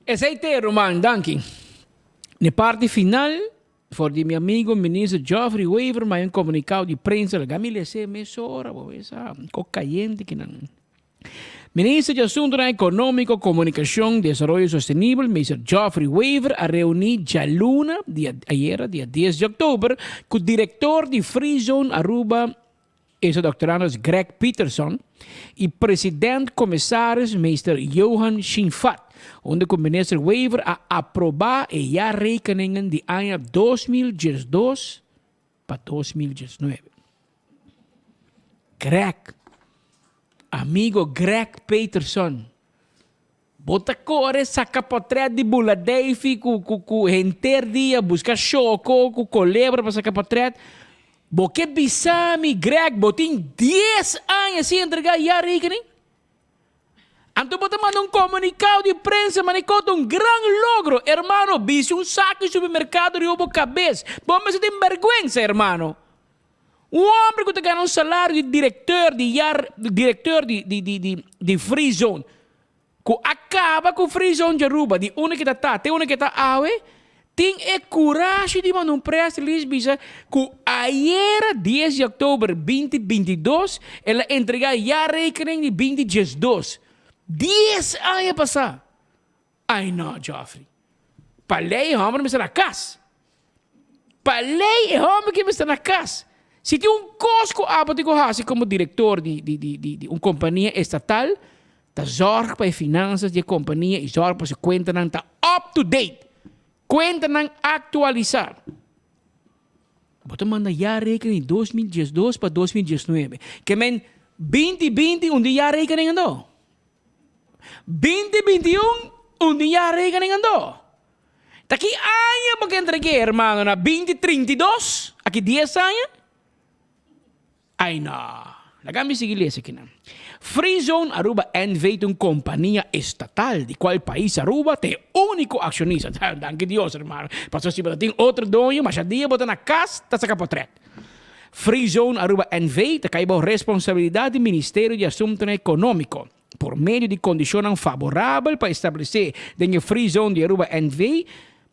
Esey te ruman, danki. N'e parti final, for di mi amigo Minister Geoffrey Wever maya un comunicado di prensa, laga mi lese mesora, bo sa, ko cayente kinan. Minister di Asuntonan Economico, Comunicacion, Desaroyo Sostenibel, Mister Geoffrey Wever a reuni djaluna, dia ayera, dia dies di october, cu director di Free Zone Aruba, esta Doctorandus Greg Peterson, y President Commissaris Meester Johan Shinfat, unda cu Minister Wever a aproba e jaarrekeningen di aña 2012 pa 2019. Greg, amigo Greg Peterson, bo ta kore saka potret di Bula Davy ku ku ku henter dia buska shoko ku kolebra pa saka potret. Bo ke bisa mi Greg bo tin dies aña sin entrega jaarrekening? Anto bo ta manda un komunikado di prensa mane ko ta un gran logro. Hermano, bisti un saku di supermerkado riba bo kabes. Bo mester tin bèrgwensa, hermano. Un homber ku ta gana un salario di direkteur di yar, direkteur di di di di di free zone, ku a kaba ku free zone di Aruba, di unda ke ta ta te unda ke ta awe, Tin e kurashi di manda un press release bisa ku ayera dies di oktober binti 22 el a entregá jaarrekening di binti 12. Dies aña pasá! Ai no, Geoffrey. Pa lei e hòmber mester na kas. Pa lei e hòmber ki mester na kas. Si tin un kos ku abo tin ku hasi komo direktor di di di di un kompania estatal, Ta zorg pa e finansas di e kompania i zorg pa su kuentanan ta up to date, kuentanan aktualisá. Bo ta manda jaarrekening 2012 pa 2019. Ke men 2020 un di jaarrekening anto. 2021 un di jaarrekening anto. Ta ki aña bo ke entreg'é hermano na 2032? Aki dies aña? Ay no. Laga mi sigui lesa kinan. Free Zone Aruba NV ta un kompania estatal di kual pais Aruba ta e úniko akshonista. Danki Dios hermano. Pasobra si bo ta tin otro doño masha dia bo ta na kas ta saka potret. Free Zone Aruba NV ta kai bou responsabilidat di Ministerio di Asuntonan Ekonómiko. Por medio di kondishonnan faborabel pa establesé den e Free Zone di Aruba NV,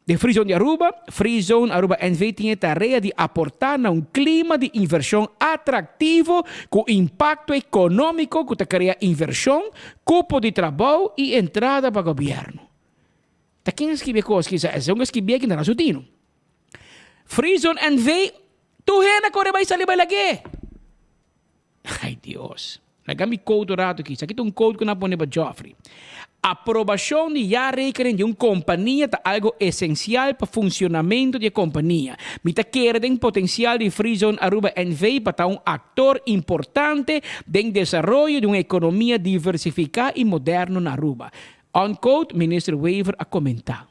Den Free Zone di Aruba, Free Zone Aruba NV tin e tarea di aportá na un klima di invershon atraktivo ku impakto ekonómiko ku ta krea invershon, kupo di trabou i entrada pa gobièrnu. Ta ken a skibi e kos kisa? Esun ku a skibié ki na su tinu. Free Zone NV, tur hende a kore bai sali bai lag'é. Ay Dios. Laga mi quote un rato aki. Esaki ta un quote ku nan a pone pa Geoffrey. Aprobacion di jaarrekening di un compania ta algo esencial pa funcionamento di e compania. Mi ta kere den potencial di Free Zone Aruba NV pa ta un actor importante den desaroyo di un economia diversifica y moderno na Aruba. Unquote, Minister Wever a comenta.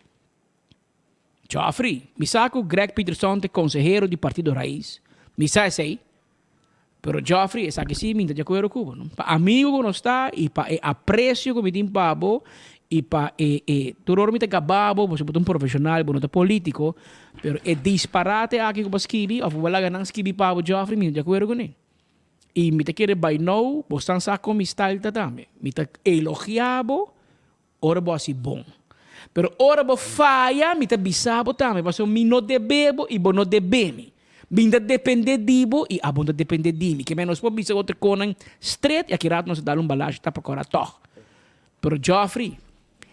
Geoffrey, mi sa cu Greg Peterson ta e consehero di Partido Raiz. Mi sa esey. Pero Geoffrey, esaki si mi ta di acuerdo cu bo, no? Pa amigo cu nos ta y pa e aprecio cu mi tin pa bo y pa e e tur ora mi ta gaba bo, pasobra bo ta un profesional, bo no ta politico, pero e disparate aki cu bo a skibi of bo a laga nan skibi pa bo Geoffrey, mi no di acuerdo cune. Y mi ta kere by now bo stan sa con mi style ta tambe. Mi ta elogia bo Ora bo hasi bon. Pero ora bo faya, mi ta bisa bo tambe, pasobra mi no debe bo i bo no debe mi. Mi ta depende di bo i abo no ta depende di mi. Ke men nos por bisa otro konan stret i aki rato nos ta dal un balashi tapa kora tòg. Pero Geoffrey,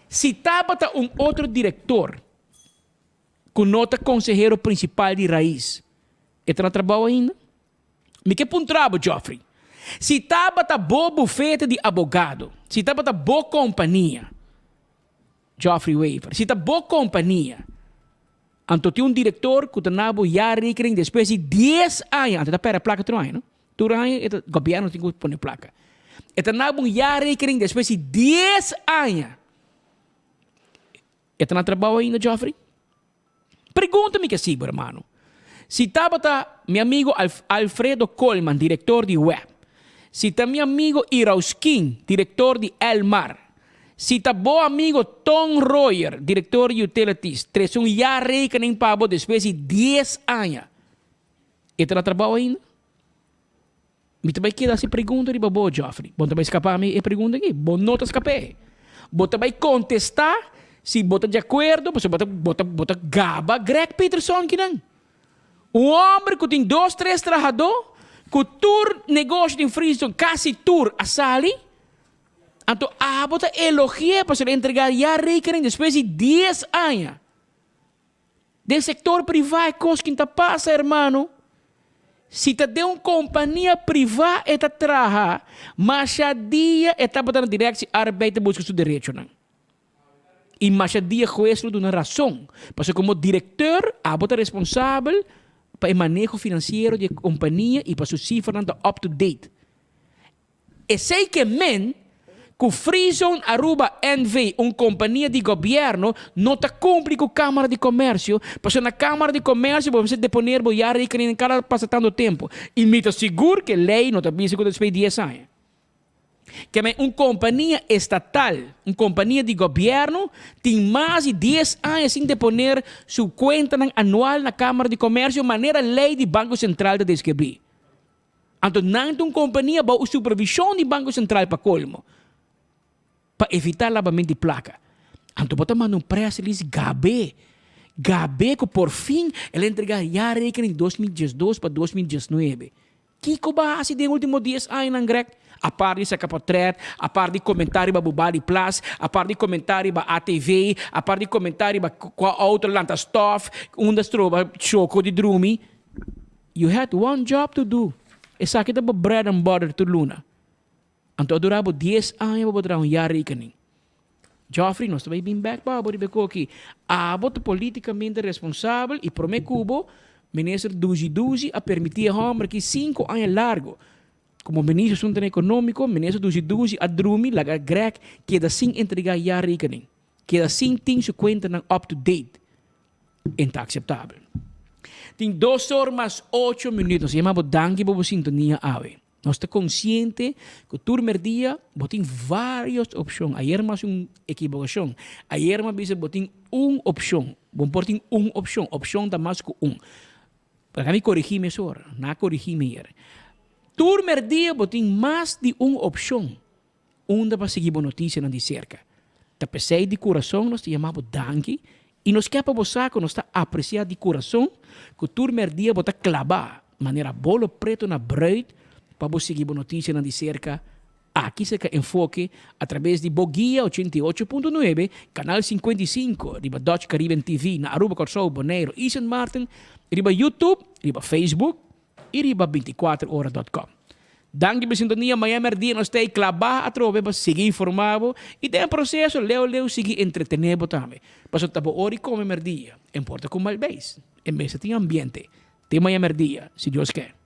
si tabata un otro direktor ku no ta konsehero prinsipal di Raiz, e ta na trabou ainda? Mi ke puntra bo, Geoffrey, si tabata bo bufete di abogado, si tabata bo kompania, Geoffrey Wever, si ta bo kompania, anto tin un direktor ku ta na bo jaarrekening despues di dies aña, anto e ta pèrdè plaka tur aña, no? Tur aña e ta, gobièrnu tin ku pone plaka. E ta na bo un jaarrekening despues di dies aña. E ta na trabou ainda, Geoffrey? Pregunta mi ke si, bo hermano. Si tabata mi amigo Alfredo Colman, director di web. Si ta mi amigo Irausquin, director di Elmar. Si ta bo amigo Ton Royer, director di Utilities, trece un jaarrekening pa bo despues di dies aña. E ta na trabou ainda? Mi ta bai keda hasi pregunta riba bo, Geoffrey. Bo no ta bai skapa mi e pregunta aki. Bo no ta skap'é. Bo ta bai kontestá si bo ta di akuerdo, pasobra bo ta, bo ta, bo ta gaba Greg Peterson kinan. Un hòmber ku tin dos, tres trahadó, ku tur negoshi den Friesland, kasi tur, a sali. Anto abo ta elogi'é pasobra el a entregá ya rekening despues di dies aña. Den sector priva e cos kin ta pasa hermano, si ta den un compania priva e ta traha, masha dia e tabata na directie arbeid ta busca su derechonan. Y masha dia huez lo duna razon, pasobra como directeur abo ta responsabel pa e maneho financiero di e compania y pa su cifranan ta up to date. Esey ke men ku Freezone Aruba NV. un kompania di gobièrnu, no ta kumpli ku Kámara di Komèrsio, pasobra na Kámara di Komèrsio bo mester deponer bo jaarrekening kada pasa tantu tempu. I mi ta sigur ku e lei no ta bisa ku ta despues di dies aña. Ke men un kompania estatal, un kompania di gobièrnu, tin mas di dies aña sin deponer su kuentanan anual na Kámara di Komèrsio manera lei di Banko Sentral ta deskribí. Anto nan ta un kompania bou supervishon di Banko Sentral pa kolmo, pa evitá labament di plaka. Anto bo ta manda un press release gab'é, gab'é ku por fin el a entregá jaarrekening di 2012 pa 2019. Kiko bo a hasi den último dies añanan, Greg? Apart di saka portret, apart di komentá riba Bubali Plas, apart di komentá riba ATV, apart di komentá riba kua outo lanta stòf, unda stroba choko di drumi. You had one job to do. Esaki ta bo bread and butter tur luna. Anto a dura bo dies aña pa bo traha un jaarrekening. Geoffrey, nos ta bay bin bek pa bo riba e koki. Abo ta politicamente responsabel y prome cu bo, Minister Duzi Duzi a permiti e homber aki cinco aña largo. Como Minister Asuntonan Economico, Minister Duzi Duzi a drumi laga Greg keda sin entrega jaarrekening. Keda sin tin su cuentanan up to date. En ta aceptabel. Tin dos or mas ocho minuut. Nos a yama bo danki pa bo sintonia awe. Nos ta consciente cu tur merdia bo tin varios opcion. Ayer mas un equivocacion. Ayer mi a bisa bo tin un opcion. Bo por tin un opcion. Opcion ta mas cu un. Laga mi corigi mesora. Na corigi mi ayer. Tur merdia bo tin mas di un opcion. Unda pa sigui bo notisianan di serka. Ta p'esei di kurason nos ta yama bo danki i nos ke pa bo sa ku nos ta apresiá di kurason ku tur mèrdia bo ta klabá manera bolo pretu na brùit pa bo sigui bo notisianan di serka aki serka Enfoke atrabes di bo guia 88.9 kanal 55 riba Dutch Caribbean TV na Aruba, Kòrsou, Boneiru i Sint Maarten, riba YouTube, riba Facebook i riba 24 ora dot com. Danki pa sintonia, mañana merdia nos ta ei klabá atrobe pa sigui informá bo i den e proseso leu leu sigui entretené bo tambe. Pasobra ta bo ora di kome merdia, en porta ku mal beis. E mester tin ambiente. Te mañana merdia, si Dios ke.